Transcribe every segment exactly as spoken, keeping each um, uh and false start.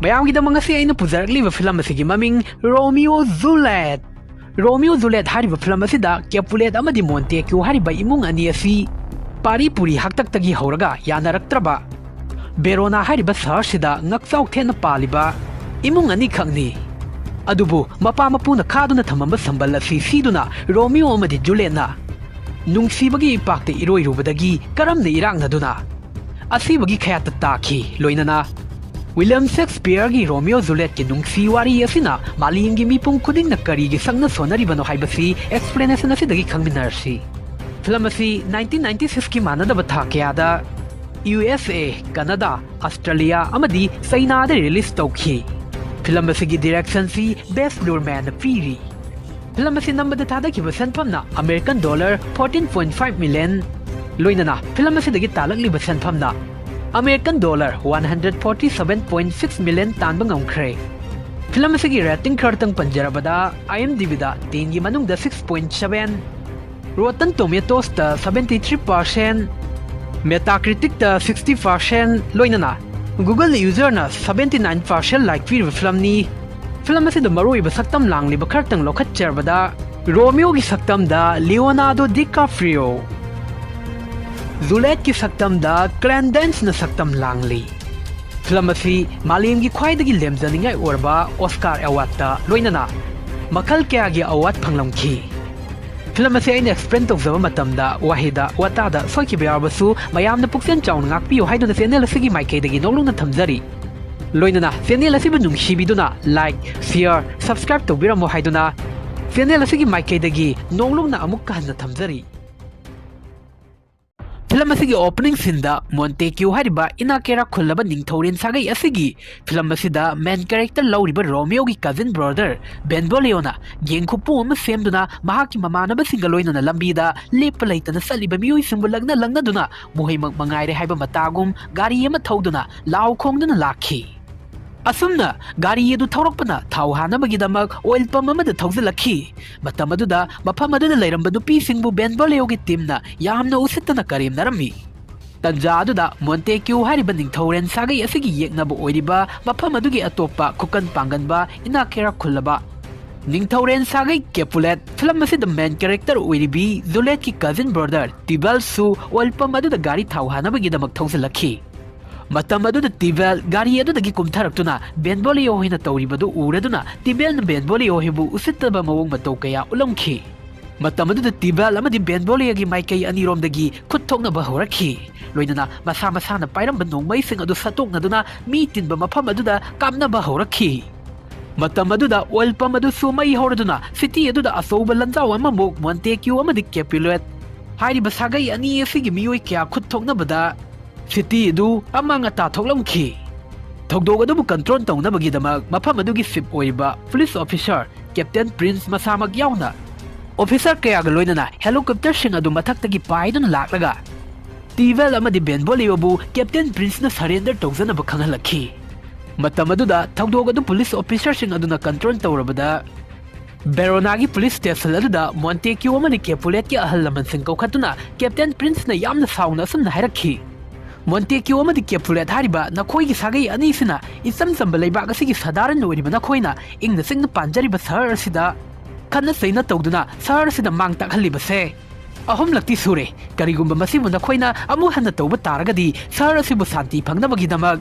ꯃꯌꯥꯝꯒꯤꯗꯃꯛ ꯉꯁꯤ ꯑꯩꯅ ꯄꯨꯖꯔꯛꯂꯤꯕ ꯐꯤꯂꯝ ꯑꯁꯤꯒꯤ ꯃꯃꯤꯡ ꯔꯣꯃꯤꯑꯣ ꯖꯨꯂꯦꯠ꯫ ꯔꯣꯃꯤꯑꯣ ꯖꯨꯂꯦꯠ ꯍꯥꯏꯔꯤꯕ ꯐꯤꯂꯝ ꯑꯁꯤꯗ ꯀꯦꯄꯨꯂꯦꯠ ꯑꯃꯗꯤ ꯃꯣꯟꯇꯦꯀ꯭ꯌꯨ ꯍꯥꯏꯔꯤꯕ ꯏꯃꯨꯡ ꯑꯅꯤ ꯑꯁꯤ ꯄꯥꯔꯤ ꯄꯨꯔꯤ ꯍꯥꯛꯇꯛꯇꯒꯤ ꯍꯧꯔꯒ ꯌꯥꯅꯔꯛꯇ꯭ꯔꯕ ꯕꯦꯔꯣꯅꯥ ꯍꯥꯏꯔꯤꯕ ꯁꯍꯔꯁꯤꯗ ꯉꯛꯆꯥꯎ ꯊꯦꯠꯅ ꯄꯥꯜꯂꯤꯕ ꯏꯃꯨꯡ ꯑꯅꯤꯈꯛꯅꯤ꯫ ꯑꯗꯨꯕꯨ ꯃꯄꯥ ꯃꯄꯨꯅ ꯈꯥꯗꯨꯅ ꯊꯝꯃꯝꯕ ꯁꯝꯕꯜ ꯑꯁꯤ ꯁꯤꯗꯨꯅ ꯔꯣꯃꯤꯑꯣ ꯑꯃꯗꯤ ꯖꯨꯂꯦꯠꯅ ꯅꯨꯡꯁꯤꯕꯒꯤ ꯏꯄꯥꯛꯇ ꯏꯔꯣꯏꯔꯨꯕꯗꯒꯤ ꯀꯔꯝꯅ ꯏꯔꯥꯛꯅꯗꯨꯅ ꯑꯁꯤꯕꯒꯤ ꯈꯌꯥꯠꯇ ꯇꯥꯈꯤ꯫ ꯂꯣꯏꯅꯅ ꯋꯤꯂꯤꯌꯝ ꯁꯦꯛꯁꯄꯤꯌꯔꯒꯤ ꯔꯣꯃꯤꯑꯣ ꯖꯨꯂꯦꯠꯀꯤ ꯅꯨꯡꯁꯤ ꯋꯥꯔꯤ ꯑꯁꯤꯅ ꯃꯥꯂꯦꯝꯒꯤ ꯃꯤꯄꯨꯝ ꯈꯨꯗꯤꯡꯅ ꯀꯔꯤꯒꯤ ꯁꯛꯅ ꯁꯣꯟꯅꯔꯤꯕꯅꯣ ꯍꯥꯏꯕꯁꯤ explanation ꯑꯁꯤꯗꯒꯤ ꯈꯪꯃꯤꯟꯅꯔꯁꯤ꯫ ꯐꯤꯂꯝ ꯑꯁꯤ nineteen ninety sixꯀꯤ ꯃꯥꯟꯅꯗꯕ ꯊꯥ ꯀꯌꯥꯗ ꯌꯨ ꯑꯦꯁ ꯑꯦ, ꯀꯅꯥꯗꯥ, ꯑꯁꯇ꯭ꯔꯦꯂꯤꯌꯥ ꯑꯃꯗꯤ ꯆꯩꯅꯥꯗ release ꯇꯧꯈꯤ꯫ ꯐꯤꯂꯝ ꯑꯁꯤꯒꯤ directionꯁꯤ ꯕꯦꯖ ꯂꯨꯔꯃꯦꯟꯅ ꯄꯤꯔꯤ꯫ ꯐꯤꯂꯝ ꯑꯁꯤ ꯅꯝꯕꯗ ꯊꯥꯗꯈꯤꯕ ꯁꯦꯟꯐꯝꯅ American dollar fourteen point five million, ꯂꯣꯏꯅꯅ ꯐꯤꯂꯝ ꯑꯁꯤꯗꯒꯤ ꯇꯥꯜꯂꯛꯂꯤꯕ ꯁꯦꯟꯐꯝꯅ American dollar one hundred forty seven point six million ꯇꯥꯟꯕ ꯉꯝꯈ꯭ꯔꯦ꯫ ꯐꯤꯂꯝ ꯑꯁꯤꯒꯤ rating ꯈꯔꯇꯪ ꯄꯟꯖꯔꯕꯗ, IMDbꯗ tenꯒꯤ ꯃꯅꯨꯡꯗ six point seven, Rotten Tomatoesꯇ seventy three percent, Metacriticꯇ sixty percent, ꯂꯣꯏꯅꯅ Google userꯅ seventy nine percent like ꯄꯤꯔꯤꯕ ꯐꯤꯂꯝꯅꯤ꯫ Film ꯑꯁꯤꯗ ꯃꯔꯨꯑꯣꯏꯕ ꯁꯛꯇꯝ ꯂꯥꯡꯂꯤꯕ ꯈꯔꯇꯪ ꯂꯧꯈꯠꯆꯔꯕꯗ, ꯔꯣꯃꯤꯑꯣꯒꯤ ꯁꯛꯇꯝꯗ ꯂꯤꯑꯣꯅꯥꯔꯗꯣ ꯗꯤꯀꯥꯄ꯭ꯔꯤꯑꯣ, ꯖꯨꯂꯦꯠꯀꯤ ꯁꯛꯇꯝꯗ ꯀ꯭ꯂꯦꯟ ꯗꯦꯟꯁꯅ ꯁꯛꯇꯝ ꯂꯥꯡꯂꯤ꯫ ꯐꯤꯂꯝ ꯑꯁꯤ ꯃꯥꯂꯦꯝꯒꯤ ꯈ꯭ꯋꯥꯏꯗꯒꯤ ꯂꯦꯝꯖꯅꯤꯡꯉꯥꯏ ꯑꯣꯏꯔꯕ Oscar awardꯇ ꯂꯣꯏꯅꯅ ꯃꯈꯜ ꯀꯌꯥꯒꯤ award ꯐꯪꯂꯝꯈꯤ꯫ ꯐꯤꯂꯝ ꯑꯁꯤ ꯑꯩꯅ explain ꯇꯧꯖꯕ ꯃꯇꯝꯗ ꯋꯥꯍꯩꯗ ꯋꯥꯇꯥꯗ ꯁꯣꯏꯈꯤꯕ ꯌꯥꯎꯔꯕꯁꯨ ꯃꯌꯥꯝꯅ ꯄꯨꯛꯆꯦꯜ ꯆꯥꯎꯅ ꯉꯥꯛꯄꯤꯌꯨ ꯍꯥꯏꯗꯨꯅ channel ꯑꯁꯤꯒꯤ ꯃꯥꯏꯀꯩꯗꯒꯤ ꯅꯣꯛꯂꯨꯛꯅ ꯊꯝꯖꯔꯤ꯫ ꯂꯣꯏꯅꯅ channel ꯑꯁꯤꯕꯨ ꯅꯨꯡꯁꯤꯕꯤꯗꯨꯅ like, share, subscribe ꯇꯧꯕꯤꯔꯝꯃꯨ ꯍꯥꯏꯗꯨꯅ channel ꯑꯁꯤꯒꯤ ꯃꯥꯏꯀꯩꯗꯒꯤ ꯅꯣꯛꯂꯨꯛꯅ ꯑꯃꯨꯛꯀ ꯍꯟꯅ ꯊꯝꯖꯔꯤ꯫ ꯐꯤꯂꯝ ꯑꯁꯤꯒꯤ opening sceneꯗ ꯃꯣꯟꯇꯦꯀ꯭ꯌꯨ ꯍꯥꯏꯔꯤꯕ ꯏꯅꯥꯛ ꯀꯩꯔꯥꯛ ꯈꯨꯜꯂꯕ ꯅꯤꯡꯊꯧꯔꯦꯟ ꯁꯥꯒꯩ ꯑꯁꯤꯒꯤ ꯐꯤꯂꯝ ꯑꯁꯤꯗ main character ꯂꯧꯔꯤꯕ ꯔꯣꯃꯤꯑꯣꯒꯤ cousin brother ꯕꯦꯟꯕꯣꯂꯤꯑꯣꯅ gang ꯈꯨꯄꯨ ꯑꯃ ꯁꯦꯝꯗꯨꯅ ꯃꯍꯥꯛꯀꯤ ꯃꯃꯥꯟꯅꯕꯁꯤꯡꯒ ꯂꯣꯏꯅꯅ ꯂꯝꯕꯤꯗ ꯂꯦꯞꯄ ꯂꯩꯇꯅ ꯆꯠꯂꯤꯕ ꯃꯤꯑꯣꯏꯁꯤꯡꯕꯨ ꯂꯛꯅ ꯂꯛꯅꯗꯨꯅ ꯃꯈꯣꯏꯃꯛ ꯃꯉꯥꯏꯔꯦ ꯍꯥꯏꯕ ꯃꯇꯥꯒꯨꯝ ꯒꯥꯔꯤ ꯑꯃ ꯊꯧꯗꯨꯅ ꯂꯥꯎ ꯈꯣꯡꯗꯨꯅ ꯂꯥꯛꯈꯤ꯫ ꯑꯁꯨꯝꯅ ꯒꯥꯔꯤ ꯑꯗꯨ ꯊꯧꯔꯛꯄꯅ ꯊꯥꯎ ꯍꯥꯟꯅꯕꯒꯤꯗꯃꯛ oil pump ꯑꯃꯗ ꯊꯧꯖꯤꯜꯂꯛꯈꯤ꯫ ꯃꯇꯝ ꯑꯗꯨꯗ ꯃꯐꯝ ꯑꯗꯨꯗ ꯂꯩꯔꯝꯕ ꯅꯨꯄꯤꯁꯤꯡꯕꯨ ꯕꯦꯟꯕꯣꯂꯤꯑꯣꯒꯤ teamꯅ ꯌꯥꯝꯅ ꯎꯁꯤꯠꯇꯅ ꯀꯔꯦꯝꯅꯔꯝꯃꯤ꯫ ꯇꯟꯖꯥ ꯑꯗꯨꯗ ꯃꯣꯟꯇꯦꯀ꯭ꯌꯨ ꯍꯥꯏꯔꯤꯕ ꯅꯤꯡꯊꯧꯔꯦꯟ ꯁꯥꯒꯩ ꯑꯁꯤꯒꯤ ꯌꯦꯛꯅꯕ ꯑꯣꯏꯔꯤꯕ ꯃꯐꯝ ꯑꯗꯨꯒꯤ ꯑꯇꯣꯞꯄ ꯈꯨꯀꯟ ꯄꯥꯡꯒꯟꯕ ꯏꯅꯥꯛ ꯀꯩꯔꯥꯛ ꯈꯨꯜꯂꯕ ꯅꯤꯡꯊꯧꯔꯦꯟ ꯁꯥꯒꯩ ꯀꯦꯄꯨꯂꯦꯠ ꯐꯤꯂꯝ ꯑꯁꯤꯗ ꯃꯦꯟ ꯀꯦꯔꯦꯛꯇꯔ ꯑꯣꯏꯔꯤꯕꯤ ꯖꯨꯂꯦꯠꯀꯤ ꯀꯖꯤꯟ ꯕ꯭ꯔꯗꯔ ꯇꯤꯕꯦꯜꯁꯨ ꯑꯣꯏꯜ ꯄꯝ ꯑꯗꯨꯗ ꯒꯥꯔꯤ ꯊꯥꯎ ꯍꯥꯟꯅꯕꯒꯤꯗꯃꯛ ꯊꯧꯖꯤꯜꯂꯛꯈꯤ꯫ ꯃꯇꯝ ꯑꯗꯨꯗ ꯇꯤꯕꯦꯜ ꯒꯥꯔꯤ ꯑꯗꯨꯗꯒꯤ ꯀꯨꯝꯊꯔꯛꯇꯨꯅ ꯕꯦꯟꯕꯣꯂꯤꯌꯣ ꯍꯣꯏꯅ ꯇꯧꯔꯤꯕꯗꯨ ꯎꯔꯗꯨꯅ ꯇꯤꯕꯦꯜꯅ ꯕꯦꯟꯕꯣꯂꯤꯌꯣ ꯍꯣꯏꯕꯨ ꯎꯁꯤꯠꯇꯕ ꯃꯑꯣꯡ ꯃꯇꯧ ꯀꯌꯥ ꯎꯠꯂꯝꯈꯤ꯫ ꯃꯇꯝ ꯑꯗꯨꯗ ꯇꯤꯕꯦꯜ ꯑꯃꯗꯤ ꯕꯦꯟꯕꯣꯂꯤꯌꯣꯒꯤ ꯃꯥꯏꯀꯩ ꯑꯅꯤꯔꯣꯝꯗꯒꯤ ꯈꯨꯠ ꯊꯣꯛꯅꯕ ꯍꯧꯔꯛꯈꯤ꯫ ꯂꯣꯏꯅꯅ ꯃꯁꯥ ꯃꯁꯥꯅ ꯄꯥꯏꯔꯝꯕ ꯅꯣꯡꯃꯩꯁꯤꯡ ꯑꯗꯨ ꯁꯠꯇꯣꯛꯅꯗꯨꯅ ꯃꯤ ꯇꯤꯟꯕ ꯃꯐꯝ ꯑꯗꯨꯗ ꯀꯥꯞꯅꯕ ꯍꯧꯔꯛꯈꯤ꯫ ꯃꯇꯝ ꯑꯗꯨꯗ ꯑꯣꯏꯜ ꯄꯝ ꯑꯗꯨꯁꯨ ꯃꯩ ꯍꯧꯔꯗꯨꯅ ꯁꯤꯇꯤ ꯑꯗꯨꯗ ꯑꯆꯧꯕ ꯂꯟꯖꯥꯎ ꯑꯃꯃꯨꯛ ꯃꯣꯟꯇꯦꯀ꯭ꯌꯨ ꯑꯃꯗꯤ ꯀꯦꯄꯨꯂꯦꯠ ꯍꯥꯏꯔꯤꯕ ꯁꯥꯒꯩ ꯑꯅꯤ ꯑꯁꯤꯒꯤ ꯃꯤꯑꯣꯏ ꯀꯌꯥ ꯈꯨꯠ ꯊꯣꯛꯅꯕꯗ ꯁꯤꯇꯤ ꯑꯗꯨ ꯑꯃꯥꯡ ꯑꯇꯥ ꯊꯣꯛꯂꯝꯈꯤ꯫ ꯊꯧꯗꯣꯛ ꯑꯗꯨꯕꯨ ꯀꯟꯇ꯭ꯔꯣꯜ ꯇꯧꯅꯕꯒꯤꯗꯃꯛ ꯃꯐꯝ ꯑꯗꯨꯒꯤ ꯆꯤꯞ ꯑꯣꯏꯔꯤꯕ ꯄꯨꯂꯤꯁ ꯑꯣꯐꯤꯁꯥꯔ ꯀꯦꯞꯇꯦꯟ ꯄ꯭ꯔꯤꯟꯁ ꯃꯁꯥꯃꯛ ꯌꯥꯎꯅ ꯑꯣꯐꯤꯁꯥꯔ ꯀꯌꯥꯒ ꯂꯣꯏꯅꯅ ꯍꯦꯂꯤꯀꯣꯞꯇꯔꯁꯤꯡ ꯑꯗꯨ ꯃꯊꯛꯇꯒꯤ ꯄꯥꯏꯗꯨꯅ ꯂꯥꯛꯂꯒ ꯇꯤꯕꯦꯜ ꯑꯃꯗꯤ ꯕꯦꯟꯕꯣꯂꯤꯌꯣꯕꯨ ꯀꯦꯞꯇꯦꯟ ꯄ꯭ꯔꯤꯟꯁꯅ ꯁꯔꯦꯟꯗꯔ ꯇꯧꯖꯅꯕ ꯈꯪꯍꯜꯂꯛꯈꯤ꯫ ꯃꯇꯝ ꯑꯗꯨꯗ ꯊꯧꯗꯣꯛ ꯑꯗꯨ ꯄꯨꯂꯤꯁ ꯑꯣꯐꯤꯁꯥꯔꯁꯤꯡ ꯑꯗꯨꯅ ꯀꯟꯇ꯭ꯔꯣꯜ ꯇꯧꯔꯕꯗ ꯕꯦꯔꯣꯅꯥꯒꯤ ꯄꯨꯂꯤꯁ ꯁ꯭ꯇꯦꯁꯟ ꯑꯗꯨꯗ ꯃꯣꯟꯇꯦꯀ꯭ꯌꯨ ꯑꯃꯗꯤ ꯀꯦꯄꯨꯂꯦꯠꯀꯤ ꯑꯍꯜ ꯂꯃꯟꯁꯤꯡ ꯀꯧꯈꯠꯇꯨꯅ ꯀꯦꯞꯇꯦꯟ ꯄ꯭ꯔꯤꯟꯁꯅ ꯌꯥꯝꯅ ꯁꯥꯎꯅ ꯑꯁꯨꯝꯅ ꯍꯥꯏꯔꯛꯈꯤ, "ꯃꯣꯟꯇꯦꯀ꯭ꯌꯨ ꯑꯃꯗꯤ ꯀꯦꯄꯨꯂꯦꯠ ꯍꯥꯏꯔꯤꯕ ꯅꯈꯣꯏꯒꯤ ꯁꯥꯒꯩ ꯑꯅꯤꯁꯤꯅ ꯏꯆꯝ ꯆꯝꯕ ꯂꯩꯕꯥꯛ ꯑꯁꯤꯒꯤ ꯁꯗꯥꯔꯟ ꯑꯣꯏꯔꯤꯕ ꯅꯈꯣꯏꯅ ꯏꯪꯅ ꯆꯤꯛꯅ ꯄꯥꯟꯖꯔꯤꯕ ꯁꯍꯔ ꯑꯁꯤꯗ ꯈꯠꯅ ꯆꯩꯅ ꯇꯧꯗꯨꯅ ꯁꯍꯔ ꯑꯁꯤꯗ ꯃꯥꯡ ꯇꯥꯛꯍꯜꯂꯤꯕꯁꯦ ꯑꯍꯨꯝꯂꯛꯇꯤ ꯁꯨꯔꯦ꯫ ꯀꯔꯤꯒꯨꯝꯕ ꯃꯁꯤꯕꯨ ꯅꯈꯣꯏꯅ ꯑꯃꯨꯛ ꯍꯟꯅ ꯇꯧꯕ ꯇꯥꯔꯒꯗꯤ ꯁꯍꯔ ꯑꯁꯤꯕꯨ ꯁꯥꯟꯇꯤ ꯐꯪꯅꯕꯒꯤꯗꯃꯛ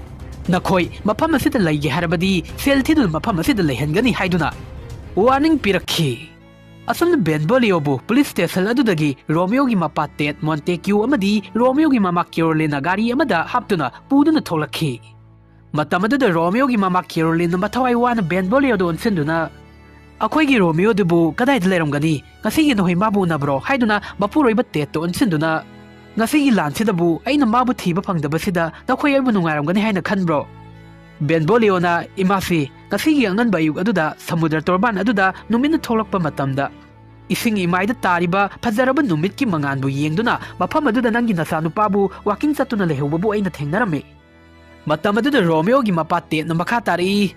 ꯅꯈꯣꯏ ꯃꯐꯝ ꯑꯁꯤꯗ ꯂꯩꯒꯦ ꯍꯥꯏꯔꯕꯗꯤ ꯁꯦꯜ ꯊꯤꯗꯨꯅ ꯃꯐꯝ ꯑꯁꯤꯗ ꯂꯩꯍꯟꯒꯅꯤ" ꯍꯥꯏꯗꯨꯅ ꯋꯥꯔꯅꯤꯡ ꯄꯤꯔꯛꯈꯤ꯫ ꯑꯁꯨꯝꯅ ꯕꯦꯟꯕꯣꯂꯤꯌꯣꯕꯨ ꯄꯨꯂꯤꯁ ꯁ꯭ꯇꯦꯁꯟ ꯑꯗꯨꯗꯒꯤ ꯔꯣꯃꯤꯌꯣꯒꯤ ꯃꯄꯥ ꯇꯦꯠ ꯃꯣꯟꯇꯦꯀ꯭ꯌꯨ ꯑꯃꯗꯤ ꯔꯣꯃꯤꯌꯣꯒꯤ ꯃꯃꯥ ꯀꯦꯔꯣꯂꯤꯟꯅ ꯒꯥꯔꯤ ꯑꯃꯗ ꯍꯥꯞꯇꯨꯅ ꯄꯨꯗꯨꯅ ꯊꯣꯛꯂꯛꯈꯤ꯫ ꯃꯇꯝ ꯑꯗꯨꯗ ꯔꯣꯃꯤꯌꯣꯒꯤ ꯃꯃꯥ ꯀꯦꯔꯣꯂꯤꯟꯅ ꯃꯊꯋꯥꯏ ꯋꯥꯅ ꯕꯦꯟꯕꯣꯂꯤꯌꯣꯗ ꯑꯣꯟꯁꯤꯟꯗꯨꯅ, "ꯑꯩꯈꯣꯏꯒꯤ ꯔꯣꯃꯤꯌꯣꯗꯨꯕꯨ ꯀꯗꯥꯏꯗ ꯂꯩꯔꯝꯒꯅꯤ? ꯉꯁꯤꯒꯤ ꯅꯈꯣꯏ ꯃꯥꯕꯨ ꯎꯅꯕ꯭ꯔꯣ?" ꯍꯥꯏꯗꯨꯅ ꯃꯄꯨꯔꯣꯏꯕ ꯇꯦꯠꯇ ꯑꯣꯟꯁꯤꯟꯗꯨꯅ, "ꯉꯁꯤꯒꯤ ꯂꯥꯟꯁꯤꯗꯕꯨ ꯑꯩꯅ ꯃꯥꯕꯨ ꯊꯤꯕ ꯐꯪꯗꯕꯁꯤꯗ ꯅꯈꯣꯏ ꯑꯩꯕꯨ ꯅꯨꯡꯉꯥꯏꯔꯝꯒꯅꯤ ꯍꯥꯏꯅ ꯈꯟꯕ꯭ꯔꯣ?" ꯕꯦꯟꯕꯣꯂꯤꯌꯣꯅ, "ꯏꯃꯥꯁꯤ, ꯉꯁꯤꯒꯤ ꯑꯉꯟꯕ ꯑꯌꯨꯛ ꯑꯗꯨꯗ ꯁꯃꯨꯗ꯭ꯔ ꯇꯣꯔꯕꯥꯟ ꯑꯗꯨꯗ ꯅꯨꯃꯤꯠꯅ ꯊꯣꯛꯂꯛꯄ ꯃꯇꯝꯗ ꯏꯁꯤꯡ ꯏꯃꯥꯏꯗ ꯇꯥꯔꯤꯕ ꯐꯖꯔꯕ ꯅꯨꯃꯤꯠꯀꯤ ꯃꯉꯥꯜꯕꯨ ꯌꯦꯡꯗꯨꯅ ꯃꯐꯝ ꯑꯗꯨꯗ ꯅꯪꯒꯤ ꯅꯆꯥꯅꯨꯄꯥꯕꯨ ꯋꯥꯀꯤꯡ ꯆꯠꯇꯨꯅ ꯂꯩꯍꯧꯕꯕꯨ ꯑꯩꯅ ꯊꯦꯡꯅꯔꯝꯃꯤ꯫" ꯃꯇꯝ ꯑꯗꯨꯗ ꯔꯣꯃꯤꯌꯣꯒꯤ ꯃꯄꯥ ꯇꯦꯠꯅ ꯃꯈꯥ ꯇꯥꯔꯛꯏ,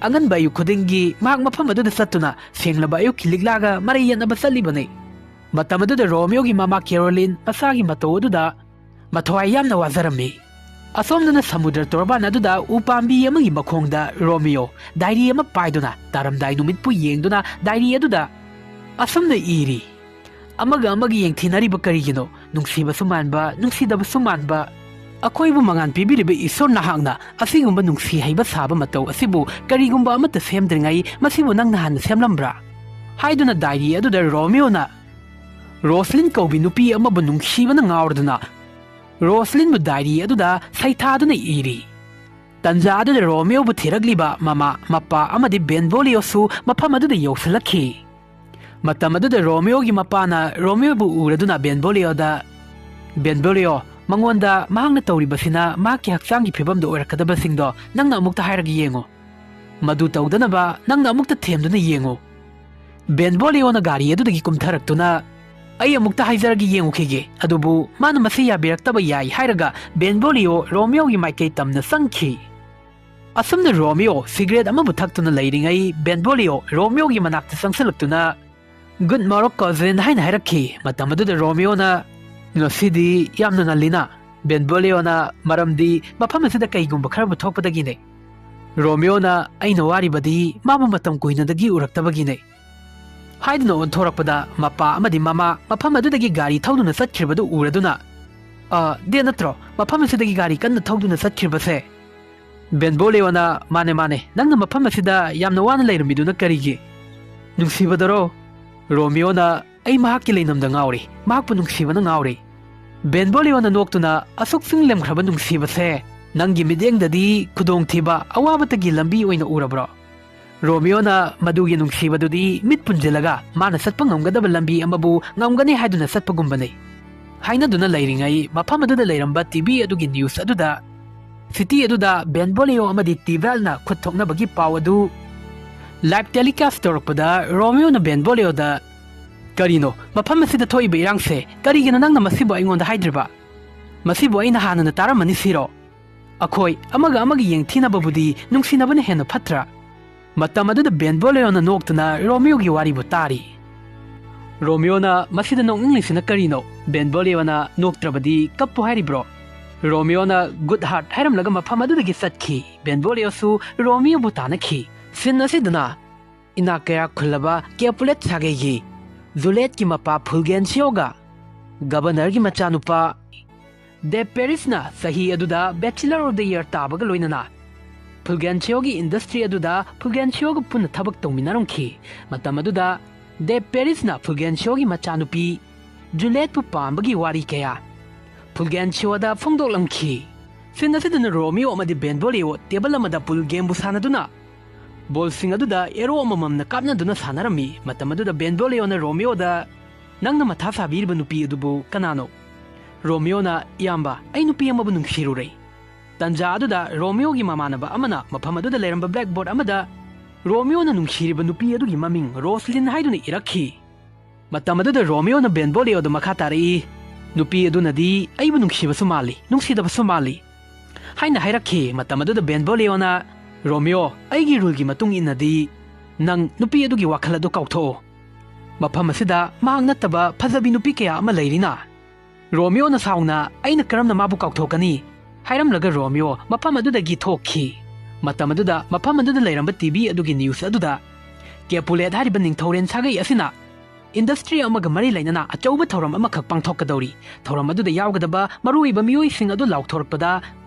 "ꯑꯉꯟꯕ ꯑꯌꯨꯛ ꯈꯨꯗꯤꯡꯒꯤ ꯃꯍꯥꯛ ꯃꯐꯝ ꯑꯗꯨꯗ ꯆꯠꯇꯨꯅ ꯁꯦꯡꯂꯕ ꯑꯌꯨꯛꯀꯤ ꯂꯤꯛꯂꯥꯒ ꯃꯔꯩ ꯌꯦꯠꯅꯕ ꯆꯠꯂꯤꯕꯅꯤ꯫" ꯃꯇꯝ ꯑꯗꯨꯗ ꯔꯣꯃꯤꯌꯣꯒꯤ ꯃꯃꯥ ꯀꯦꯔꯣꯂꯤꯟ ꯃꯁꯥꯒꯤ ꯃꯇꯧ ꯑꯗꯨꯗ, ꯃꯊ꯭ꯋꯥꯏ ꯌꯥꯝꯅ ꯋꯥꯖꯔꯝꯃꯤ꯫ ꯑꯁꯣꯝꯗꯅ ꯁꯃꯨꯗ꯭ꯔ ꯇꯣꯔꯕꯥꯟ ꯑꯗꯨꯗ ꯎꯄꯥꯝꯕꯤ ꯑꯃꯒꯤ ꯃꯈꯣꯡꯗ ꯔꯣꯃꯤꯑꯣ ꯗꯥꯏꯔꯤ ꯑꯃ ꯄꯥꯏꯗꯨꯅ ꯇꯥꯔꯝꯗꯥꯏ ꯅꯨꯃꯤꯠꯄꯨ ꯌꯦꯡꯗꯨꯅ ꯗꯥꯏꯔꯤ ꯑꯗꯨꯗ ꯑꯁꯨꯝꯅ ꯏꯔꯤ, "ꯑꯃꯒ ꯑꯃꯒ ꯌꯦꯡꯊꯤꯅꯔꯤꯕ ꯀꯔꯤꯒꯤꯅꯣ? ꯅꯨꯡꯁꯤꯕꯁꯨ ꯃꯥꯟꯕ, ꯅꯨꯡꯁꯤꯗꯕꯁꯨ ꯃꯥꯟꯕ꯫ ꯑꯩꯈꯣꯏꯕꯨ ꯃꯉꯥꯜ ꯄꯤꯕꯤꯔꯤꯕ ꯏꯁꯣꯔ ꯅꯍꯥꯛꯅ ꯑꯁꯤꯒꯨꯝꯕ ꯅꯨꯡꯁꯤ ꯍꯩꯕ ꯁꯥꯕ ꯃꯇꯧ ꯑꯁꯤꯕꯨ ꯀꯔꯤꯒꯨꯝꯕ ꯑꯃꯠꯇ ꯁꯦꯝꯗ꯭ꯔꯤꯉꯩ ꯃꯁꯤꯕꯨ ꯅꯪꯅ ꯍꯥꯟꯅ ꯁꯦꯝꯂꯝꯕ꯭ꯔꯥ?" ꯍꯥꯏꯗꯨꯅ ꯗꯥꯏꯔꯤ ꯑꯗꯨꯗ ꯔꯣꯃꯤꯑꯣꯅ ꯔꯣꯁꯂꯤꯟ ꯀꯧꯕꯤ ꯅꯨꯄꯤ ꯑꯃꯕꯨ ꯅꯨꯡꯁꯤꯕꯅ ꯉꯥꯎꯔꯗꯨꯅ ꯔꯣꯁꯂꯤꯟꯕꯨ ꯗꯥꯏꯔꯤ ꯑꯗꯨꯗ ꯁꯩꯊꯥꯗꯨꯅ ꯏꯔꯤ꯫ ꯇꯟꯖꯥ ꯑꯗꯨꯗ ꯔꯣꯃꯤꯑꯣꯕꯨ ꯊꯤꯔꯛꯂꯤꯕ ꯃꯃꯥ, ꯃꯄꯥ ꯑꯃꯗꯤ ꯕꯦꯟꯕꯣꯂꯤꯑꯣꯁꯨ ꯃꯐꯝ ꯑꯗꯨꯗ ꯌꯧꯁꯤꯜꯂꯛꯈꯤ꯫ ꯃꯇꯝ ꯑꯗꯨꯗ ꯔꯣꯃꯤꯑꯣꯒꯤ ꯃꯄꯥꯅ ꯔꯣꯃꯤꯑꯣꯕꯨ ꯎꯔꯗꯨꯅ ꯕꯦꯟꯕꯣꯂꯤꯑꯣꯗ, "ꯕꯦꯟꯕꯣꯂꯤꯑꯣ, ꯃꯉꯣꯟꯗ ꯃꯍꯥꯛꯅ ꯇꯧꯔꯤꯕꯁꯤꯅ ꯃꯍꯥꯛꯀꯤ ꯍꯛꯆꯥꯡꯒꯤ ꯐꯤꯕꯝꯗ ꯑꯣꯏꯔꯛꯀꯗꯕꯁꯤꯡꯗꯣ ꯅꯪꯅ ꯑꯃꯨꯛꯇ ꯍꯥꯏꯔꯒ ꯌꯦꯡꯉꯨ꯫ ꯃꯗꯨ ꯇꯧꯗꯅꯕ ꯅꯪꯅ ꯑꯃꯨꯛꯇ ꯊꯦꯝꯗꯨꯅ ꯌꯦꯡꯉꯨ꯫" ꯕꯦꯟꯕꯣꯂꯤꯑꯣꯅ ꯒꯥꯔꯤ ꯑꯗꯨꯗꯒꯤ ꯀꯨꯝꯊꯔꯛꯇꯨꯅ, "ꯑꯩ ꯑꯃꯨꯛꯇ ꯍꯥꯏꯖꯔꯒ ꯌꯦꯡꯉꯨꯈꯤꯒꯦ꯫" ꯑꯗꯨꯕꯨ ꯃꯥꯅ ꯃꯁꯤ ꯌꯥꯕꯤꯔꯛꯇꯕ ꯌꯥꯏ ꯍꯥꯏꯔꯒ ꯕꯦꯟꯕꯣꯂꯤꯑꯣ ꯔꯣꯃꯤꯑꯣꯒꯤ ꯃꯥꯏꯀꯩ ꯇꯝꯅ ꯆꯪꯈꯤ꯫ ꯑꯁꯨꯝꯅ ꯔꯣꯃꯤꯑꯣ ꯁꯤꯒꯔꯦꯠ ꯑꯃꯕꯨ ꯊꯛꯇꯨꯅ ꯂꯩꯔꯤꯉꯩ ꯕꯦꯟꯕꯣꯂꯤꯑꯣ ꯔꯣꯃꯤꯑꯣꯒꯤ ꯃꯅꯥꯛꯇ ꯆꯪꯁꯤꯜꯂꯛꯇꯨꯅ, "Good morning, cousin," ꯍꯥꯏꯅ ꯍꯥꯏꯔꯛꯈꯤ꯫ ꯃꯇꯝ ꯑꯗꯨꯗ ꯔꯣꯃꯤꯑꯣꯅ, "ꯉꯁꯤꯗꯤ ꯌꯥꯝꯅ ꯉꯜꯂꯤꯅ?" ꯕꯦꯟꯕꯣꯂꯤꯑꯣꯅ, "ꯃꯔꯝꯗꯤ ꯃꯐꯝ ꯑꯁꯤꯗ ꯀꯩꯒꯨꯝꯕ ꯈꯔꯕꯨ ꯊꯣꯛꯄꯗꯒꯤꯅꯦ꯫" ꯔꯣꯃꯤꯑꯣꯅ, "ꯑꯩꯅ ꯋꯥꯔꯤꯕꯗꯤ ꯃꯥꯕꯨ ꯃꯇꯝ ꯀꯨꯏꯅꯗꯒꯤ ꯎꯔꯛꯇꯕꯒꯤꯅꯦ꯫" ꯍꯥꯏꯗꯨꯅ ꯑꯣꯟꯊꯣꯔꯛꯄꯗ ꯃꯄꯥ ꯑꯃꯗꯤ ꯃꯃꯥ ꯃꯐꯝ ꯑꯗꯨꯗꯒꯤ ꯒꯥꯔꯤ ꯊꯧꯗꯨꯅ ꯆꯠꯈ꯭ꯔꯤꯕꯗꯨ ꯎꯔꯗꯨꯅ, "ꯑ, ꯗꯦ ꯅꯠꯇ꯭ꯔꯣ ꯃꯐꯝ ꯑꯁꯤꯗꯒꯤ ꯒꯥꯔꯤ ꯀꯟꯅ ꯊꯧꯗꯨꯅ ꯆꯠꯈ꯭ꯔꯤꯕꯁꯦ?" ꯕꯦꯟꯕꯣꯂꯤꯑꯣꯅ, "ꯃꯥꯅꯦ, ꯃꯥꯅꯦ, ꯅꯪꯅ ꯃꯐꯝ ꯑꯁꯤꯗ ꯌꯥꯝꯅ ꯋꯥꯅ ꯂꯩꯔꯝꯃꯤꯗꯨꯅ ꯀꯔꯤꯒꯤ?" "ꯅꯨꯡꯁꯤꯕꯗꯔꯣ?" ꯔꯣꯃꯤꯑꯣꯅ, "ꯑꯩ ꯃꯍꯥꯛꯀꯤ ꯂꯩꯅꯝꯗ ꯉꯥꯎꯔꯦ, ꯃꯍꯥꯛꯄꯨ ꯅꯨꯡꯁꯤꯕꯅ ꯉꯥꯎꯔꯦ꯫" ꯕꯦꯟꯕꯣꯂꯤꯑꯣꯅ ꯅꯣꯛꯇꯨꯅ, "ꯑꯁꯨꯛ ꯆꯤꯡꯂꯦꯝꯈ꯭ꯔꯕ ꯅꯨꯡꯁꯤꯕꯁꯦ ꯅꯪꯒꯤ ꯃꯤꯠꯌꯦꯡꯗꯗꯤ ꯈꯨꯗꯣꯡꯊꯤꯕ, ꯑꯋꯥꯕꯇꯒꯤ ꯂꯝꯕꯤ ꯑꯣꯏꯅ ꯎꯔꯕ꯭ꯔꯣ?" ꯔꯣꯃꯤꯑꯣꯅ, "ꯃꯗꯨꯒꯤ ꯅꯨꯡꯁꯤꯕꯗꯨꯗꯤ ꯃꯤꯠ ꯄꯨꯟꯁꯤꯜꯂꯒ ꯃꯥꯅ ꯆꯠꯄ ꯉꯝꯒꯗꯕ ꯂꯝꯕꯤ ꯑꯃꯕꯨ ꯉꯝꯒꯅꯤ ꯍꯥꯏꯗꯨꯅ ꯆꯠꯄꯒꯨꯝꯕꯅꯤ꯫" ꯍꯥꯏꯅꯗꯨꯅ ꯂꯩꯔꯤꯉꯩ ꯃꯐꯝ ꯑꯗꯨꯗ ꯂꯩꯔꯝꯕ ꯇꯤ ꯚꯤ ꯑꯗꯨꯒꯤ ꯅ꯭ꯌꯨꯁ ꯑꯗꯨꯗ ꯁꯤꯇꯤ ꯑꯗꯨꯗ ꯕꯦꯟꯕꯣꯂꯤꯑꯣ ꯑꯃꯗꯤ ꯇꯤꯕꯦꯜꯅ ꯈꯨꯠ ꯊꯣꯛꯅꯕꯒꯤ ꯄꯥꯎ ꯑꯗꯨ ꯂꯥꯏꯚ ꯇꯦꯂꯤꯀꯥꯁ ꯇꯧꯔꯛꯄꯗ ꯔꯣꯃꯤꯑꯣꯅ ꯕꯦꯟꯕꯣꯂꯤꯑꯣꯗ, "ꯀꯔꯤꯅꯣ ꯃꯐꯝ ꯑꯁꯤꯗ ꯊꯣꯛꯏꯕ ꯏꯔꯥꯡꯁꯦ? ꯀꯔꯤꯒꯤꯅꯣ ꯅꯪꯅ ꯃꯁꯤꯕꯨ ꯑꯩꯉꯣꯟꯗ ꯍꯥꯏꯗ꯭ꯔꯤꯕ? ꯃꯁꯤꯕꯨ ꯑꯩꯅ ꯍꯥꯟꯅꯅ ꯇꯥꯔꯝꯃꯅꯤ ꯁꯤꯔꯣ? ꯑꯩꯈꯣꯏ ꯑꯃꯒ ꯑꯃꯒ ꯌꯦꯡꯊꯤꯅꯕꯕꯨꯗꯤ ꯅꯨꯡꯁꯤꯅꯕꯅ ꯍꯦꯟꯅ ꯐꯠꯇ꯭ꯔꯥ?" ꯃꯇꯝ ꯑꯗꯨꯗ ꯕꯦꯟꯕꯣꯂꯤꯑꯣꯅ ꯅꯣꯛꯇꯨꯅ ꯔꯣꯃꯤꯑꯣꯒꯤ ꯋꯥꯔꯤꯕꯨ ꯇꯥꯔꯤ꯫ ꯔꯣꯃꯤꯑꯣꯅ, "ꯃꯁꯤꯗ ꯅꯣꯛꯅꯤꯡꯂꯤꯁꯤꯅ ꯀꯔꯤꯅꯣ?" ꯕꯦꯟꯕꯣꯂꯤꯑꯣꯅ, "ꯅꯣꯛꯇ꯭ꯔꯕꯗꯤ ꯀꯞꯄꯨ ꯍꯥꯏꯔꯤꯕ꯭ꯔꯣ?" ꯔꯣꯃꯤꯑꯣꯅ "Good heart" ꯍꯥꯏꯔꯝꯂꯒ ꯃꯐꯝ ꯑꯗꯨꯗꯒꯤ ꯆꯠꯈꯤ꯫ ꯕꯦꯟꯕꯣꯂꯤꯑꯣꯁꯨ ꯔꯣꯃꯤꯑꯣꯕꯨ ꯇꯥꯟꯅꯈꯤ꯫ ꯁꯤꯟ ꯑꯁꯤꯗꯅ ꯏꯅꯥꯛ ꯀꯌꯥ ꯈꯨꯜꯂꯕ ꯀꯦꯄꯨꯂꯦꯠ ꯁꯥꯒꯩꯒꯤ ꯖꯨꯂꯦꯠꯀꯤ ꯃꯄꯥ ꯐꯨꯜꯒꯦꯟꯁꯤꯑꯣꯒ ꯒꯕꯅꯔꯒꯤ ꯃꯆꯥꯅꯨꯄꯥ ꯗꯦꯞ ꯄꯦꯔꯤꯁꯅ ꯆꯍꯤ ꯑꯗꯨꯗ Bachelor of the Year ꯇꯥꯕꯒ ꯂꯣꯏꯅꯅ ꯐꯨꯜꯒꯦꯟꯁꯤꯑꯣꯒꯤ ꯏꯟꯗꯁꯇ꯭ꯔꯤ ꯑꯗꯨꯗ ꯐꯨꯜꯒꯦꯟꯁꯤꯑꯣꯒ ꯄꯨꯟꯅ ꯊꯕꯛ ꯇꯧꯃꯤꯟꯅꯔꯝꯈꯤ꯫ ꯃꯇꯝ ꯑꯗꯨꯗ ꯗꯦꯞ ꯄꯦꯔꯤꯁꯅ ꯐꯨꯜꯒꯦꯟꯁꯤꯑꯣꯒꯤ ꯃꯆꯥꯅꯨꯄꯤ ꯖꯨꯂꯦꯠꯄꯨ ꯄꯥꯝꯕꯒꯤ ꯋꯥꯔꯤ ꯀꯌꯥ ꯐꯨꯜꯒꯦꯟꯁꯤꯑꯣꯗ ꯐꯣꯡꯗꯣꯛꯂꯝꯈꯤ꯫ ꯁꯤꯟ ꯑꯁꯤꯗꯅ ꯔꯣꯃꯤꯑꯣ ꯑꯃꯗꯤ ꯕꯦꯟꯕꯣꯂꯤꯑꯣ ꯇꯦꯕꯜ ꯑꯃꯗ ꯄꯨꯜ ꯒꯦꯝꯕꯨ ꯁꯥꯟꯅꯗꯨꯅ ꯕꯣꯜꯁꯤꯡ ꯑꯗꯨꯗ ꯑꯦꯔꯣ ꯑꯃꯃꯝꯅ ꯀꯥꯞꯅꯗꯨꯅ ꯁꯥꯟꯅꯔꯝꯃꯤ꯫ ꯃꯇꯝ ꯑꯗꯨꯗ ꯕꯦꯟꯕꯣꯂꯤꯑꯣꯅ ꯔꯣꯃꯤꯑꯣꯗ, "ꯅꯪꯅ ꯃꯊꯥ ꯁꯥꯕꯤꯔꯤꯕ ꯅꯨꯄꯤ ꯑꯗꯨꯕꯨ ꯀꯅꯥꯅꯣ?" ꯔꯣꯃꯤꯑꯣꯅ, "ꯏꯌꯥꯝꯕ, ꯑꯩ ꯅꯨꯄꯤ ꯑꯃꯕꯨ ꯅꯨꯡꯁꯤꯔꯨꯔꯦ꯫" ꯇꯟꯖꯥ ꯑꯗꯨꯗ ꯔꯣꯃꯤꯑꯣꯒꯤ ꯃꯃꯥꯟꯅꯕ ꯑꯃꯅ ꯃꯐꯝ ꯑꯗꯨꯗ ꯂꯩꯔꯝꯕ ꯕ꯭ꯂꯦꯛꯕꯣꯔꯗ ꯑꯃꯗ ꯔꯣꯃꯤꯑꯣꯅ ꯅꯨꯡꯁꯤꯔꯤꯕ ꯅꯨꯄꯤ ꯑꯗꯨꯒꯤ ꯃꯃꯤꯡ ꯔꯣꯁꯂꯤꯟ ꯍꯥꯏꯗꯨꯅ ꯏꯔꯛꯈꯤ꯫ ꯃꯇꯝ ꯑꯗꯨꯗ ꯔꯣꯃꯤꯑꯣꯅ ꯕꯦꯟꯕꯣꯂꯤꯑꯣꯗ ꯃꯈꯥ ꯇꯥꯔꯛꯏ, "ꯅꯨꯄꯤ ꯑꯗꯨꯅꯗꯤ ꯑꯩꯕꯨ ꯅꯨꯡꯁꯤꯕꯁꯨ ꯃꯥꯜꯂꯤ, ꯅꯨꯡꯁꯤꯗꯕꯁꯨ ꯃꯥꯜꯂꯤ" ꯍꯥꯏꯅ ꯍꯥꯏꯔꯛꯈꯤ꯫ ꯃꯇꯝ ꯑꯗꯨꯗ ꯕꯦꯟꯕꯣꯂꯤꯑꯣꯅ, "ꯔꯣꯃꯤꯑꯣ, ꯑꯩꯒꯤ ꯔꯨꯜꯒꯤ ꯃꯇꯨꯡ ꯏꯟꯅꯗꯤ ꯅꯪ ꯅꯨꯄꯤ ꯑꯗꯨꯒꯤ ꯋꯥꯈꯜ ꯑꯗꯨ ꯀꯥꯎꯊꯣꯛꯑꯣ꯫ ꯃꯐꯝ ꯑꯁꯤꯗ ꯃꯍꯥꯛ ꯅꯠꯇꯕ ꯐꯖꯕꯤ ꯅꯨꯄꯤ ꯀꯌꯥ ꯑꯃ ꯂꯩꯔꯤꯅ꯫" ꯔꯣꯃꯤꯑꯣꯅ ꯁꯥꯎꯅ, "ꯑꯩꯅ ꯀꯔꯝꯅ ꯃꯥꯕꯨ ꯀꯥꯎꯊꯣꯛꯀꯅꯤ?" ꯍꯥꯏꯔꯝꯂꯒ ꯔꯣꯃꯤꯑꯣ ꯃꯐꯝ ꯑꯗꯨꯗꯒꯤ ꯊꯣꯛꯈꯤ꯫ ꯃꯇꯝ ꯑꯗꯨꯗ ꯃꯐꯝ ꯑꯗꯨꯗ ꯂꯩꯔꯝꯕ ꯇꯤ ꯚꯤ ꯑꯗꯨꯒꯤ ꯅ꯭ꯌꯨꯁ ꯑꯗꯨꯗ, "ꯀꯦꯄꯨꯂꯦꯠ ꯍꯥꯏꯔꯤꯕ ꯅꯤꯡꯊꯧꯔꯦꯟ ꯁꯥꯒꯩ ꯑꯁꯤꯅ ꯏꯟꯗꯁꯇ꯭ꯔꯤ ꯑꯃꯒ ꯃꯔꯤ ꯂꯩꯅꯅ ꯑꯆꯧꯕ ꯊꯧꯔꯝ ꯑꯃꯈꯛ ꯄꯥꯡꯊꯣꯛꯀꯗꯧꯔꯤ꯫ ꯊꯧꯔꯝ ꯑꯗꯨꯗ ꯌꯥꯎꯒꯗꯕ ꯃꯔꯨꯑꯣꯏꯕ ꯃꯤꯑꯣꯏꯁꯤꯡ ꯑꯗꯨ ꯂꯥꯎꯊꯣꯔꯛꯄꯗ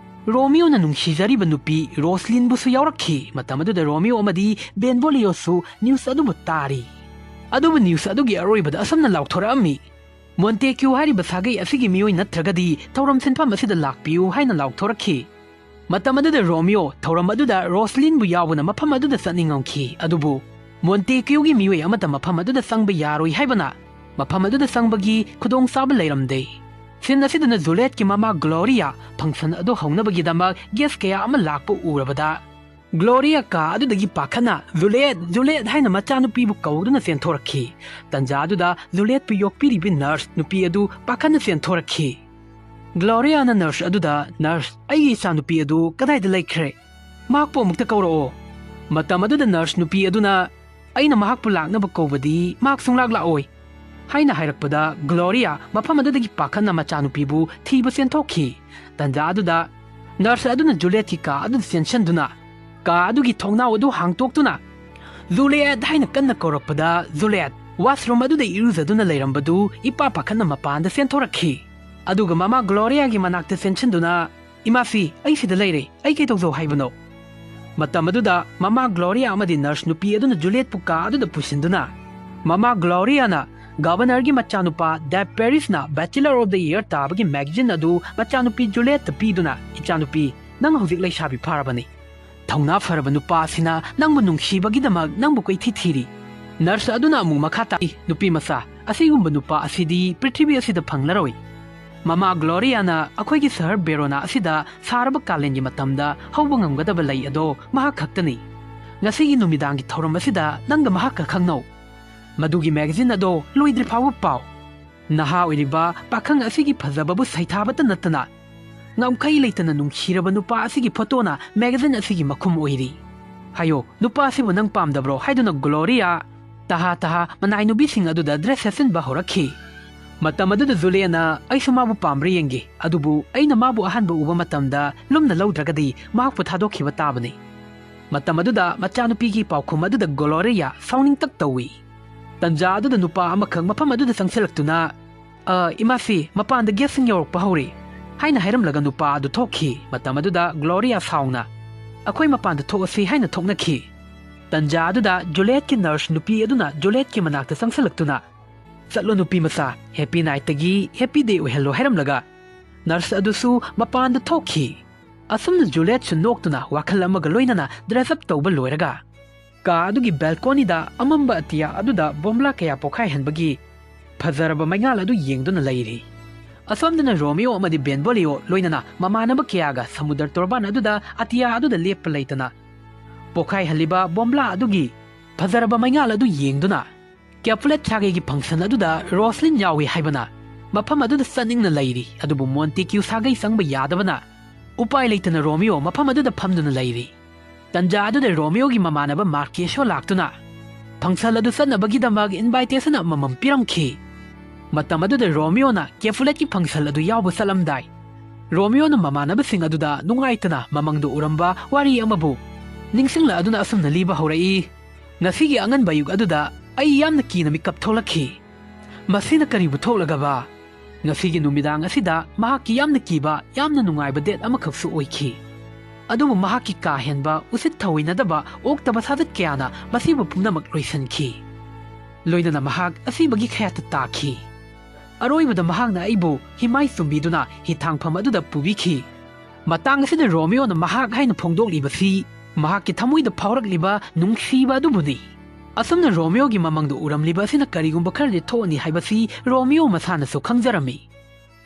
ꯔꯣꯃꯤꯑꯣꯅ ꯅꯨꯡꯁꯤꯖꯔꯤꯕ ꯅꯨꯄꯤ ꯔꯣꯁꯂꯤꯟꯕꯨꯁꯨ ꯌꯥꯎꯔꯛꯈꯤ꯫" ꯃꯇꯝ ꯑꯗꯨꯗ ꯔꯣꯃꯤꯑꯣ ꯑꯃꯗꯤ ꯕꯦꯟꯕꯣꯂꯤꯑꯣꯁꯨ ꯅ꯭ꯌꯨꯁ ꯑꯗꯨꯕꯨ ꯇꯥꯔꯤ꯫ ꯑꯗꯨꯕꯨ ꯅ꯭ꯌꯨꯁ ꯑꯗꯨꯒꯤ ꯑꯔꯣꯏꯕꯗ ꯑꯁꯨꯝꯅ ꯂꯥꯎꯊꯣꯔꯛꯑꯝꯃꯤ, "ꯃꯣꯟꯇꯦꯀ꯭ꯌꯨ ꯍꯥꯏꯔꯤꯕ ꯁꯥꯒꯩ ꯑꯁꯤꯒꯤ ꯃꯤꯑꯣꯏ ꯅꯠꯇ꯭ꯔꯒꯗꯤ ꯊꯧꯔꯝ ꯁꯤꯟꯐꯝ ꯑꯁꯤꯗ ꯂꯥꯛꯄꯤꯌꯨ" ꯍꯥꯏꯅ ꯂꯥꯎꯊꯣꯔꯛꯈꯤ꯫ ꯃꯇꯝ ꯑꯗꯨꯗ ꯔꯣꯃꯤꯑꯣ ꯊꯧꯔꯝ ꯑꯗꯨꯗ ꯔꯣꯁꯂꯤꯟꯕꯨ ꯌꯥꯎꯕꯅ ꯃꯐꯝ ꯑꯗꯨꯗ ꯆꯠꯅꯤꯡꯉꯝꯈꯤ, ꯑꯗꯨꯕꯨ ꯃꯣꯟꯇꯦꯀ꯭ꯌꯨꯒꯤ ꯃꯤꯑꯣꯏ ꯑꯃꯠꯇ ꯃꯐꯝ ꯑꯗꯨꯗ ꯆꯪꯕ ꯌꯥꯔꯣꯏ ꯍꯥꯏꯕꯅ ꯃꯐꯝ ꯑꯗꯨꯗ ꯆꯪꯕꯒꯤ ꯈꯨꯗꯣꯡꯆꯥꯕ ꯂꯩꯔꯝꯗꯦ꯫ ꯁꯤꯟ ꯑꯁꯤꯗꯅ ꯖꯨꯂꯦꯠꯀꯤ ꯃꯃꯥ ꯒ꯭ꯂꯣꯔꯤꯌꯥ ꯐꯪꯁꯟ ꯑꯗꯨ ꯍꯧꯅꯕꯒꯤꯗꯃꯛ ꯒꯦꯁ ꯀꯌꯥ ꯑꯃ ꯂꯥꯛꯄ ꯎꯔꯕꯗ, ꯒ꯭ꯂꯣꯔꯤꯌꯥ ꯀꯥ ꯑꯗꯨꯗꯒꯤ ꯄꯥꯈꯠꯅ, "ꯖꯨꯂꯦꯠ, ꯖꯨꯂꯦꯠ" ꯍꯥꯏꯅ ꯃꯆꯥꯅꯨꯄꯤꯕꯨ ꯀꯧꯗꯨꯅ ꯆꯦꯟꯊꯣꯔꯛꯈꯤ꯫ ꯇꯟꯖꯥ ꯑꯗꯨꯗ ꯖꯨꯂꯦꯠꯄꯨ ꯌꯣꯛꯄꯤꯔꯤꯕꯤ ꯅꯔꯁ ꯅꯨꯄꯤ ꯑꯗꯨ ꯄꯥꯈꯠꯅ ꯆꯦꯟꯊꯣꯔꯛꯈꯤ꯫ ꯒ꯭ꯂꯣꯔꯤꯌꯥꯅ ꯅꯔꯁ ꯑꯗꯨꯗ, "ꯅꯔꯁ, ꯑꯩꯒꯤ ꯏꯆꯥꯅꯨꯄꯤ ꯑꯗꯨ ꯀꯗꯥꯏꯗ ꯂꯩꯈ꯭ꯔꯦ? ꯃꯍꯥꯛꯄꯨ ꯑꯃꯨꯛꯇ ꯀꯧꯔꯛꯑꯣ꯫" ꯃꯇꯝ ꯑꯗꯨꯗ ꯅꯔꯁ ꯅꯨꯄꯤ ꯑꯗꯨꯅ, "ꯑꯩꯅ ꯃꯍꯥꯛꯄꯨ ꯂꯥꯛꯅꯕ ꯀꯧꯕꯗꯤ ꯃꯍꯥꯛ ꯁꯨꯡꯂꯥꯛ ꯂꯥꯛꯑꯣꯏ꯫ ꯍꯥꯏꯅ ꯍꯥꯏꯔꯛꯄꯗ ꯒ꯭ꯂꯣꯔꯤꯌꯥ ꯃꯐꯝ ꯑꯗꯨꯗꯒꯤ ꯄꯥꯈꯠꯅ ꯃꯆꯥꯅꯨꯄꯤꯕꯨ ꯊꯤꯕ ꯆꯦꯟꯊꯣꯛꯈꯤ꯫ ꯇꯟꯖꯥ ꯑꯗꯨꯗ ꯅꯔꯁ ꯑꯗꯨꯅ ꯖꯨꯂꯤꯌꯠꯀꯤ ꯀꯥ ꯑꯗꯨꯗ ꯆꯦꯟꯁꯤꯟꯗꯨꯅ ꯀꯥ ꯑꯗꯨꯒꯤ ꯊꯣꯡꯅꯥꯎ ꯑꯗꯨ ꯍꯥꯡꯇꯣꯛꯇꯨꯅ "ꯖꯨꯂꯤꯌꯠ" ꯍꯥꯏꯅ ꯀꯟꯅ ꯀꯧꯔꯛꯄꯗ ꯖꯨꯂꯤꯌꯠ ꯋꯥꯁꯔꯨꯝ ꯑꯗꯨꯗ ꯏꯔꯨꯖꯗꯨꯅ ꯂꯩꯔꯝꯕꯗꯨ ꯏꯄꯥ ꯄꯥꯈꯠꯅ ꯃꯄꯥꯟꯗ ꯆꯦꯟꯊꯣꯔꯛꯈꯤ꯫ ꯑꯗꯨꯒ ꯃꯃꯥ ꯒ꯭ꯂꯣꯔꯤꯌꯥꯒꯤ ꯃꯅꯥꯛꯇ ꯆꯦꯟꯁꯤꯟꯗꯨꯅ "ꯏꯃꯥꯁꯤ, ꯑꯩ ꯁꯤꯗ ꯂꯩꯔꯦ, ꯑꯩ ꯀꯩꯗꯧꯖꯧ ꯍꯥꯏꯕꯅꯣ?" ꯃꯇꯝ ꯑꯗꯨꯗ ꯃꯃꯥ ꯒ꯭ꯂꯣꯔꯤꯌꯥ ꯑꯃꯗꯤ ꯅꯔꯁ ꯅꯨꯄꯤ ꯑꯗꯨꯅ ꯖꯨꯂꯤꯌꯠꯄꯨ ꯀꯥ ꯑꯗꯨꯗ ꯄꯨꯁꯤꯟꯗꯨꯅ ꯃꯃꯥ ꯒ꯭ꯂꯣꯔꯤꯌꯥꯅ ꯒꯕꯔꯅꯔꯒꯤ ꯃꯆꯥꯅꯨꯄꯥ ꯗꯦꯞ ꯄꯦꯔꯤꯁꯅ Bachelor of the Year ꯇꯥꯕꯒꯤ ꯃꯦꯒꯥꯖꯤꯟ ꯑꯗꯨ ꯃꯆꯥꯅꯨꯄꯤ ꯖꯨꯂꯤꯌꯠꯇ ꯄꯤꯗꯨꯅ, "ꯏꯆꯥꯅꯨꯄꯤ, ꯅꯪ ꯍꯧꯖꯤꯛ ꯂꯩꯁꯥꯕꯤ ꯐꯥꯔꯕꯅꯤ꯫ ꯊꯧꯅꯥ ꯐꯔꯕ ꯅꯨꯄꯥ ꯑꯁꯤꯅ ꯅꯪꯕꯨ ꯅꯨꯡꯁꯤꯕꯒꯤꯗꯃꯛ ꯅꯪꯕꯨ ꯀꯣꯏꯊꯤ ꯊꯤꯔꯤ꯫" ꯅꯔꯁ ꯑꯗꯨꯅ ꯑꯃꯨꯛ ꯃꯈꯥ ꯇꯥꯏ, "ꯅꯨꯄꯤ ꯃꯆꯥ, ꯑꯁꯤꯒꯨꯝꯕ ꯅꯨꯄꯥ ꯑꯁꯤꯗꯤ ꯄ꯭ꯔꯤꯊꯤꯕꯤ ꯑꯁꯤꯗ ꯐꯪꯂꯔꯣꯏ꯫ ꯃꯃꯥ ꯒ꯭ꯂꯣꯔꯤꯌꯥꯅ ꯑꯩꯈꯣꯏꯒꯤ ꯁꯍꯔ ꯕꯦꯔꯣꯅꯥ ꯑꯁꯤꯗ ꯁꯥꯔꯕ ꯀꯥꯂꯦꯟꯒꯤ ꯃꯇꯝꯗ ꯍꯧꯕ ꯉꯝꯒꯗꯕ ꯂꯩ ꯑꯗꯣ ꯃꯍꯥꯛ ꯈꯛꯇꯅꯤ꯫ ꯉꯁꯤꯒꯤ ꯅꯨꯃꯤꯗꯥꯡꯒꯤ ꯊꯧꯔꯝ ꯑꯁꯤꯗ ꯅꯪꯒ ꯃꯍꯥꯛꯀ ꯈꯪꯅꯧ꯫ ꯃꯗꯨꯒꯤ ꯃꯦꯒꯥꯖꯤꯟ ꯑꯗꯣ ꯂꯣꯏꯗ꯭ꯔꯤ ꯐꯥꯎꯕ ꯄꯥꯎ꯫ ꯅꯍꯥ ꯑꯣꯏꯔꯤꯕ ꯄꯥꯈꯪ ꯑꯁꯤꯒꯤ ꯐꯖꯕꯕꯨ ꯁꯩꯊꯥꯕꯇ ꯅꯠꯇꯅ ꯉꯝꯈꯩ ꯂꯩꯇꯅ ꯅꯨꯡꯁꯤꯔꯕ ꯅꯨꯄꯥ ꯑꯁꯤꯒꯤ ꯐꯣꯇꯣꯅ ꯃꯦꯒꯥꯖꯤꯟ ꯑꯁꯤꯒꯤ ꯃꯈꯨꯝ ꯑꯣꯏꯔꯤ꯫ ꯍꯥꯏꯌꯣ, ꯅꯨꯄꯥ ꯑꯁꯤꯕꯨ ꯅꯪ ꯄꯥꯝꯗꯕ꯭ꯔꯣ?" ꯍꯥꯏꯗꯨꯅ ꯒ꯭ꯂꯣꯔꯤꯌꯥ ꯇꯍꯥ ꯇꯍꯥ ꯃꯅꯥꯏ ꯅꯨꯄꯤꯁꯤꯡ ꯑꯗꯨꯗ ꯗ꯭ꯔꯦꯁ ꯁꯦꯠꯆꯤꯟꯕ ꯍꯧꯔꯛꯈꯤ꯫ ꯃꯇꯝ ꯑꯗꯨꯗ ꯖꯨꯂꯤꯌꯥꯅ "ꯑꯩꯁꯨ ꯃꯥꯕꯨ ꯄꯥꯝꯕ꯭ꯔꯥ ꯌꯦꯡꯒꯦ, ꯑꯗꯨꯕꯨ ꯑꯩꯅ ꯃꯥꯕꯨ ꯑꯍꯥꯟꯕ ꯎꯕ ꯃꯇꯝꯗ ꯂꯨꯝꯅ ꯂꯧꯗ꯭ꯔꯒꯗꯤ ꯃꯍꯥꯛꯄꯨ ꯊꯥꯗꯣꯛꯈꯤꯕ ꯇꯥꯕꯅꯤ꯫" ꯃꯇꯝ ꯑꯗꯨꯗ ꯃꯆꯥꯅꯨꯄꯤꯒꯤ ꯄꯥꯎꯈꯨꯝ ꯑꯗꯨꯗ ꯒ꯭ꯂꯣꯔꯤꯌꯥ ꯁꯥꯎꯅꯤꯡꯇꯛ ꯇꯧꯏ꯫ ꯇꯟꯖꯥ ꯑꯗꯨꯗ ꯅꯨꯄꯥ ꯑꯃꯈꯛ ꯃꯐꯝ ꯑꯗꯨꯗ ꯆꯪꯁꯤꯜꯂꯛꯇꯨꯅ, "ꯑ, ꯏꯃꯥꯁꯤ, ꯃꯄꯥꯟꯗ ꯒꯦꯁꯁꯤꯡ ꯌꯧꯔꯛꯄ ꯍꯧꯔꯦ," ꯍꯥꯏꯅ ꯍꯥꯏꯔꯝꯂꯒ ꯅꯨꯄꯥ ꯑꯗꯨ ꯊꯣꯛꯈꯤ꯫ ꯃꯇꯝ ꯑꯗꯨꯗ ꯒ꯭ꯂꯣꯔꯤꯌꯥ ꯁꯥꯎꯅ, "ꯑꯩꯈꯣꯏ ꯃꯄꯥꯟꯗ ꯊꯣꯛꯑꯁꯤ" ꯍꯥꯏꯅ ꯊꯣꯛꯅꯈꯤ꯫ ꯇꯟꯖꯥ ꯑꯗꯨꯗ ꯖꯨꯂꯤꯌꯠꯀꯤ ꯅꯔꯁ ꯅꯨꯄꯤ ꯑꯗꯨꯅ ꯖꯨꯂꯤꯌꯠꯀꯤ ꯃꯅꯥꯛꯇ ꯆꯪꯁꯤꯜꯂꯛꯇꯨꯅ, "ꯆꯠꯂꯣ ꯅꯨꯄꯤ ꯃꯆꯥ, ꯍꯦꯄꯤ ꯅꯥꯏꯠꯇꯒꯤ ꯍꯦꯄꯤ ꯗꯦ ꯑꯣꯏꯍꯜꯂꯣ" ꯍꯥꯏꯔꯝꯂꯒ ꯅꯔꯁ ꯑꯗꯨꯁꯨ ꯃꯄꯥꯟꯗ ꯊꯣꯛꯈꯤ꯫ ꯑꯁꯨꯝꯅ ꯖꯨꯂꯤꯌꯠꯁꯨ ꯅꯣꯛꯇꯨꯅ ꯋꯥꯈꯜ ꯑꯃꯒ ꯂꯣꯏꯅꯅ ꯗ꯭ꯔꯦꯁ ꯑꯞ ꯇꯧꯕ ꯂꯣꯏꯔꯒ ꯀꯥ ꯑꯗꯨꯒꯤ ꯕꯦꯜꯀꯣꯅꯤꯗ ꯑꯃꯝꯕ ꯑꯇꯤꯌꯥ ꯑꯗꯨꯗ ꯕꯣꯝꯕ꯭ꯂꯥ ꯀꯌꯥ ꯄꯣꯈꯥꯏꯍꯟꯕꯒꯤ ꯐꯖꯔꯕ ꯃꯩꯉꯥꯜ ꯑꯗꯨ ꯌꯦꯡꯗꯨꯅ ꯂꯩꯔꯤ꯫ ꯑꯁꯣꯝꯗꯅ ꯔꯣꯃꯤꯑꯣ ꯑꯃꯗꯤ ꯕꯦꯟꯕꯣꯂꯤꯑꯣ ꯂꯣꯏꯅꯅ ꯃꯃꯥꯟꯅꯕ ꯀꯌꯥꯒ ꯁꯃꯨꯗ꯭ꯔ ꯇꯣꯔꯕꯥꯟ ꯑꯗꯨꯗ ꯑꯇꯤꯌꯥ ꯑꯗꯨꯗ ꯂꯦꯞꯄ ꯂꯩꯇꯅ ꯄꯣꯈꯥꯏꯍꯜꯂꯤꯕ ꯕꯣꯝꯕ꯭ꯂꯥ ꯑꯗꯨꯒꯤ ꯐꯖꯔꯕ ꯃꯩꯉꯥꯜ ꯑꯗꯨ ꯌꯦꯡꯗꯨꯅ ꯀꯦꯄꯨꯂꯦꯠ ꯁꯥꯒꯩꯒꯤ ꯐꯪꯁꯟ ꯑꯗꯨꯗ ꯔꯣꯁꯂꯤꯟ ꯌꯥꯎꯏ ꯍꯥꯏꯕꯅ ꯃꯐꯝ ꯑꯗꯨꯗ ꯆꯠꯅꯤꯡꯅ ꯂꯩꯔꯤ꯫ ꯑꯗꯨꯕꯨ ꯃꯣꯟꯇꯦꯀ꯭ꯌꯨ ꯁꯥꯒꯩ ꯆꯪꯕ ꯌꯥꯗꯕꯅ ꯎꯄꯥꯏ ꯂꯩꯇꯅ ꯔꯣꯃꯤꯑꯣ ꯃꯐꯝ ꯑꯗꯨꯗ ꯐꯝꯗꯨꯅ ꯂꯩꯔꯤ꯫ ꯇꯟꯖꯥ ꯑꯗꯨꯗ ꯔꯣꯃꯤꯑꯣꯒꯤ ꯃꯃꯥꯟꯅꯕ ꯃꯥꯔꯀꯦꯁꯣ ꯂꯥꯛꯇꯨꯅ, function ꯑꯗꯨ ꯆꯠꯅꯕꯒꯤꯗꯃꯛ invitation ꯑꯃꯃꯝ ꯄꯤꯔꯝꯈꯤ꯫ ꯃꯇꯝ ꯑꯗꯨꯗ ꯔꯣꯃꯤꯑꯣꯅ ꯀꯦꯄꯨꯂꯦꯠꯀꯤ function ꯑꯗꯨ ꯌꯥꯎꯕ ꯆꯠꯂꯝꯗꯥꯏ, ꯔꯣꯃꯤꯑꯣꯅ ꯃꯃꯥꯟꯅꯕꯁꯤꯡ ꯑꯗꯨꯗ ꯅꯨꯡꯉꯥꯏꯇꯅ ꯃꯃꯪꯗ ꯎꯔꯝꯕ ꯋꯥꯔꯤ ꯑꯃꯕꯨ ꯅꯤꯡꯁꯤꯡꯂꯛꯑꯗꯨꯅ ꯑꯁꯨꯝꯅ ꯂꯤꯕ ꯍꯧꯔꯛꯏ꯫ "ꯉꯁꯤꯒꯤ ꯑꯉꯟꯕ ꯑꯌꯨꯛ ꯑꯗꯨꯗ ꯑꯩ ꯌꯥꯝꯅ ꯀꯤꯅ ꯃꯤꯀꯞ ꯊꯣꯛꯂꯛꯈꯤ꯫ ꯃꯁꯤꯅ ꯀꯔꯤꯕꯨ ꯊꯣꯛꯂꯒꯕ? ꯉꯁꯤꯒꯤ ꯅꯨꯃꯤꯗꯥꯡ ꯑꯁꯤꯗ ꯃꯍꯥꯛꯀꯤ ꯌꯥꯝꯅ ꯀꯤꯕ, ꯌꯥꯝꯅ ꯅꯨꯡꯉꯥꯏꯕ date ꯑꯃꯈꯛꯁꯨ ꯑꯣꯏꯈꯤ꯫ ꯑꯗꯨꯕꯨ ꯃꯍꯥꯛꯀꯤ ꯀꯥ ꯍꯦꯟꯕ, ꯎꯁꯤꯠ ꯊꯑꯣꯏꯅꯗꯕ, ꯑꯣꯛꯇꯕ ꯁꯥꯖꯠ ꯀꯌꯥꯅ ꯃꯁꯤꯕꯨ ꯄꯨꯝꯅꯃꯛ ꯂꯣꯏꯁꯤꯟꯈꯤ꯫ ꯂꯣꯏꯅꯅ ꯃꯍꯥꯛ ꯑꯁꯤꯕꯒꯤ ꯈꯌꯥꯠꯇ ꯇꯥꯈꯤ꯫ ꯑꯔꯣꯏꯕꯗ ꯃꯍꯥꯛꯅ ꯑꯩꯕꯨ ꯍꯤꯃꯥꯏ ꯆꯨꯝꯕꯤꯗꯨꯅ ꯍꯤꯊꯥꯡꯐꯝ ꯑꯗꯨꯗ ꯄꯨꯕꯤꯈꯤ꯫ ꯃꯇꯥꯡ ꯑꯁꯤꯗ ꯔꯣꯃꯤꯑꯣꯅ ꯃꯍꯥꯛ ꯍꯥꯏꯅ ꯐꯣꯡꯗꯣꯛꯂꯤꯕꯁꯤ ꯃꯍꯥꯛꯀꯤ ꯊꯃꯣꯏꯗ ꯐꯥꯎꯔꯛꯂꯤꯕ ꯅꯨꯡꯁꯤꯕ ꯑꯗꯨꯕꯨꯅꯤ꯫ ꯑꯁꯨꯝꯅ ꯔꯣꯃꯤꯑꯣꯒꯤ ꯃꯃꯪꯗ ꯎꯔꯝꯂꯤꯕ ꯑꯁꯤꯅ ꯀꯔꯤꯒꯨꯝꯕ ꯈꯔꯗꯤ ꯊꯣꯛꯑꯅꯤ ꯍꯥꯏꯕꯁꯤ ꯔꯣꯃꯤꯑꯣ ꯃꯁꯥꯅꯁꯨ ꯈꯪꯖꯔꯝꯃꯤ꯫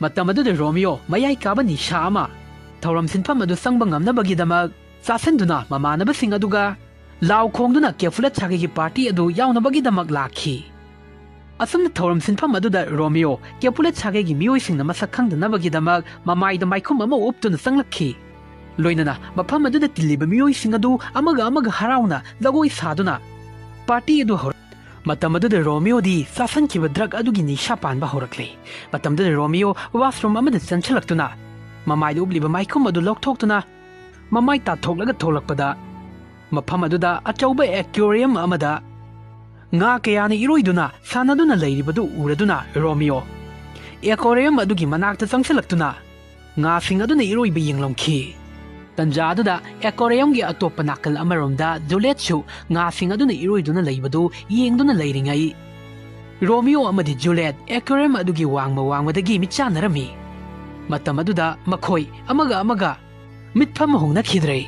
ꯃꯇꯝ ꯑꯗꯨꯗ ꯔꯣꯃꯤꯑꯣ ꯃꯌꯥꯏ ꯀꯥꯕ ꯅꯤꯁꯥ ꯑꯃ ꯊꯧꯔꯝ ꯁꯤꯟꯐꯝ ꯑꯗꯨ ꯆꯪꯕ ꯉꯝꯅꯕꯒꯤꯗꯃꯛ ꯆꯥꯁꯤꯟꯗꯨꯅ ꯃꯃꯥꯟꯅꯕꯁꯤꯡ ꯑꯗꯨꯒ ꯂꯥꯎ ꯈꯣꯡꯗꯨꯅ ꯀꯦꯄꯨꯂꯦꯠ ꯁꯥꯒꯩꯒꯤ party ꯑꯗꯨ ꯌꯥꯎꯅꯕꯒꯤꯗꯃꯛ ꯂꯥꯛꯈꯤ꯫ ꯑꯁꯨꯝꯅ ꯊꯧꯔꯝ ꯁꯤꯟꯐꯝ ꯑꯗꯨꯗ ꯔꯣꯃꯤꯑꯣ ꯀꯦꯄꯨꯂꯦꯠ ꯁꯥꯒꯩꯒꯤ ꯃꯤꯑꯣꯏꯁꯤꯡꯅ ꯃꯁꯛ ꯈꯪꯗꯅꯕꯒꯤꯗꯃꯛ ꯃꯃꯥꯏꯗ ꯃꯥꯏꯈꯨꯝ ꯑꯃ ꯎꯞꯇꯨꯅ ꯆꯪꯂꯛꯈꯤ꯫ ꯂꯣꯏꯅꯅ ꯃꯐꯝ ꯑꯗꯨꯗ ꯇꯤꯜꯂꯤꯕ ꯃꯤꯑꯣꯏꯁꯤꯡ ꯑꯗꯨ ꯑꯃꯒ ꯑꯃꯒ ꯍꯔꯥꯎꯅ ꯖꯒꯣꯏ ꯁꯥꯗꯨꯅ party ꯑꯗꯨ ꯍꯧꯔꯛ-, ꯃꯇꯝ ꯑꯗꯨꯗ ꯔꯣꯃꯤꯑꯣꯗꯤ ꯆꯥꯁꯟꯈꯤꯕ drug ꯑꯗꯨꯒꯤ ꯅꯤꯁꯥ ꯄꯥꯟꯕ ꯍꯧꯔꯛꯂꯦ꯫ ꯃꯇꯝꯗꯨꯗ ꯔꯣꯃꯤꯑꯣ washroom ꯑꯃꯗ ꯆꯪꯁꯤꯜꯂꯛꯇꯨꯅ ꯃꯃꯥꯏꯗ ꯎꯞꯂꯤꯕ ꯃꯥꯏꯈꯨꯝ ꯑꯗꯨ ꯂꯧꯊꯣꯛꯇꯨꯅ ꯃꯃꯥꯏ ꯇꯥꯊꯣꯛꯂꯒ ꯊꯣꯛꯂꯛꯄꯗ, ꯃꯐꯝ ꯑꯗꯨꯗ ꯑꯆꯧꯕ aquarium ꯑꯃꯗ ꯉꯥ ꯀꯌꯥꯅ ꯏꯔꯣꯏꯗꯨꯅ ꯁꯥꯟꯅꯗꯨꯅ ꯂꯩꯔꯤꯕꯗꯨ ꯎꯔꯗꯨꯅ ꯔꯣꯃꯤꯑꯣ aquarium ꯑꯗꯨꯒꯤ ꯃꯅꯥꯛꯇ ꯆꯪꯁꯤꯜꯂꯛꯇꯨꯅ ꯉꯥꯁꯤꯡ ꯑꯗꯨꯅ ꯏꯔꯣꯏꯕ ꯌꯦꯡꯂꯝꯈꯤ꯫ ꯇꯟꯖꯥ ꯑꯗꯨꯗ aquariumꯒꯤ ꯑꯇꯣꯞꯄ ꯅꯥꯀꯜ ꯑꯃꯔꯣꯝꯗ ꯖꯨꯂꯦꯠꯁꯨ ꯉꯥꯁꯤꯡ ꯑꯗꯨꯅ ꯏꯔꯣꯏꯗꯨꯅ ꯂꯩꯕꯗꯨ ꯌꯦꯡꯗꯨꯅ ꯂꯩꯔꯤꯉꯩ, ꯔꯣꯃꯤꯑꯣ ꯑꯃꯗꯤ ꯖꯨꯂꯦꯠ aquarium ꯑꯗꯨꯒꯤ ꯋꯥꯡꯃ ꯋꯥꯡꯃꯗꯒꯤ ꯃꯤꯠꯆꯥꯟꯅꯔꯝꯃꯤ꯫ ꯃꯇꯝ ꯑꯗꯨꯗ ꯃꯈꯣꯏ ꯑꯃꯒ ꯑꯃꯒ ꯃꯤꯠꯐꯝ ꯍꯣꯡꯅꯈꯤꯗ꯭ꯔꯦ꯫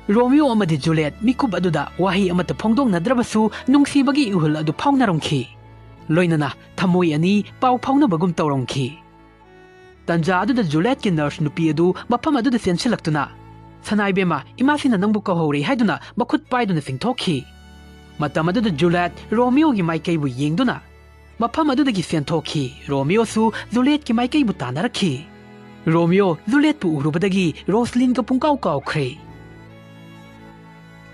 ꯔꯣꯃꯤꯑꯣ ꯑꯃꯗꯤ ꯖꯨꯂꯦꯠ ꯃꯤꯀꯨꯞ ꯑꯗꯨꯗ ꯋꯥꯍꯩ ꯑꯃꯠꯇ ꯐꯣꯡꯗꯣꯛꯅꯗ꯭ꯔꯕꯁꯨ ꯅꯨꯡꯁꯤꯕꯒꯤ ꯏꯍꯨꯜ ꯑꯗꯨ ꯐꯥꯎꯅꯔꯝꯈꯤ꯫ ꯂꯣꯏꯅꯅ ꯊꯃꯣꯏ ꯑꯅꯤ ꯄꯥꯎ ꯐꯥꯎꯅꯕꯒꯨꯝ ꯇꯧꯔꯝꯈꯤ꯫ ꯇꯟꯖꯥ ꯑꯗꯨꯗ ꯖꯨꯂꯦꯠꯀꯤ nurse ꯅꯨꯄꯤ ꯑꯗꯨ ꯃꯐꯝ ꯑꯗꯨꯗ ꯆꯦꯟꯁꯤꯜꯂꯛꯇꯨꯅ, "ꯁꯅꯥꯏꯕꯦꯝꯃ, ꯏꯃꯥꯁꯤꯅ ꯅꯪꯕꯨ ꯀꯧꯍꯧꯔꯦ" ꯍꯥꯏꯗꯨꯅ ꯃꯈꯨꯠ ꯄꯥꯏꯗꯨꯅ ꯆꯤꯡꯊꯣꯛꯈꯤ꯫ ꯃꯇꯝ ꯑꯗꯨꯗ ꯖꯨꯂꯦꯠ ꯔꯣꯃꯤꯑꯣꯒꯤ ꯃꯥꯏꯀꯩꯕꯨ ꯌꯦꯡꯗꯨꯅ ꯃꯐꯝ ꯑꯗꯨꯗꯒꯤ ꯆꯦꯟꯊꯣꯛꯈꯤ꯫ ꯔꯣꯃꯤꯑꯣꯁꯨ ꯖꯨꯂꯦꯠꯀꯤ ꯃꯥꯏꯀꯩꯕꯨ ꯇꯥꯟꯅꯔꯛꯈꯤ꯫ ꯔꯣꯃꯤꯑꯣ ꯖꯨꯂꯦꯠꯄꯨ ꯎꯔꯨꯕꯗꯒꯤ ꯔꯣꯁꯂꯤꯟꯒ ꯄꯨꯡꯀꯥꯎ ꯀꯥꯎꯈ꯭ꯔꯦ꯫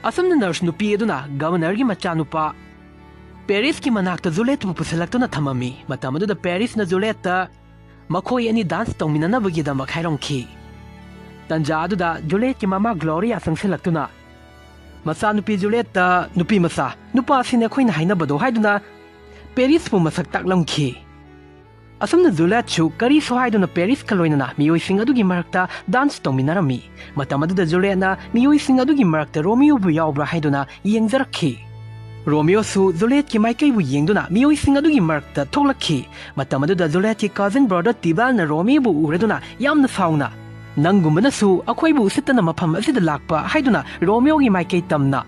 ꯑꯁꯨꯝꯅ nurse ꯅꯨꯄꯤ ꯑꯗꯨꯅ governorꯒꯤ ꯃꯆꯥꯅꯨꯄꯥ ꯄꯦꯔꯤꯁꯀꯤ ꯃꯅꯥꯛꯇ ꯖꯨꯂꯦꯠꯄꯨ ꯄꯨꯁꯤꯜꯂꯛꯇꯨꯅ ꯊꯝꯃꯝꯃꯤ꯫ ꯃꯇꯝ ꯑꯗꯨꯗ ꯄꯦꯔꯤꯁꯅ ꯖꯨꯂꯦꯠꯇ ꯃꯈꯣꯏ ꯑꯅꯤ ꯗꯥꯟꯁ ꯇꯧꯃꯤꯟꯅꯅꯕꯒꯤꯗꯃꯛ ꯍꯥꯏꯔꯝꯈꯤ꯫ ꯇꯟꯖꯥ ꯑꯗꯨꯗ ꯖꯨꯂꯦꯠꯀꯤ ꯃꯃꯥ ꯒ꯭ꯂꯣꯔꯤꯌꯥ ꯆꯪꯁꯤꯜꯂꯛꯇꯨꯅ, "ꯃꯆꯥꯅꯨꯄꯤ ꯖꯨꯂꯦꯠꯇ ꯅꯨꯄꯤ ꯃꯆꯥ, ꯅꯨꯄꯥꯁꯤꯅꯦ ꯑꯩꯈꯣꯏꯅ ꯍꯥꯏꯅꯕꯗꯣ" ꯍꯥꯏꯗꯨꯅ ꯄꯦꯔꯤꯁꯄꯨ ꯃꯁꯛ ꯇꯥꯛꯂꯝꯈꯤ꯫ ꯑꯁꯨꯝꯅ ꯖꯨꯂꯦꯠꯁꯨ ꯀꯔꯤꯁꯨ ꯍꯥꯏꯗꯨꯅ ꯄꯦꯔꯤꯁꯀ ꯂꯣꯏꯅꯅ ꯃꯤꯑꯣꯏꯁꯤꯡ ꯑꯗꯨꯒꯤ ꯃꯔꯛꯇ ꯗꯥꯟꯁ ꯇꯧꯃꯤꯟꯅꯔꯝꯃꯤ꯫ ꯃꯇꯝ ꯑꯗꯨꯗ ꯖꯨꯂꯦꯠꯅ ꯃꯤꯑꯣꯏꯁꯤꯡ ꯑꯗꯨꯒꯤ ꯃꯔꯛꯇ ꯔꯣꯃꯤꯌꯣꯕꯨ ꯌꯥꯎꯕ꯭ꯔꯥ ꯍꯥꯏꯗꯨꯅ ꯌꯦꯡꯖꯔꯛꯈꯤ꯫ ꯔꯣꯃꯤꯌꯣꯁꯨ ꯖꯨꯂꯦꯠꯀꯤ ꯃꯥꯏꯀꯩꯕꯨ ꯌꯦꯡꯗꯨꯅ ꯃꯤꯑꯣꯏꯁꯤꯡ ꯑꯗꯨꯒꯤ ꯃꯔꯛꯇ ꯊꯣꯛꯂꯛꯈꯤ꯫ ꯃꯇꯝ ꯑꯗꯨꯗ ꯖꯨꯂꯦꯠꯀꯤ ꯀꯥꯖꯤꯟ ꯕ꯭ꯔꯗꯔ ꯇꯤꯕꯥꯜꯅ ꯔꯣꯃꯤꯌꯣꯕꯨ ꯎꯔꯗꯨꯅ ꯌꯥꯝꯅ ꯁꯥꯎꯅ, "ꯅꯪꯒꯨꯝꯕꯅꯁꯨ ꯑꯩꯈꯣꯏꯕꯨ ꯎꯁꯤꯠꯇꯅ ꯃꯐꯝ ꯑꯁꯤꯗ ꯂꯥꯛꯄ" ꯍꯥꯏꯗꯨꯅ ꯔꯣꯃꯤꯌꯣꯒꯤ ꯃꯥꯏꯀꯩ ꯇꯝꯅ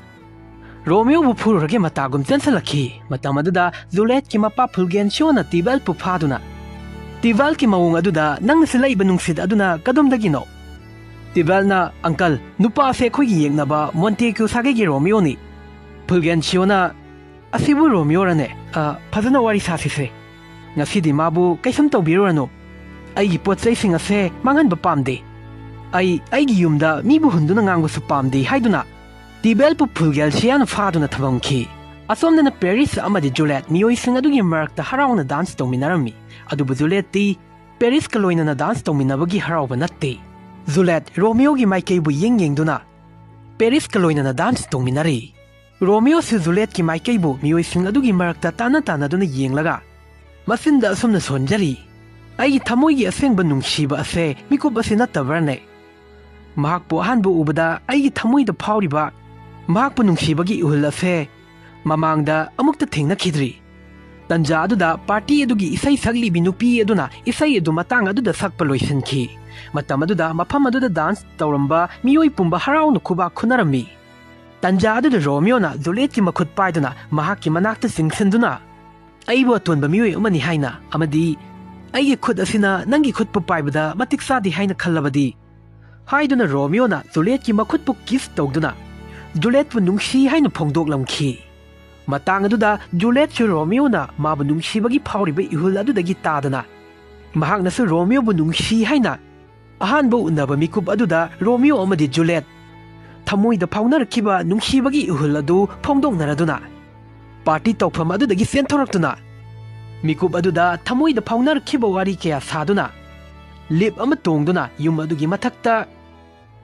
ꯔꯣꯃꯤꯌꯣꯕꯨ ꯐꯨꯔꯨꯔꯒꯦ ꯃꯇꯥꯒꯨꯝ ꯆꯦꯟꯁꯤꯜꯂꯛꯈꯤ꯫ ꯃꯇꯝ ꯑꯗꯨꯗ ꯖꯨꯂꯦꯠꯀꯤ ꯃꯄꯥ ꯐꯨꯜꯒꯦꯟꯁꯤꯌꯣꯅ ꯇꯤꯕꯥꯜꯄꯨ ꯐꯥꯗꯨꯅ, ꯇꯤꯕꯥꯜꯀꯤ ꯃꯑꯣꯡ ꯑꯗꯨꯗ ꯅꯪꯅ ꯁꯤꯜꯂꯛꯏꯕ ꯅꯨꯡꯁꯤꯠ ꯑꯗꯨꯅ ꯀꯗꯣꯝꯗꯒꯤꯅꯣ? ꯇꯤꯕꯥꯜꯅ, "ꯑꯪꯀꯜ, ꯅꯨꯄꯥ ꯑꯁꯦ ꯑꯩꯈꯣꯏꯒꯤ ꯌꯦꯛꯅꯕ ꯃꯣꯟꯇꯦꯀ꯭ꯌꯨ ꯁꯥꯒꯩꯒꯤ ꯔꯣꯃꯤꯌꯣꯅꯤ"꯫ ꯐꯨꯜꯒꯦꯟꯁꯤꯌꯣꯅ, "ꯑꯁꯤꯕꯨ ꯔꯣꯃꯤꯌꯣꯔꯅꯦ? ꯑ, ꯐꯖꯅ ꯋꯥꯔꯤ ꯁꯥꯁꯤꯁꯦ꯫ ꯉꯁꯤꯗꯤ ꯃꯥꯕꯨ ꯀꯩꯁꯨꯝ ꯇꯧꯕꯤꯔꯨꯔꯅꯨ꯫ ꯑꯩꯒꯤ ꯄꯣꯠ ꯆꯩꯁꯤꯡ ꯑꯁꯦ ꯃꯥꯡꯍꯟꯕ ꯄꯥꯝꯗꯦ꯫ ꯑꯩ ꯑꯩꯒꯤ ꯌꯨꯝꯗ ꯃꯤꯕꯨ ꯍꯨꯟꯗꯨꯅ ꯉꯥꯡꯕꯁꯨ ꯄꯥꯝꯗꯦ" ꯍꯥꯏꯗꯨꯅ ꯇꯤꯕꯦꯜꯄꯨ ꯐꯨꯜꯒꯦꯜꯁꯤꯌꯥꯅ ꯐꯥꯗꯨꯅ ꯊꯝꯃꯝꯈꯤ꯫ ꯑꯁꯣꯝꯗꯅ ꯄꯦꯔꯤꯁ ꯑꯃꯗꯤ ꯖꯨꯂꯦꯠ ꯃꯤꯑꯣꯏꯁꯤꯡ ꯑꯗꯨꯒꯤ ꯃꯔꯛꯇ ꯍꯔꯥꯎꯅ ꯗꯥꯟꯁ ꯇꯧꯃꯤꯟꯅꯔꯝꯃꯤ꯫ ꯑꯗꯨꯕꯨ ꯖꯨꯂꯦꯠꯇꯤ ꯄꯦꯔꯤꯁꯀ ꯂꯣꯏꯅꯅ ꯗꯥꯟꯁ ꯇꯧꯃꯤꯟꯅꯕꯒꯤ ꯍꯔꯥꯎꯕ ꯅꯠꯇꯦ꯫ ꯖꯨꯂꯦꯠ ꯔꯣꯃꯤꯌꯣꯒꯤ ꯃꯥꯏꯀꯩꯕꯨ ꯌꯦꯡ ꯌꯦꯡꯗꯨꯅ ꯄꯦꯔꯤꯁꯀ ꯂꯣꯏꯅꯅ ꯗꯥꯟꯁ ꯇꯧꯃꯤꯟꯅꯔꯤ꯫ ꯔꯣꯃꯤꯌꯣꯁꯨ ꯖꯨꯂꯦꯠꯀꯤ ꯃꯥꯏꯀꯩꯕꯨ ꯃꯤꯑꯣꯏꯁꯤꯡ ꯑꯗꯨꯒꯤ ꯃꯔꯛꯇ ꯇꯥꯟꯅ ꯇꯥꯟꯅꯗꯨꯅ ꯌꯦꯡꯂꯒ ꯃꯆꯤꯟꯗ ꯑꯁꯨꯝꯅ ꯁꯣꯟꯖꯔꯤ, "ꯑꯩꯒꯤ ꯊꯃꯣꯏꯒꯤ ꯑꯁꯦꯡꯕ ꯅꯨꯡꯁꯤꯕ ꯑꯁꯦ ꯃꯤꯀꯨꯞ ꯑꯁꯤ ꯅꯠꯇꯕ꯭ꯔꯅꯦ? ꯃꯍꯥꯛꯄꯨ ꯑꯍꯥꯟꯕ ꯎꯕꯗ ꯑꯩꯒꯤ ꯊꯃꯣꯏꯗ ꯐꯥꯎꯔꯤꯕ ꯃꯍꯥꯛꯄꯨ ꯅꯨꯡꯁꯤꯕꯒꯤ ꯏꯍꯨꯜ ꯑꯁꯦ ꯃꯃꯥꯡꯗ ꯑꯃꯨꯛꯇ ꯊꯦꯡꯅꯈꯤꯗ꯭ꯔꯤ"꯫ ꯇꯟꯖꯥ ꯑꯗꯨꯗ ꯄꯥꯔꯇꯤ ꯑꯗꯨꯒꯤ ꯏꯁꯩ ꯁꯛꯂꯤꯕꯤ ꯅꯨꯄꯤ ꯑꯗꯨꯅ ꯏꯁꯩ ꯑꯗꯨ ꯃꯇꯥꯡ ꯑꯗꯨꯗ ꯁꯛꯄ ꯂꯣꯏꯁꯤꯟꯈꯤ꯫ ꯃꯇꯝ ꯑꯗꯨꯗ ꯃꯐꯝ ꯑꯗꯨꯗ ꯗꯥꯟꯁ ꯇꯧꯔꯝꯕ ꯃꯤꯑꯣꯏ ꯄꯨꯝꯕ ꯍꯔꯥꯎꯅ ꯈꯨꯕꯥꯛ ꯈꯨꯅꯔꯝꯃꯤ꯫ ꯇꯟꯖꯥ ꯑꯗꯨꯗ ꯔꯣꯃꯤꯌꯣꯅ ꯖꯨꯂꯤꯌꯠꯀꯤ ꯃꯈꯨꯠ ꯄꯥꯏꯗꯨꯅ ꯃꯍꯥꯛꯀꯤ ꯃꯅꯥꯛꯇ ꯆꯤꯡꯁꯤꯟꯗꯨꯅ, "ꯑꯩꯕꯨ ꯑꯇꯣꯟꯕ ꯃꯤꯑꯣꯏ ꯑꯃꯅꯤ ꯍꯥꯏꯅ, ꯑꯃꯗꯤ ꯑꯩꯒꯤ ꯈꯨꯠ ꯑꯁꯤꯅ ꯅꯪꯒꯤ ꯈꯨꯠꯄꯨ ꯄꯥꯏꯕꯗ ꯃꯇꯤꯛ ꯆꯥꯗꯦ ꯍꯥꯏꯅ ꯈꯜꯂꯕꯗꯤ?" ꯍꯥꯏꯗꯨꯅ ꯔꯣꯃꯤꯌꯣꯅ ꯖꯨꯂꯤꯌꯠꯀꯤ ꯃꯈꯨꯠꯄꯨ ꯀꯤꯁ ꯇꯧꯗꯨꯅ ꯖꯨꯂꯤꯌꯠꯄꯨ ꯅꯨꯡꯁꯤ ꯍꯥꯏꯅ ꯐꯣꯡꯗꯣꯛꯂꯝꯈꯤ꯫ ꯃꯇꯥꯡ ꯑꯗꯨꯗ ꯖꯨꯂꯤꯌꯠꯁꯨ ꯔꯣꯃꯤꯌꯣꯅ ꯃꯥꯕꯨ ꯅꯨꯡꯁꯤꯕꯒꯤ ꯐꯥꯎꯔꯤꯕ ꯏꯍꯨꯜ ꯑꯗꯨꯗꯒꯤ ꯇꯥꯗꯅ ꯃꯍꯥꯛꯅꯁꯨ ꯔꯣꯃꯤꯌꯣꯕꯨ ꯅꯨꯡꯁꯤ ꯍꯥꯏꯅ ꯑꯍꯥꯟꯕ ꯎꯅꯕ ꯃꯤꯀꯨꯞ ꯑꯗꯨꯗ ꯔꯣꯃꯤꯌꯣ ꯑꯃꯗꯤ ꯖꯨꯂꯤꯌꯠ ꯊꯃꯣꯏꯗ ꯐꯥꯎꯅꯔꯛꯈꯤꯕ ꯅꯨꯡꯁꯤꯕꯒꯤ ꯏꯍꯨꯜ ꯑꯗꯨ ꯐꯣꯡꯗꯣꯛꯅꯔꯗꯨꯅ ꯄꯥꯔꯇꯤ ꯇꯧꯐꯝ ꯑꯗꯨꯗꯒꯤ ꯆꯦꯟꯊꯣꯔꯛꯇꯨꯅ ꯃꯤꯀꯨꯞ ꯑꯗꯨꯗ ꯊꯃꯣꯏꯗ ꯐꯥꯎꯅꯔꯛꯈꯤꯕ ꯋꯥꯔꯤ ꯀꯌꯥ ꯁꯥꯗꯨꯅ ꯂꯤꯞ ꯑꯃ ꯇꯣꯡꯗꯨꯅ ꯌꯨꯝ ꯑꯗꯨꯒꯤ ꯃꯊꯛꯇ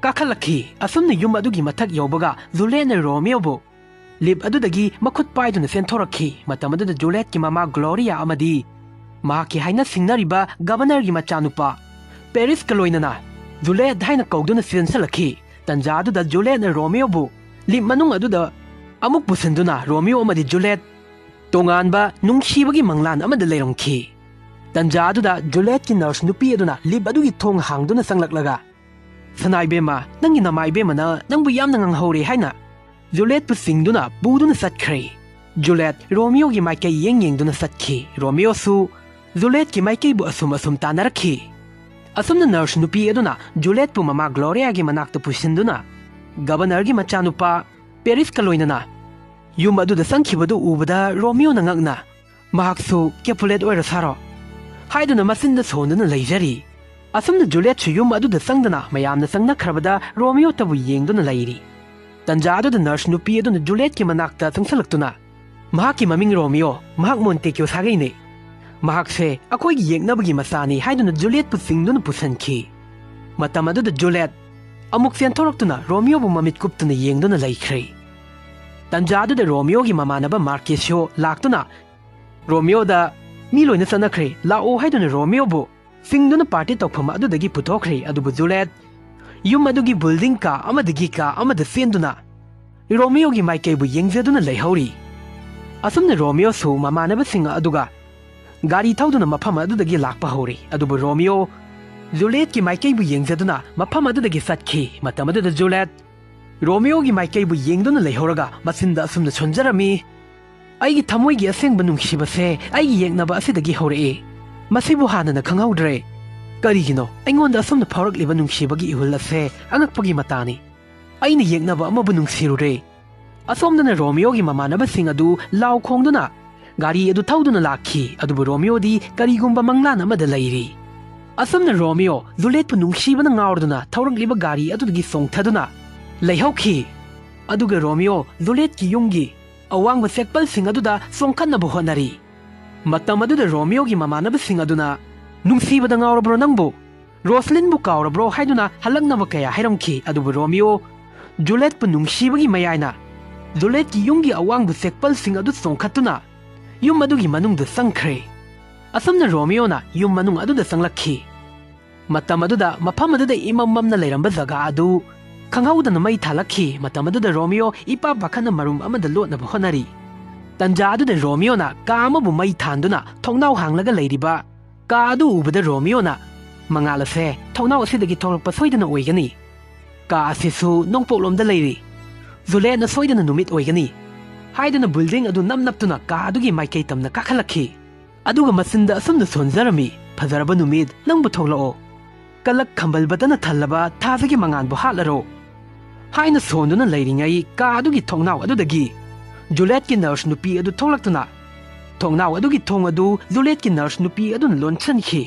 ꯀꯥꯈꯠꯂꯛꯈꯤ꯫ ꯑꯁꯨꯝꯅ ꯌꯨꯝ ꯑꯗꯨꯒꯤ ꯃꯊꯛ ꯌꯧꯕꯒ ꯖꯨꯂꯦꯠꯅ ꯔꯣꯃꯤꯌꯣꯕꯨ ꯂꯤꯞ ꯑꯗꯨꯗꯒꯤ ꯃꯈꯨꯠ ꯄꯥꯏꯗꯨꯅ ꯆꯦꯟꯊꯣꯔꯛꯈꯤ꯫ ꯃꯇꯝ ꯑꯗꯨꯗ ꯖꯨꯂꯦꯠꯀꯤ ꯃꯃꯥ ꯒ꯭ꯂꯣꯔꯤꯌꯥ ꯑꯃꯗꯤ ꯃꯍꯥꯛꯀꯤ ꯍꯥꯏꯅ ꯁꯤꯡꯅꯔꯤꯕ ꯒꯕꯔꯅꯔꯒꯤ ꯃꯆꯥꯅꯨꯄꯥ ꯄꯦꯔꯤꯁꯀ ꯂꯣꯏꯅꯅ ꯖꯨꯂꯦꯠ ꯍꯥꯏꯅ ꯀꯧꯗꯨꯅ ꯆꯦꯟꯁꯤꯜꯂꯛꯈꯤ꯫ ꯇꯟꯖꯥ ꯑꯗꯨꯗ ꯖꯨꯂꯦꯠꯅ ꯔꯣꯃꯤꯌꯣꯕꯨ ꯂꯤꯞ ꯃꯅꯨꯡ ꯑꯗꯨꯗ ꯑꯃꯨꯛ ꯄꯨꯁꯤꯟꯗꯨꯅ ꯔꯣꯃꯤꯌꯣ ꯑꯃꯗꯤ ꯖꯨꯂꯦꯠ ꯇꯣꯉꯥꯟꯕ ꯅꯨꯡꯁꯤꯕꯒꯤ ꯃꯪꯂꯥꯟ ꯑꯃꯗ ꯂꯩꯔꯝꯈꯤ꯫ ꯇꯟꯖꯥ ꯑꯗꯨꯗ ꯖꯨꯂꯦꯠꯀꯤ ꯅꯔꯁ ꯅꯨꯄꯤ ꯑꯗꯨꯅ ꯂꯤꯞ ꯑꯗꯨꯒꯤ ꯊꯣꯡ ꯍꯥꯡꯗꯨꯅ ꯆꯪꯂꯛꯂꯒ, "ꯁꯅꯥ ꯏꯕꯦꯝꯃ, ꯅꯪꯒꯤ ꯅꯃꯥ ꯏꯕꯦꯝꯃꯅ ꯅꯪꯕꯨ ꯌꯥꯝꯅ ꯉꯥꯡꯍꯧꯔꯦ" ꯍꯥꯏꯅ ꯖꯨꯂꯦꯠꯄꯨ ꯆꯤꯡꯗꯨꯅ ꯄꯨꯗꯨꯅ ꯆꯠꯈ꯭ꯔꯦ꯫ ꯖꯨꯂꯦꯠ ꯔꯣꯃꯤꯌꯣꯒꯤ ꯃꯥꯏꯀꯩ ꯌꯦꯡ ꯌꯦꯡꯗꯨꯅ ꯆꯠꯈꯤ꯫ ꯔꯣꯃꯤꯌꯣꯁꯨ ꯖꯨꯂꯦꯠꯀꯤ ꯃꯥꯏꯀꯩꯕꯨ ꯑꯁꯨꯝ ꯑꯁꯨꯝ ꯇꯥꯟꯅꯔꯛꯈꯤ꯫ ꯑꯁꯨꯝꯅ ꯅꯔꯁ ꯅꯨꯄꯤ ꯑꯗꯨꯅ ꯖꯨꯂꯦꯠꯄꯨ ꯃꯃꯥ ꯒ꯭ꯂꯣꯔꯤꯌꯥꯒꯤ ꯃꯅꯥꯛꯇ ꯄꯨꯁꯤꯟꯗꯨꯅ ꯒꯕꯔꯅꯔꯒꯤ ꯃꯆꯥꯅꯨꯄꯥ ꯄꯦꯔꯤꯁꯀ ꯂꯣꯏꯅꯅ ꯌꯨꯝ ꯑꯗꯨꯗ ꯆꯪꯈꯤꯕꯗꯨ ꯎꯕꯗ ꯔꯣꯃꯤꯌꯣꯅ ꯉꯛꯅ, "ꯃꯍꯥꯛꯁꯨ ꯀꯦꯄꯨꯂꯦꯠ ꯑꯣꯏꯔ ꯁꯥꯔꯣ?" ꯍꯥꯏꯗꯨꯅ ꯃꯆꯤꯟꯗ ꯁꯣꯟꯗꯨꯅ ꯂꯩꯖꯔꯤ꯫ ꯑꯁꯨꯝꯅ ꯖꯨꯂꯦꯠꯁꯨ ꯌꯨꯝ ꯑꯗꯨꯗ ꯆꯪꯗꯅ ꯃꯌꯥꯝꯅ ꯆꯪꯅꯈ꯭ꯔꯕꯗ ꯔꯣꯃꯤꯌꯣꯇꯕꯨ ꯌꯦꯡꯗꯨꯅ ꯂꯩꯔꯤ꯫ ꯇꯟꯖꯥ ꯑꯗꯨꯗ ꯅꯔꯁ ꯅꯨꯄꯤ ꯑꯗꯨꯅ ꯖꯨꯂꯦꯠꯀꯤ ꯃꯅꯥꯛꯇ ꯆꯪꯁꯤꯜꯂꯛꯇꯨꯅ, "ꯃꯍꯥꯛꯀꯤ ꯃꯃꯤꯡ ꯔꯣꯃꯤꯌꯣ, ꯃꯍꯥꯛ ꯃꯣꯟꯇꯦꯀ꯭ꯌꯣ ꯁꯥꯒꯩꯅꯦ꯫ ꯃꯍꯥꯛꯁꯦ ꯑꯩꯈꯣꯏꯒꯤ ꯌꯦꯛꯅꯕꯒꯤ ꯃꯆꯥꯅꯤ" ꯍꯥꯏꯗꯨꯅ ꯖꯨꯂꯦꯠꯄꯨ ꯆꯤꯡꯗꯨꯅ ꯄꯨꯁꯤꯟꯈꯤ꯫ ꯃꯇꯝ ꯑꯗꯨꯗ ꯖꯨꯂꯦꯠ ꯑꯃꯨꯛ ꯆꯦꯟꯊꯣꯔꯛꯇꯨꯅ ꯔꯣꯃꯤꯌꯣꯕꯨ ꯃꯃꯤꯠ ꯀꯨꯞꯇꯨꯅ ꯌꯦꯡꯗꯨꯅ ꯂꯩꯈ꯭ꯔꯦ꯫ ꯇꯟꯖꯥ ꯑꯗꯨꯗ ꯔꯣꯃꯤꯌꯣꯒꯤ ꯃꯃꯥꯟꯅꯕ ꯃꯥꯔꯀꯦꯁꯤꯌꯣ ꯂꯥꯛꯇꯨꯅ ꯔꯣꯃꯤꯌꯣꯗ, "ꯃꯤ ꯂꯣꯏꯅ ꯆꯠꯅꯈ꯭ꯔꯦ, ꯂꯥꯛꯑꯣ" ꯍꯥꯏꯗꯨꯅ ꯔꯣꯃꯤꯌꯣꯕꯨ ꯆꯤꯡꯗꯨꯅ ꯄꯥꯔꯇꯤ ꯇꯧꯐꯝ ꯑꯗꯨꯗꯒꯤ ꯄꯨꯊꯣꯛꯈ꯭ꯔꯦ꯫ ꯑꯗꯨꯕꯨ ꯖꯨꯂꯦꯠ ꯌꯨꯝ ꯑꯗꯨꯒꯤ ꯕꯤꯜꯗꯤꯡ ꯀꯥ ꯑꯃꯗꯒꯤ ꯀꯥ ꯑꯃꯗ ꯆꯦꯟꯗꯨꯅ ꯔꯣꯃꯤꯌꯣꯒꯤ ꯃꯥꯏꯀꯩꯕꯨ ꯌꯦꯡꯖꯗꯨꯅ ꯂꯩꯍꯧꯔꯤ꯫ ꯑꯁꯨꯝꯅ ꯔꯣꯃꯤꯌꯣꯁꯨ ꯃꯃꯥꯟꯅꯕꯁꯤꯡ ꯑꯗꯨꯒ ꯒꯥꯔꯤ ꯊꯧꯗꯨꯅ ꯃꯐꯝ ꯑꯗꯨꯗꯒꯤ ꯂꯥꯛꯄ ꯍꯧꯔꯤ꯫ ꯑꯗꯨꯕꯨ ꯔꯣꯃꯤꯌꯣ ꯖꯨꯂꯤꯌꯠꯀꯤ ꯃꯥꯏꯀꯩꯕꯨ ꯌꯦꯡꯖꯗꯨꯅ ꯃꯐꯝ ꯑꯗꯨꯗꯒꯤ ꯆꯠꯈꯤ꯫ ꯃꯇꯝ ꯑꯗꯨꯗ ꯖꯨꯂꯤꯌꯠ ꯔꯣꯃꯤꯌꯣꯒꯤ ꯃꯥꯏꯀꯩꯕꯨ ꯌꯦꯡꯗꯨꯅ ꯂꯩꯍꯧꯔꯒ ꯃꯆꯤꯟꯗ ꯑꯁꯨꯝꯅ ꯁꯣꯟꯖꯔꯝꯃꯤ, "ꯑꯩꯒꯤ ꯊꯃꯣꯏꯒꯤ ꯑꯁꯦꯡꯕ ꯅꯨꯡꯁꯤꯕꯁꯦ ꯑꯩꯒꯤ ꯌꯦꯛꯅꯕ ꯑꯁꯤꯗꯒꯤ ꯍꯧꯔꯛꯏ꯫ ꯃꯁꯤꯕꯨ ꯍꯥꯟꯅꯅ ꯈꯪꯍꯧꯗ꯭ꯔꯦ꯫ ꯀꯔꯤꯒꯤꯅꯣ ꯑꯩꯉꯣꯟꯗ ꯑꯁꯨꯝꯅ ꯐꯥꯎꯔꯛꯂꯤꯕ ꯅꯨꯡꯁꯤꯕꯒꯤ ꯏꯍꯨꯜ ꯑꯁꯦ? ꯑꯉꯛꯄꯒꯤ ꯃꯇꯥꯅꯤ꯫ ꯑꯩꯅ ꯌꯦꯛꯅꯕ ꯑꯃꯕꯨ ꯅꯨꯡꯁꯤꯔꯨꯔꯦ꯫" ꯑꯁꯣꯝꯗꯅ ꯔꯣꯃꯤꯌꯣꯒꯤ ꯃꯃꯥꯟꯅꯕꯁꯤꯡ ꯑꯗꯨ ꯂꯥꯎ ꯈꯣꯡꯗꯨꯅ ꯒꯥꯔꯤ ꯑꯗꯨ ꯊꯧꯗꯨꯅ ꯂꯥꯛꯈꯤ꯫ ꯑꯗꯨꯕꯨ ꯔꯣꯃꯤꯌꯣꯗꯤ ꯀꯔꯤꯒꯨꯝꯕ ꯃꯪꯂꯥꯟ ꯑꯃꯗ ꯂꯩꯔꯤ꯫ ꯑꯁꯨꯝꯅ ꯔꯣꯃꯤꯌꯣ ꯖꯨꯂꯤꯌꯠꯄꯨ ꯅꯨꯡꯁꯤꯕꯅ ꯉꯥꯎꯔꯗꯨꯅ ꯊꯧꯔꯛꯂꯤꯕ ꯒꯥꯔꯤ ꯑꯗꯨꯗꯒꯤ ꯆꯣꯡꯊꯗꯨꯅ ꯂꯩꯍꯧꯈꯤ꯫ ꯑꯗꯨꯒ ꯔꯣꯃꯤꯌꯣ ꯖꯨꯂꯤꯌꯠꯀꯤ ꯌꯨꯝꯒꯤ ꯑꯋꯥꯡꯕ ꯆꯦꯛꯄꯜꯁꯤꯡ ꯑꯗꯨꯗ ꯆꯣꯡꯈꯠꯅꯕ ꯍꯣꯠꯅꯔꯤ꯫ ꯃꯇꯝ ꯑꯗꯨꯗ ꯔꯣꯃꯤꯑꯣꯒꯤ ꯃꯃꯥꯟꯅꯕꯁꯤꯡ ꯑꯗꯨꯅ, "ꯅꯨꯡꯁꯤꯕꯗ ꯉꯥꯎꯔꯕ꯭ꯔꯣ ꯅꯪꯕꯨ? ꯔꯣꯁꯂꯤꯟꯕꯨ ꯀꯥꯎꯔꯕ꯭ꯔꯣ?" ꯍꯥꯏꯗꯨꯅ ꯍꯜꯂꯛꯅꯕ ꯀꯌꯥ ꯍꯥꯏꯔꯝꯈꯤ꯫ ꯑꯗꯨꯕꯨ ꯔꯣꯃꯤꯑꯣ ꯖꯨꯂꯦꯠꯄꯨ ꯅꯨꯡꯁꯤꯕꯒꯤ ꯃꯌꯥꯏꯅ ꯖꯨꯂꯦꯠꯀꯤ ꯌꯨꯝꯒꯤ ꯑꯋꯥꯡꯕ ꯆꯦꯛꯄꯜꯁꯤꯡ ꯑꯗꯨ ꯆꯣꯡꯈꯠꯇꯨꯅ ꯌꯨꯝ ꯑꯗꯨꯒꯤ ꯃꯅꯨꯡꯗ ꯆꯪꯈ꯭ꯔꯦ꯫ ꯑꯁꯨꯝꯅ ꯔꯣꯃꯤꯑꯣꯅ ꯌꯨꯝ ꯃꯅꯨꯡ ꯑꯗꯨꯗ ꯆꯪꯂꯛꯈꯤ꯫ ꯃꯇꯝ ꯑꯗꯨꯗ ꯃꯐꯝ ꯑꯗꯨꯗ ꯏꯃꯝ ꯃꯝꯅ ꯂꯩꯔꯝꯕ ꯖꯒꯥ ꯑꯗꯨ ꯈꯪꯍꯧꯗꯅ ꯃꯩ ꯊꯥꯜꯂꯛꯈꯤ꯫ ꯃꯇꯝ ꯑꯗꯨꯗ ꯔꯣꯃꯤꯑꯣ ꯏꯄꯥ ꯄꯥꯈꯠꯅ ꯃꯔꯨꯝ ꯑꯃꯗ ꯂꯣꯠꯅꯕ ꯍꯣꯠꯅꯔꯤ꯫ ꯇꯟꯖꯥ ꯑꯗꯨꯗ ꯔꯣꯃꯤꯑꯣꯅ ꯀꯥ ꯑꯃꯕꯨ ꯃꯩ ꯊꯥꯟꯗꯨꯅ ꯊꯣꯡꯅꯥꯎ ꯍꯥꯡꯂꯒ ꯂꯩꯔꯤꯕ ꯀꯥ ꯑꯗꯨ ꯎꯕꯗ ꯔꯣꯃꯤꯑꯣꯅ, "ꯃꯉꯥꯜ ꯑꯁꯦ ꯊꯣꯡꯅꯥꯎ ꯑꯁꯤꯗꯒꯤ ꯊꯣꯛꯂꯛꯄ ꯁꯣꯏꯗꯅ ꯑꯣꯏꯒꯅꯤ꯫ ꯀꯥ ꯑꯁꯤꯁꯨ ꯅꯣꯡꯄꯣꯛꯂꯣꯝꯗ ꯂꯩꯔꯤ꯫ ꯖꯨꯂꯦꯠꯅ ꯁꯣꯏꯗꯅ ꯅꯨꯃꯤꯠ ꯑꯣꯏꯒꯅꯤ" ꯍꯥꯏꯗꯨꯅ ꯕꯤꯜꯗꯤꯡ ꯑꯗꯨ ꯅꯞ ꯅꯞꯇꯨꯅ ꯀꯥ ꯑꯗꯨꯒꯤ ꯃꯥꯏꯀꯩ ꯇꯝꯅ ꯀꯥꯈꯠꯂꯛꯈꯤ꯫ ꯑꯗꯨꯒ ꯃꯆꯤꯟꯗ ꯑꯁꯨꯝꯅ ꯁꯣꯟꯖꯔꯝꯃꯤ, "ꯐꯖꯔꯕ ꯅꯨꯃꯤꯠ, ꯅꯪꯕꯨ ꯊꯣꯛꯂꯛꯑꯣ꯫ ꯀꯂꯛ ꯈꯝꯕꯜꯕꯇꯅ ꯊꯜꯂꯕ ꯊꯥꯖꯒꯤ ꯃꯉꯥꯟꯕꯨ ꯍꯥꯠꯂꯔꯣ" ꯍꯥꯏꯅ ꯁꯣꯟꯗꯨꯅ ꯂꯩꯔꯤꯉꯩ ꯀꯥ ꯑꯗꯨꯒꯤ ꯊꯣꯡꯅꯥꯎ ꯑꯗꯨꯗꯒꯤ ꯖꯨꯂꯦꯠꯀꯤ ꯅꯔꯁ ꯅꯨꯄꯤ ꯑꯗꯨ ꯊꯣꯛꯂꯛꯇꯨꯅ ꯊꯣꯡꯅꯥꯎ ꯑꯗꯨꯒꯤ ꯊꯣꯡ ꯑꯗꯨ ꯖꯨꯂꯦꯠꯀꯤ ꯅꯔꯁ ꯅꯨꯄꯤ ꯑꯗꯨꯅ ꯂꯣꯟꯁꯤꯟꯈꯤ꯫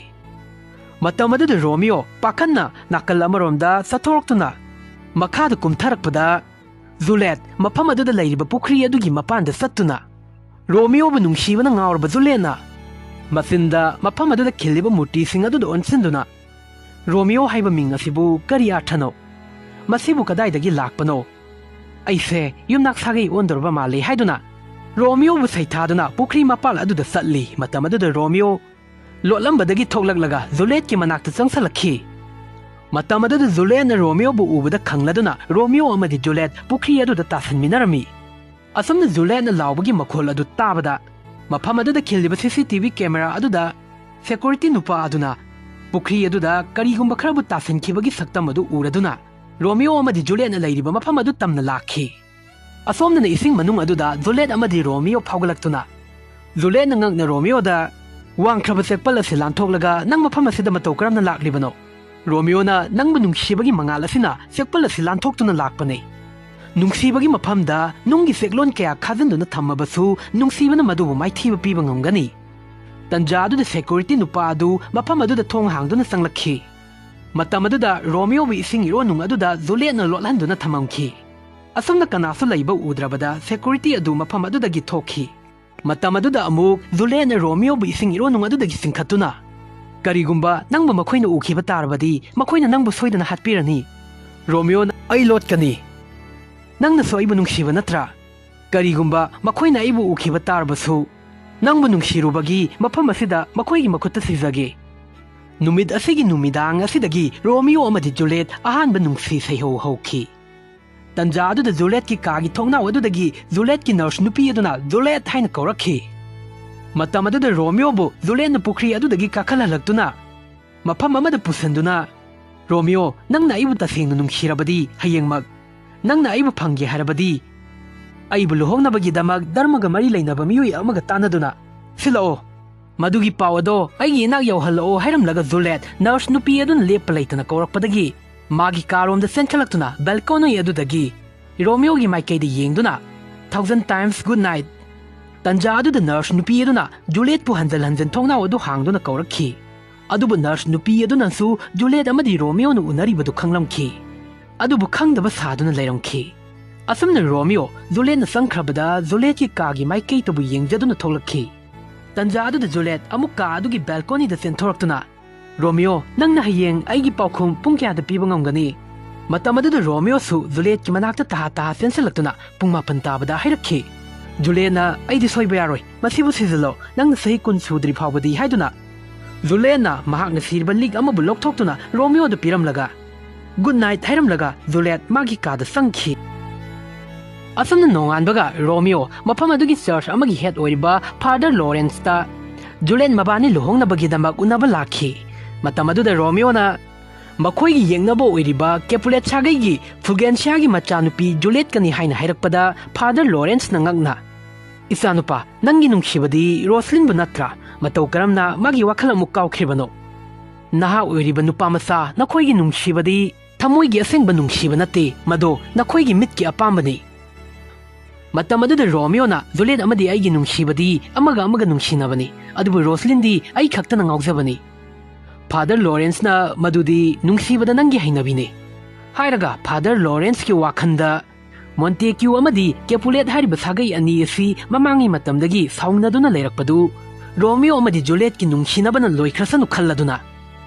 ꯃꯇꯝ ꯑꯗꯨꯗ ꯔꯣꯃꯤꯑꯣ ꯄꯥꯈꯠꯅ ꯅꯥꯀꯜ ꯑꯃꯔꯣꯝꯗ ꯆꯠꯊꯣꯔꯛꯇꯨꯅ ꯃꯈꯥꯗ ꯀꯨꯝꯊꯔꯛꯄꯗ, ꯖꯨꯂꯦꯠ ꯃꯐꯝ ꯑꯗꯨꯗ ꯂꯩꯔꯤꯕ ꯄꯨꯈ꯭ꯔꯤ ꯑꯗꯨꯒꯤ ꯃꯄꯥꯟꯗ ꯆꯠꯇꯨꯅ ꯔꯣꯃꯤꯑꯣꯕꯨ ꯅꯨꯡꯁꯤꯕꯅ ꯉꯥꯎꯔꯕ ꯖꯨꯂꯦꯠꯅ ꯃꯆꯤꯟꯗ ꯃꯐꯝ ꯑꯗꯨꯗ ꯈꯤꯜꯂꯤꯕ ꯃꯨꯔꯇꯤꯁꯤꯡ ꯑꯗꯨꯗ ꯑꯣꯟꯁꯤꯟꯗꯨꯅ, "ꯔꯣꯃꯤꯑꯣ ꯍꯥꯏꯕ ꯃꯤꯡ ꯑꯁꯤꯕꯨ ꯀꯔꯤ ꯑꯥꯔꯊꯅꯣ? ꯃꯁꯤꯕꯨ ꯀꯗꯥꯏꯗꯒꯤ ꯂꯥꯛꯄꯅꯣ? ꯑꯩꯁꯦ ꯌꯨꯝꯅꯥꯛ ꯁꯥꯒꯩ ꯑꯣꯟꯗꯧꯔꯕ ꯃꯥꯜꯂꯤ" ꯍꯥꯏꯗꯨꯅ ꯔꯣꯃꯤꯑꯣꯕꯨ ꯁꯩꯊꯥꯗꯨꯅ ꯄꯨꯈ꯭ꯔꯤ ꯃꯄꯥꯜ ꯑꯗꯨꯗ ꯆꯠꯂꯤ꯫ ꯃꯇꯝ ꯑꯗꯨꯗ ꯔꯣꯃꯤꯑꯣ ꯂꯣꯠꯂꯝꯕꯗꯒꯤ ꯊꯣꯛꯂꯛꯂꯒ ꯖꯨꯂꯦꯠꯀꯤ ꯃꯅꯥꯛꯇ ꯆꯪꯁꯤꯜꯂꯛꯈꯤ꯫ ꯃꯇꯝ ꯑꯗꯨꯗ ꯖꯨꯂꯦꯠꯅ ꯔꯣꯃꯤꯑꯣꯕꯨ ꯎꯕꯗ ꯈꯪꯂꯗꯨꯅ ꯔꯣꯃꯤꯑꯣ ꯑꯃꯗꯤ ꯖꯨꯂꯦꯠ ꯄꯨꯈ꯭ꯔꯤ ꯑꯗꯨꯗ ꯇꯥꯁꯤꯟꯃꯤꯟꯅꯔꯝꯃꯤ꯫ ꯑꯁꯨꯝꯅ ꯖꯨꯂꯦꯠꯅ ꯂꯥꯎꯕꯒꯤ ꯃꯈꯣꯜ ꯑꯗꯨ ꯇꯥꯕꯗ ꯃꯐꯝ ꯑꯗꯨꯗ ꯈꯤꯜꯂꯤꯕ ꯁꯤ ꯁꯤ ꯇꯤ ꯚꯤ ꯀꯦꯃꯦꯔꯥ ꯑꯗꯨꯗ ꯁꯦꯀ꯭ꯌꯨꯔꯤꯇꯤ ꯅꯨꯄꯥ ꯑꯗꯨꯅ ꯄꯨꯈ꯭ꯔꯤ ꯑꯗꯨꯗ ꯀꯔꯤꯒꯨꯝꯕ ꯈꯔꯕꯨ ꯇꯥꯁꯤꯟꯈꯤꯕꯒꯤ ꯁꯛꯇꯝ ꯑꯗꯨ ꯎꯔꯗꯨꯅ ꯔꯣꯃꯤꯑꯣ ꯑꯃꯗꯤ ꯖꯨꯂꯦꯠꯅ ꯂꯩꯔꯤꯕ ꯃꯐꯝ ꯑꯗꯨ ꯇꯝꯅ ꯂꯥꯛꯈꯤ꯫ ꯑꯁꯣꯝꯗꯅ ꯏꯁꯤꯡ ꯃꯅꯨꯡ ꯑꯗꯨꯗ ꯖꯨꯂꯦꯠ ꯑꯃꯗꯤ ꯔꯣꯃꯤꯑꯣ ꯐꯥꯎꯒꯠꯂꯛꯇꯨꯅ ꯖꯨꯂꯦꯠꯅ ꯉꯛꯅ ꯔꯣꯃꯤꯑꯣꯗ, "ꯋꯥꯡꯈ꯭ꯔꯕ ꯆꯦꯛꯄꯜ ꯑꯁꯤ ꯂꯥꯟꯊꯣꯛꯂꯒ ꯅꯪ ꯃꯐꯝ ꯑꯁꯤꯗ ꯃꯇꯧ ꯀꯔꯝꯅ ꯂꯥꯛꯂꯤꯕꯅꯣ? ꯔꯣꯃꯤꯑꯣꯅ ꯅꯪꯕꯨ ꯅꯨꯡꯁꯤꯕꯒꯤ ꯃꯉꯥꯜ ꯑꯁꯤꯅ ꯆꯦꯛꯄꯜ ꯑꯁꯤ ꯂꯥꯟꯊꯣꯛꯇꯨꯅ ꯂꯥꯛꯄꯅꯤ꯫ ꯅꯨꯡꯁꯤꯕꯒꯤ ꯃꯐꯝꯗ ꯅꯨꯡꯒꯤ ꯆꯦꯛꯂꯣꯟ ꯀꯌꯥ ꯈꯥꯖꯤꯟꯗꯨꯅ ꯊꯝꯃꯕꯁꯨ ꯅꯨꯡꯁꯤꯕꯅ ꯃꯗꯨꯕꯨ ꯃꯥꯏꯊꯤꯕ ꯄꯤꯕ ꯉꯝꯒꯅꯤ?" ꯇꯟꯖꯥ ꯑꯗꯨꯗ ꯁꯦꯀ꯭ꯌꯨꯔꯤꯇꯤ ꯅꯨꯄꯥ ꯑꯗꯨ ꯃꯐꯝ ꯑꯗꯨꯗ ꯊꯣꯡ ꯍꯥꯡꯗꯨꯅ ꯆꯪꯂꯛꯈꯤ꯫ ꯃꯇꯝ ꯑꯗꯨꯗ ꯔꯣꯃꯤꯑꯣꯕꯨ ꯏꯁꯤꯡ ꯏꯔꯣꯟꯅꯨꯡ ꯑꯗꯨꯗ ꯖꯨꯂꯦꯠꯅ ꯂꯣꯠꯍꯟꯗꯨꯅ ꯊꯝꯃꯝꯈꯤ꯫ ꯑꯁꯨꯝꯅ ꯀꯅꯥꯁꯨ ꯂꯩꯕ ꯎꯗ꯭ꯔꯕꯗ security ꯑꯗꯨ ꯃꯐꯝ ꯑꯗꯨꯗꯒꯤ ꯊꯣꯛꯈꯤ꯫ ꯃꯇꯝ ꯑꯗꯨꯗ ꯑꯃꯨꯛ ꯖꯨꯂꯦꯠꯅ ꯔꯣꯃꯤꯑꯣꯕꯨ ꯏꯁꯤꯡ ꯏꯔꯣꯟꯅꯨꯡ ꯑꯗꯨꯗꯒꯤ ꯆꯤꯡꯈꯠꯇꯨꯅ, "ꯀꯔꯤꯒꯨꯝꯕ ꯅꯪꯕꯨ ꯃꯈꯣꯏꯅ ꯎꯈꯤꯕ ꯇꯥꯔꯕꯗꯤ, ꯃꯈꯣꯏꯅ ꯅꯪꯕꯨ ꯁꯣꯏꯗꯅ ꯍꯥꯠꯄꯤꯔꯅꯤ꯫" ꯔꯣꯃꯤꯑꯣꯅ, "ꯑꯩ ꯂꯣꯠꯀꯅꯤ꯫ ꯅꯪꯅꯁꯨ ꯑꯩꯕꯨ ꯅꯨꯡꯁꯤꯕ ꯅꯠꯇ꯭ꯔꯥ? ꯀꯔꯤꯒꯨꯝꯕ ꯃꯈꯣꯏꯅ ꯑꯩꯕꯨ ꯎꯈꯤꯕ ꯇꯥꯔꯕꯁꯨ, ꯅꯪꯕꯨ ꯅꯨꯡꯁꯤꯔꯨꯕꯒꯤ ꯃꯐꯝ ꯑꯁꯤꯗ ꯃꯈꯣꯏꯒꯤ ꯃꯈꯨꯠꯇ ꯁꯤꯖꯒꯦ꯫" ꯅꯨꯃꯤꯠ ꯑꯁꯤꯒꯤ ꯅꯨꯃꯤꯗꯥꯡ ꯑꯁꯤꯗꯒꯤ ꯔꯣꯃꯤꯑꯣ ꯑꯃꯗꯤ ꯖꯨꯂꯦꯠ ꯑꯍꯥꯟꯕ ꯅꯨꯡꯁꯤ ꯁꯩꯍꯧ ꯍꯧꯈꯤ꯫ ꯇꯟꯖꯥ ꯑꯗꯨꯗ ꯖꯨꯂꯦꯠꯀꯤ ꯀꯥꯒꯤ ꯊꯣꯡꯅꯥꯎ ꯑꯗꯨꯗꯒꯤ ꯖꯨꯂꯦꯠꯀꯤ ꯅꯔꯁ ꯅꯨꯄꯤ ꯑꯗꯨꯅ ꯖꯨꯂꯦꯠ ꯍꯥꯏꯅ ꯀꯧꯔꯛꯈꯤ꯫ ꯃꯇꯝ ꯑꯗꯨꯗ ꯔꯣꯃꯤꯑꯣꯕꯨ ꯖꯨꯂꯦꯠꯅ ꯄꯨꯈ꯭ꯔꯤ ꯑꯗꯨꯗꯒꯤ ꯀꯥꯈꯠꯍꯜꯂꯛꯇꯨꯅ ꯃꯐꯝ ꯑꯃꯗ ꯄꯨꯁꯤꯟꯗꯨꯅ, "ꯔꯣꯃꯤꯑꯣ, ꯅꯪꯅ ꯑꯩꯕꯨ ꯇꯁꯦꯡꯅ ꯅꯨꯡꯁꯤꯔꯕꯗꯤ, ꯍꯌꯦꯡꯃꯛ ꯅꯪꯅ ꯑꯩꯕꯨ ꯐꯪꯒꯦ ꯍꯥꯏꯔꯕꯗꯤ, ꯑꯩꯕꯨ ꯂꯨꯍꯣꯡꯅꯕꯒꯤꯗꯃꯛ ꯙꯔꯃꯒ ꯃꯔꯤ ꯂꯩꯅꯕ ꯃꯤꯑꯣꯏ ꯑꯃꯒ ꯇꯥꯟꯅꯗꯨꯅ ꯁꯤꯜꯂꯛꯑꯣ꯫ ꯃꯗꯨꯒꯤ ꯄꯥꯎ ꯑꯗꯣ ꯑꯩꯒꯤ ꯏꯅꯥꯛ ꯌꯧꯍꯜꯂꯛꯑꯣ" ꯍꯥꯏꯔꯝꯂꯒ ꯖꯨꯂꯦꯠ ꯅꯔꯁ ꯅꯨꯄꯤ ꯑꯗꯨꯅ ꯂꯦꯞꯄ ꯂꯩꯇꯅ ꯀꯧꯔꯛꯄꯗꯒꯤ ꯃꯥꯒꯤ ꯀꯥꯔꯣꯝꯗ ꯆꯦꯟꯈꯠꯂꯛꯇꯨꯅ ꯕꯦꯜꯀꯣꯅꯤ ꯑꯗꯨꯗꯒꯤ ꯔꯣꯃꯤꯑꯣꯒꯤ ꯃꯥꯏꯀꯩꯗ ꯌꯦꯡꯗꯨꯅ, "Thousand times good night." ꯇꯟꯖꯥ ꯑꯗꯨꯗ ꯅꯔꯁ ꯅꯨꯄꯤ ꯑꯗꯨꯅ ꯖꯨꯂꯦꯠꯄꯨ ꯍꯟꯖꯟ ꯍꯟꯖꯟ ꯊꯣꯡꯅꯥꯎ ꯑꯗꯨ ꯍꯥꯡꯗꯨꯅ ꯀꯧꯔꯛꯈꯤ꯫ ꯑꯗꯨꯕꯨ ꯅꯔꯁ ꯅꯨꯄꯤ ꯑꯗꯨꯅꯁꯨ ꯖꯨꯂꯦꯠ ꯑꯃꯗꯤ ꯔꯣꯃꯤꯑꯣꯅ ꯎꯅꯔꯤꯕꯗꯨ ꯈꯪꯂꯝꯈꯤ꯫ ꯑꯗꯨꯕꯨ ꯈꯪꯗꯕ ꯁꯥꯗꯨꯅ ꯂꯩꯔꯝꯈꯤ꯫ ꯑꯁꯨꯝꯅ ꯔꯣꯃꯤꯑꯣ ꯖꯨꯂꯦꯠꯅ ꯆꯪꯈ꯭ꯔꯕꯗ ꯖꯨꯂꯦꯠꯀꯤ ꯀꯥꯒꯤ ꯃꯥꯏꯀꯩꯇꯕꯨ ꯌꯦꯡꯖꯗꯨꯅ ꯊꯣꯛꯂꯛꯈꯤ꯫ ꯇꯟꯖꯥ ꯑꯗꯨꯗ ꯖꯨꯂꯦꯠ ꯑꯃꯨꯛ ꯀꯥ ꯑꯗꯨꯒꯤ ꯕꯦꯜꯀꯣꯅꯤꯗ ꯆꯦꯟꯊꯣꯔꯛꯇꯨꯅ, "ꯔꯣꯃꯤꯑꯣ, ꯅꯪꯅ ꯍꯌꯦꯡ ꯑꯩꯒꯤ ꯄꯥꯎꯈꯨꯝ ꯄꯨꯡ ꯀꯌꯥꯗ ꯄꯤꯕ ꯉꯝꯒꯅꯤ?" ꯃꯇꯝ ꯑꯗꯨꯗ ꯔꯣꯃꯤꯑꯣꯁꯨ ꯖꯨꯂꯦꯠꯀꯤ ꯃꯅꯥꯛꯇ ꯇꯍꯥ ꯇꯍꯥ ꯆꯦꯟꯁꯤꯜꯂꯛꯇꯨꯅ ꯄꯨꯡ ꯃꯥꯄꯟ ꯇꯥꯕꯗ ꯍꯥꯏꯔꯛꯈꯤ꯫ ꯖꯨꯂꯦꯠꯅ, "ꯑꯩꯗꯤ ꯁꯣꯏꯕ ꯌꯥꯔꯣꯏ, ꯃꯁꯤꯕꯨ ꯁꯤꯖꯤꯜꯂꯣ, ꯅꯪꯅ ꯆꯍꯤ ꯀꯨꯟ ꯁꯨꯗ꯭ꯔꯤ ꯐꯥꯎꯕꯗꯤ" ꯍꯥꯏꯗꯨꯅ ꯖꯨꯂꯦꯠꯅ ꯃꯍꯥꯛꯅ ꯁꯤꯔꯕ ꯂꯤꯛ ꯑꯃꯕꯨ ꯂꯧꯊꯣꯛꯇꯨꯅ ꯔꯣꯃꯤꯑꯣꯗ ꯄꯤꯔꯝꯂꯒ, "Good night" ꯍꯥꯏꯔꯝꯂꯒ ꯖꯨꯂꯦꯠ ꯃꯥꯒꯤ ꯀꯥꯗ ꯆꯪꯈꯤ꯫ ꯑꯁꯨꯝꯅ ꯅꯣꯡꯉꯥꯟꯕꯒ ꯔꯣꯃꯤꯑꯣ ꯃꯐꯝ ꯑꯗꯨꯒꯤ ꯆꯔꯆ ꯑꯃꯒꯤ ꯍꯦꯗ ꯑꯣꯏꯔꯤꯕ ꯐꯥꯗꯔ ꯂꯣꯔꯦꯟꯁꯇ ꯖꯨꯂꯦꯠ ꯃꯕꯥꯅꯤ ꯂꯨꯍꯣꯡꯅꯕꯒꯤꯗꯃꯛ ꯎꯅꯕ ꯂꯥꯛꯈꯤ꯫ ꯃꯇꯝ ꯑꯗꯨꯗ ꯔꯣꯃꯤꯑꯣꯅ ꯃꯈꯣꯏꯒꯤ ꯌꯦꯛꯅꯕ ꯑꯣꯏꯔꯤꯕ ꯀꯦꯄꯨꯂꯦꯠ ꯁꯥꯒꯩꯒꯤ ꯐꯨꯜꯒꯦꯟꯁꯤꯌꯥꯒꯤ ꯃꯆꯥꯅꯨꯄꯤ ꯖꯨꯂꯦꯠꯀꯅꯤ ꯍꯥꯏꯅ ꯍꯥꯏꯔꯛꯄꯗ ꯐꯥꯗꯔ ꯂꯣꯔꯦꯟꯁꯅ ꯉꯛꯅ, "ꯏꯆꯥꯅꯨꯄꯥ, ꯅꯪꯒꯤ ꯅꯨꯡꯁꯤꯕꯗꯤ ꯔꯣꯁꯂꯤꯟꯕꯨ ꯅꯠꯇ꯭ꯔꯥ? ꯃꯇꯧ ꯀꯔꯝꯅ ꯃꯥꯒꯤ ꯋꯥꯈꯜ ꯑꯃꯨꯛ ꯀꯥꯎꯈ꯭ꯔꯤꯕꯅꯣ? ꯅꯍꯥ ꯑꯣꯏꯔꯤꯕ ꯅꯨꯄꯥ ꯃꯆꯥ, ꯅꯈꯣꯏꯒꯤ ꯅꯨꯡꯁꯤꯕꯗꯤ ꯊꯃꯣꯏꯒꯤ ꯑꯁꯦꯡꯕ ꯅꯨꯡꯁꯤꯕ ꯅꯠꯇꯦ, ꯃꯗꯣ ꯅꯈꯣꯏꯒꯤ ꯃꯤꯠꯀꯤ ꯑꯄꯥꯝꯕꯅꯤ꯫" ꯃꯇꯝ ꯑꯗꯨꯗ ꯔꯣꯃꯤꯑꯣꯅ, "ꯖꯨꯂꯦꯠ ꯑꯃꯗꯤ ꯑꯩꯒꯤ ꯅꯨꯡꯁꯤꯕꯗꯤ ꯑꯃꯒ ꯑꯃꯒ ꯅꯨꯡꯁꯤꯅꯕꯅꯤ, ꯑꯗꯨꯕꯨ ꯔꯣꯁꯂꯤꯟꯗꯤ ꯑꯩ ꯈꯛꯇꯅ ꯉꯥꯎꯖꯕꯅꯤ꯫" ꯐꯥꯗꯔ ꯂꯣꯔꯦꯟꯁꯅ, "ꯃꯗꯨꯗꯤ ꯅꯨꯡꯁꯤꯕꯗ ꯅꯪꯒꯤ ꯍꯩꯅꯕꯤꯅꯤ" ꯍꯥꯏꯔꯒ ꯐꯥꯗꯔ ꯂꯣꯔꯦꯟꯁꯀꯤ ꯋꯥꯈꯜꯗ ꯃꯣꯟꯇꯦꯀ꯭ꯌꯨ ꯑꯃꯗꯤ ꯀꯦꯄꯨꯂꯦꯠ ꯍꯥꯏꯔꯤꯕ ꯁꯥꯒꯩ ꯑꯅꯤ ꯑꯁꯤ ꯃꯃꯥꯡꯉꯩ ꯃꯇꯝꯗꯒꯤ ꯁꯥꯎꯅꯗꯨꯅ ꯂꯩꯔꯛꯄꯗꯨ ꯔꯣꯃꯤꯑꯣ ꯑꯃꯗꯤ ꯖꯨꯂꯤꯌꯠꯀꯤ ꯅꯨꯡꯁꯤꯅꯕꯅ ꯂꯣꯏꯈ꯭ꯔꯁꯅꯨ ꯈꯜꯂꯗꯨꯅ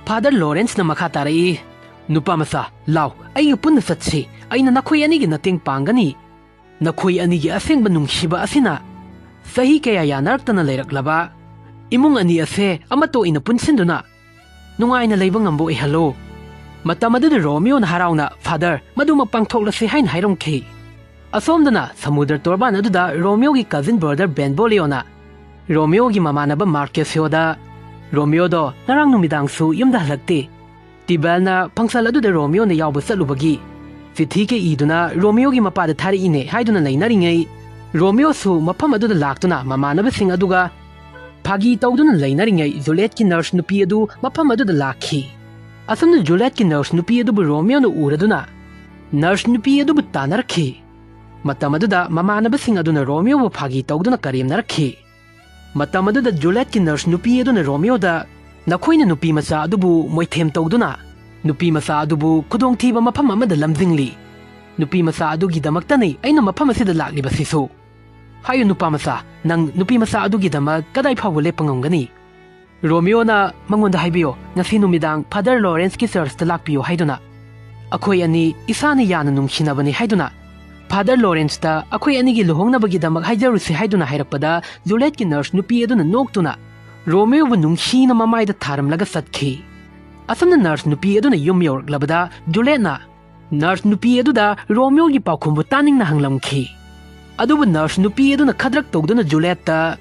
ꯐꯥꯗꯔ ꯂꯣꯔꯦꯟꯁꯅ ꯃꯈꯥ ꯇꯥꯔꯛꯏ, "ꯅꯨꯄꯥ ꯃꯆꯥ, ꯂꯥꯎ, ꯑꯩꯒ ꯄꯨꯟꯅ ꯆꯠꯁꯤ꯫ ꯑꯩꯅ ꯅꯈꯣꯏ ꯑꯅꯤꯒꯤ ꯃꯇꯦꯡ ꯄꯥꯡꯒꯅꯤ꯫ ꯅꯈꯣꯏ ꯑꯅꯤꯒꯤ ꯑꯁꯦꯡꯕ ꯅꯨꯡꯁꯤꯕ ꯑꯁꯤꯅ ꯆꯍꯤ ꯀꯌꯥ ꯌꯥꯅꯔꯛꯇꯅ ꯂꯩꯔꯛꯂꯕ ꯏꯃꯨꯡ ꯑꯅꯤ ꯑꯁꯦ ꯑꯃꯠꯇ ꯑꯣꯏꯅ ꯄꯨꯟꯁꯤꯟꯗꯨꯅ ꯅꯨꯡꯉꯥꯏꯅ ꯂꯩꯕ ꯉꯝꯕ ꯑꯣꯏꯍꯜꯂꯣ꯫" ꯃꯇꯝ ꯑꯗꯨꯗ ꯔꯣꯃꯤꯑꯣꯅ ꯍꯔꯥꯎꯅ, "ꯐꯥꯗꯔ, ꯃꯗꯨꯃꯛ ꯄꯥꯡꯊꯣꯛꯂꯁꯤ" ꯍꯥꯏꯅ ꯍꯥꯏꯔꯝꯈꯤ꯫ ꯑꯁꯣꯝꯗꯅ ꯁꯃꯨꯗ꯭ꯔ ꯇꯣꯔꯕꯥꯟ ꯑꯗꯨꯗ ꯔꯣꯃꯤꯑꯣꯒꯤ ꯀꯖꯤꯟ ꯕ꯭ꯔꯗꯔ ꯕꯦꯟꯕꯣꯂꯤꯑꯣꯅ ꯔꯣꯃꯤꯑꯣꯒꯤ ꯃꯃꯥꯟꯅꯕ ꯃꯥꯔꯀꯦꯁꯤꯑꯣꯗ, "ꯔꯣꯃꯤꯑꯣꯗꯣ ꯉꯔꯥꯡ ꯅꯨꯃꯤꯗꯥꯡꯁꯨ ꯌꯨꯝꯗ ꯍꯜꯂꯛꯇꯦ꯫ ꯇꯤꯕꯦꯜꯅ ꯐꯪꯁꯟ ꯑꯗꯨꯗ ꯔꯣꯃꯤꯑꯣꯅ ꯌꯥꯎꯕ ꯆꯠꯂꯨꯕꯒꯤ ꯆꯤꯊꯤ ꯀꯌꯥ ꯏꯗꯨꯅ ꯔꯣꯃꯤꯑꯣꯒꯤ ꯃꯄꯥꯗ ꯊꯥꯔꯛꯏꯅꯦ" ꯍꯥꯏꯗꯨꯅ ꯂꯩꯅꯔꯤꯉꯩ, ꯔꯣꯃꯤꯑꯣꯁꯨ ꯃꯐꯝ ꯑꯗꯨꯗ ꯂꯥꯛꯇꯨꯅ ꯃꯃꯥꯟꯅꯕꯁꯤꯡ ꯑꯗꯨꯒ ꯐꯥꯒꯤ ꯇꯧꯗꯨꯅ ꯂꯩꯅꯔꯤꯉꯩ, ꯖꯨꯂꯤꯌꯠꯀꯤ ꯅꯔꯁ ꯅꯨꯄꯤ ꯑꯗꯨ ꯃꯐꯝ ꯑꯗꯨꯗ ꯂꯥꯛꯈꯤ꯫ ꯑꯁꯨꯝꯅ ꯖꯨꯂꯤꯌꯠꯀꯤ ꯅꯔꯁ ꯅꯨꯄꯤ ꯑꯗꯨꯕꯨ ꯔꯣꯃꯤꯑꯣꯅ ꯎꯔꯗꯨꯅ ꯅꯔꯁ ꯅꯨꯄꯤ ꯑꯗꯨꯕꯨ ꯇꯥꯟꯅꯔꯛꯈꯤ꯫ ꯃꯇꯝ ꯑꯗꯨꯗ ꯃꯃꯥꯟꯅꯕꯁꯤꯡ ꯑꯗꯨꯅ ꯔꯣꯃꯤꯑꯣꯕꯨ ꯐꯥꯒꯤ ꯇꯧꯗꯨꯅ ꯀꯔꯦꯝꯅꯔꯛꯈꯤ꯫ ꯃꯇꯝ ꯑꯗꯨꯗ ꯖꯨꯂꯤꯌꯠꯀꯤ ꯅꯔꯁ ꯅꯨꯄꯤ ꯑꯗꯨꯅ ꯔꯣꯃꯤꯑꯣꯗ, "ꯅꯈꯣꯏꯅ ꯅꯨꯄꯤ ꯃꯆꯥ ꯑꯗꯨꯕꯨ ꯃꯣꯏꯊꯦꯝ ꯇꯧꯗꯨꯅ ꯅꯨꯄꯤ ꯃꯆꯥ ꯑꯗꯨꯕꯨ ꯈꯨꯗꯣꯡꯊꯤꯕ ꯃꯐꯝ ꯑꯃꯗ ꯂꯝꯖꯤꯡꯂꯤ꯫ ꯅꯨꯄꯤ ꯃꯆꯥ ꯑꯗꯨꯒꯤꯗꯃꯛꯇꯅꯤ ꯑꯩꯅ ꯃꯐꯝ ꯑꯁꯤꯗ ꯂꯥꯛꯂꯤꯕꯁꯤꯁꯨ꯫ ꯍꯥꯏꯌꯨ ꯅꯨꯄꯥ ꯃꯆꯥ, ꯅꯪ ꯅꯨꯄꯤ ꯃꯆꯥ ꯑꯗꯨꯒꯤꯗꯃꯛ ꯀꯗꯥꯏ ꯐꯥꯎꯕ ꯂꯦꯞꯄ ꯉꯝꯒꯅꯤ?" ꯔꯣꯃꯤꯑꯣꯅ ꯃꯉꯣꯟꯗ ꯍꯥꯏꯕꯤꯌꯣ, "ꯉꯁꯤ ꯅꯨꯃꯤꯗꯥꯡ ꯐꯥꯗꯔ ꯂꯣꯔꯦꯟꯁꯀꯤ ꯆꯔꯆꯇ ꯂꯥꯛꯄꯤꯌꯨ" ꯍꯥꯏꯗꯨꯅ꯫ "ꯑꯩꯈꯣꯏ ꯑꯅꯤ ꯏꯁꯥꯅ ꯌꯥꯅ ꯅꯨꯡꯁꯤꯅꯕꯅꯤ" ꯍꯥꯏꯗꯨꯅ ꯐꯥꯗꯔ ꯂꯣꯔꯦꯟꯁꯇ "ꯑꯩꯈꯣꯏ ꯑꯅꯤꯒꯤ ꯂꯨꯍꯣꯡꯅꯕꯒꯤꯗꯃꯛ ꯍꯥꯏꯖꯔꯨꯁꯤ" ꯍꯥꯏꯗꯨꯅ ꯍꯥꯏꯔꯛꯄꯗ, ꯖꯨꯂꯤꯌꯠꯀꯤ ꯅꯔꯁ ꯅꯨꯄꯤ ꯑꯗꯨꯅ ꯅꯣꯛꯇꯨꯅ ꯔꯣꯃꯤꯑꯣꯕꯨ ꯅꯨꯡꯁꯤꯅ ꯃꯃꯥꯏꯗ ꯊꯥꯔꯝꯂꯒ ꯆꯠꯈꯤ꯫ ꯑꯁꯨꯝꯅ ꯅꯔꯁ ꯅꯨꯄꯤ ꯑꯗꯨꯅ ꯌꯨꯝ ꯌꯧꯔꯛꯂꯕꯗ, ꯖꯨꯂꯤꯌꯠꯅ ꯅꯔꯁ ꯅꯨꯄꯤ ꯑꯗꯨꯗ ꯔꯣꯃꯤꯑꯣꯒꯤ ꯄꯥꯎꯈꯨꯝꯕꯨ ꯇꯥꯅꯤꯡꯅ ꯍꯪꯂꯝꯈꯤ꯫ ꯑꯗꯨꯕꯨ ꯅꯔꯁ ꯅꯨꯄꯤ ꯑꯗꯨꯅ ꯈꯗ꯭ꯔꯛ ꯇꯧꯗꯨꯅ ꯖꯨꯂꯤꯌꯠꯇ,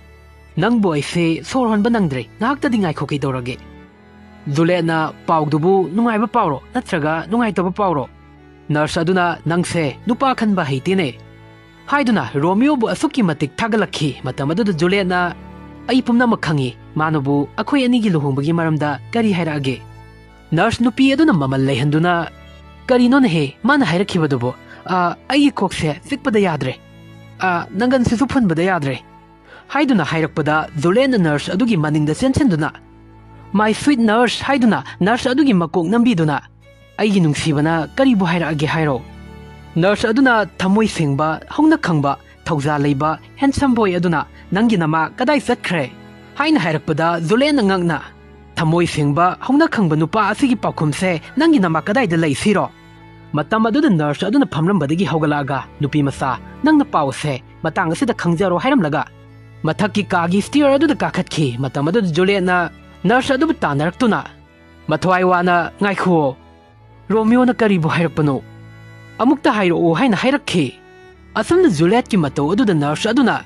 "ꯅꯪꯕꯨ ꯑꯩꯁꯦ ꯁꯣꯔ ꯍꯣꯟꯕ ꯅꯪꯗ꯭ꯔꯦ, ꯉꯥꯏꯍꯥꯛꯇꯗꯤ ꯉꯥꯏꯈꯣ, ꯀꯩꯗꯧꯔꯒꯦ?" ꯖꯨꯂꯤꯌꯠꯅ, "ꯄꯥꯎꯗꯨꯕꯨ ꯅꯨꯡꯉꯥꯏꯕ ꯄꯥꯎꯔꯣ ꯅꯠꯇ꯭ꯔꯒ ꯅꯨꯡꯉꯥꯏꯇꯕ ꯄꯥꯎꯔꯣ?" ꯅꯔꯁ ꯑꯗꯨꯅ, "ꯅꯪꯁꯦ ꯅꯨꯄꯥ ꯈꯟꯕ ꯍꯩꯇꯦꯅꯦ" ꯍꯥꯏꯗꯨꯅ ꯔꯣꯃꯤꯑꯣꯕꯨ ꯑꯁꯨꯛꯀꯤ ꯃꯇꯤꯛ ꯊꯥꯒꯠꯂꯛꯈꯤ꯫ ꯃꯇꯝ ꯑꯗꯨꯗ ꯖꯨꯂꯤꯌꯠꯅ, "ꯑꯩ ꯄꯨꯝꯅꯃꯛ ꯈꯪꯏ, ꯃꯥꯅꯕꯨ ꯑꯩꯈꯣꯏ ꯑꯅꯤꯒꯤ ꯂꯨꯍꯣꯡꯕꯒꯤ ꯃꯔꯝꯗ ꯀꯔꯤ ꯍꯥꯏꯔꯛꯑꯒꯦ?" ꯅꯔꯁ ꯅꯨꯄꯤ ꯑꯗꯨꯅ ꯃꯃꯜ ꯂꯩꯍꯟꯗꯨꯅ, "ꯀꯔꯤꯅꯣꯅꯦꯍꯦ ꯃꯥꯅ ꯍꯥꯏꯔꯛꯈꯤꯕꯗꯨꯕꯨ? ꯑꯥ, ꯑꯩꯒꯤ ꯀꯣꯛꯁꯦ ꯆꯤꯛꯄꯗ ꯌꯥꯗ꯭ꯔꯦ꯫ ꯑꯥ, ꯅꯪꯒꯟꯁꯤꯁꯨ ꯐꯨꯟꯕꯗ ꯌꯥꯗ꯭ꯔꯦ" ꯍꯥꯏꯗꯨꯅ ꯍꯥꯏꯔꯛꯄꯗ, ꯖꯨꯂꯤꯌꯠꯅ ꯅꯔꯁ ꯑꯗꯨꯒꯤ ꯃꯅꯤꯡꯗ ꯆꯦꯟꯁꯤꯟꯗꯨꯅ, "My sweet nurse" ꯍꯥꯏꯗꯨꯅ ꯅꯔꯁ ꯑꯗꯨꯒꯤ ꯃꯀꯣꯛ ꯅꯝꯕꯤꯗꯨꯅ, "ꯑꯩꯒꯤ ꯅꯨꯡꯁꯤꯕꯅ ꯀꯔꯤꯕꯨ ꯍꯥꯏꯔꯛꯑꯒꯦ ꯍꯥꯏꯔꯣ?" ꯅꯔꯁ ꯑꯗꯨꯅ ꯊꯃꯣꯏ ꯁꯦꯡꯕ, ꯍꯧꯅ ꯈꯪꯕ, ꯊꯧꯖꯥꯜ ꯂꯩꯕ handsome boy ꯑꯗꯨꯅ "ꯅꯪꯒꯤ ꯅꯃꯥ ꯀꯗꯥꯏ ꯆꯠꯈ꯭ꯔꯦ?" ꯍꯥꯏꯅ ꯍꯥꯏꯔꯛꯄꯗ ꯖꯨꯂꯦꯠꯅ ꯉꯛꯅ "ꯊꯃꯣꯏ ꯁꯦꯡꯕ, ꯍꯧꯅ ꯈꯪꯕ ꯅꯨꯄꯥ ꯑꯁꯤꯒꯤ ꯄꯥꯎꯈꯨꯝꯁꯦ ꯅꯪꯒꯤ ꯅꯃꯥ ꯀꯗꯥꯏꯗ ꯂꯩ ꯁꯤꯔꯣ?" ꯃꯇꯝ ꯑꯗꯨꯗ ꯅꯔꯁ ꯑꯗꯨꯅ ꯐꯝꯂꯝꯕꯗꯒꯤ ꯍꯧꯒꯠꯂꯛꯑꯒ, "ꯅꯨꯄꯤ ꯃꯆꯥ, ꯅꯪꯅ ꯄꯥꯎꯁꯦ ꯃꯇꯥꯡ ꯑꯁꯤꯗ ꯈꯪꯖꯔꯣ" ꯍꯥꯏꯔꯝꯂꯒ, ꯃꯊꯛꯀꯤ ꯀꯥꯒꯤ stair ꯑꯗꯨꯗ ꯀꯥꯈꯠꯈꯤ꯫ ꯃꯇꯝ ꯑꯗꯨꯗ ꯖꯨꯂꯦꯠꯅ ꯅꯔꯁ ꯑꯗꯨꯕꯨ ꯇꯥꯟꯅꯔꯛꯇꯨꯅ, "ꯃꯊ꯭ꯋꯥꯏ ꯋꯥꯅ ꯉꯥꯏꯈꯨꯑꯣ, ꯔꯣꯃꯤꯑꯣꯅ ꯀꯔꯤꯕꯨ ꯍꯥꯏꯔꯛꯄꯅꯣ? ꯑꯃꯨꯛꯇ ꯍꯥꯏꯔꯛꯎ" ꯍꯥꯏꯅ ꯍꯥꯏꯔꯛꯈꯤ꯫ ꯑꯁꯨꯝꯅ ꯖꯨꯂꯦꯠꯀꯤ ꯃꯇꯧ ꯑꯗꯨꯗ ꯅꯔꯁ ꯑꯗꯨꯅ,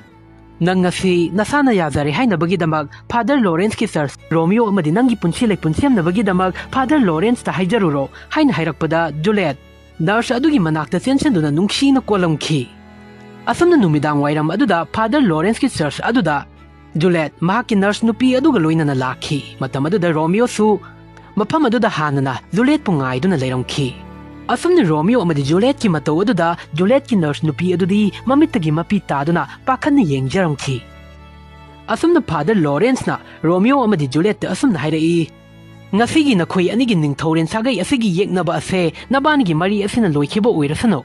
"ꯅꯪ ꯉꯁꯤ ꯅꯁꯥꯅ ꯌꯥꯖꯔꯦ ꯍꯥꯏꯅꯕꯒꯤꯗꯃꯛ ꯐꯥꯗꯔ ꯂꯣꯔꯦꯟꯁꯀꯤ ꯆꯔꯆ, ꯔꯣꯃꯤꯑꯣ ꯑꯃꯗꯤ ꯅꯪꯒꯤ ꯄꯨꯟꯁꯤ ꯂꯩꯄꯨꯟ ꯁꯦꯝꯅꯕꯒꯤꯗꯃꯛ ꯐꯥꯗꯔ ꯂꯣꯔꯦꯟꯁꯇ ꯍꯥꯏꯖꯔꯨꯔꯣ" ꯍꯥꯏꯅ ꯍꯥꯏꯔꯛꯄꯗ ꯖꯨꯂꯦꯠ ꯅꯔꯁ ꯑꯗꯨꯒꯤ ꯃꯅꯥꯛꯇ ꯆꯦꯟꯁꯤꯟꯗꯨꯅ ꯅꯨꯡꯁꯤꯅ ꯀꯣꯜꯂꯝꯈꯤ꯫ ꯑꯁꯨꯝꯅ ꯅꯨꯃꯤꯗꯥꯡ ꯋꯥꯏꯔꯝ ꯑꯗꯨꯗ ꯐꯥꯗꯔ ꯂꯣꯔꯦꯟꯁꯀꯤ ꯆꯔꯆ ꯑꯗꯨꯗ ꯖꯨꯂꯦꯠ ꯃꯍꯥꯛꯀꯤ ꯅꯔꯁ ꯅꯨꯄꯤ ꯑꯗꯨꯒ ꯂꯣꯏꯅꯅ ꯂꯥꯛꯈꯤ꯫ ꯃꯇꯝ ꯑꯗꯨꯗ ꯔꯣꯃꯤꯑꯣꯁꯨ ꯃꯐꯝ ꯑꯗꯨꯗ ꯍꯥꯟꯅꯅ ꯖꯨꯂꯦꯠꯄꯨ ꯉꯥꯏꯗꯨꯅ ꯂꯩꯔꯝꯈꯤ꯫ ꯑꯁꯨꯝꯅ ꯔꯣꯃꯤꯑꯣ ꯑꯃꯗꯤ ꯖꯨꯂꯦꯠꯀꯤ ꯃꯇꯧ ꯑꯗꯨꯗ ꯖꯨꯂꯦꯠꯀꯤ ꯅꯔꯁ ꯅꯨꯄꯤ ꯑꯗꯨꯗꯤ ꯃꯃꯤꯠꯇꯒꯤ ꯃꯄꯤ ꯇꯥꯗꯨꯅ ꯄꯥꯈꯠꯅ ꯌꯦꯡꯖꯔꯝꯈꯤ꯫ ꯑꯁꯨꯝꯅ ꯐꯥꯗꯔ ꯂꯣꯔꯦꯟꯁꯅ ꯔꯣꯃꯤꯑꯣ ꯑꯃꯗꯤ ꯖꯨꯂꯦꯠꯇ ꯑꯁꯨꯝꯅ ꯍꯥꯏꯔꯛꯏ, "ꯉꯁꯤꯒꯤ ꯅꯈꯣꯏ ꯑꯅꯤꯒꯤ ꯅꯤꯡꯊꯧꯔꯦꯟ ꯁꯥꯒꯩ ꯑꯁꯤꯒꯤ ꯌꯦꯛꯅꯕ ꯑꯁꯦ ꯅꯕꯥꯅꯤꯒꯤ ꯃꯔꯤ ꯑꯁꯤꯅ ꯂꯣꯏꯈꯤꯕ ꯑꯣꯏꯔꯁꯅꯨ꯫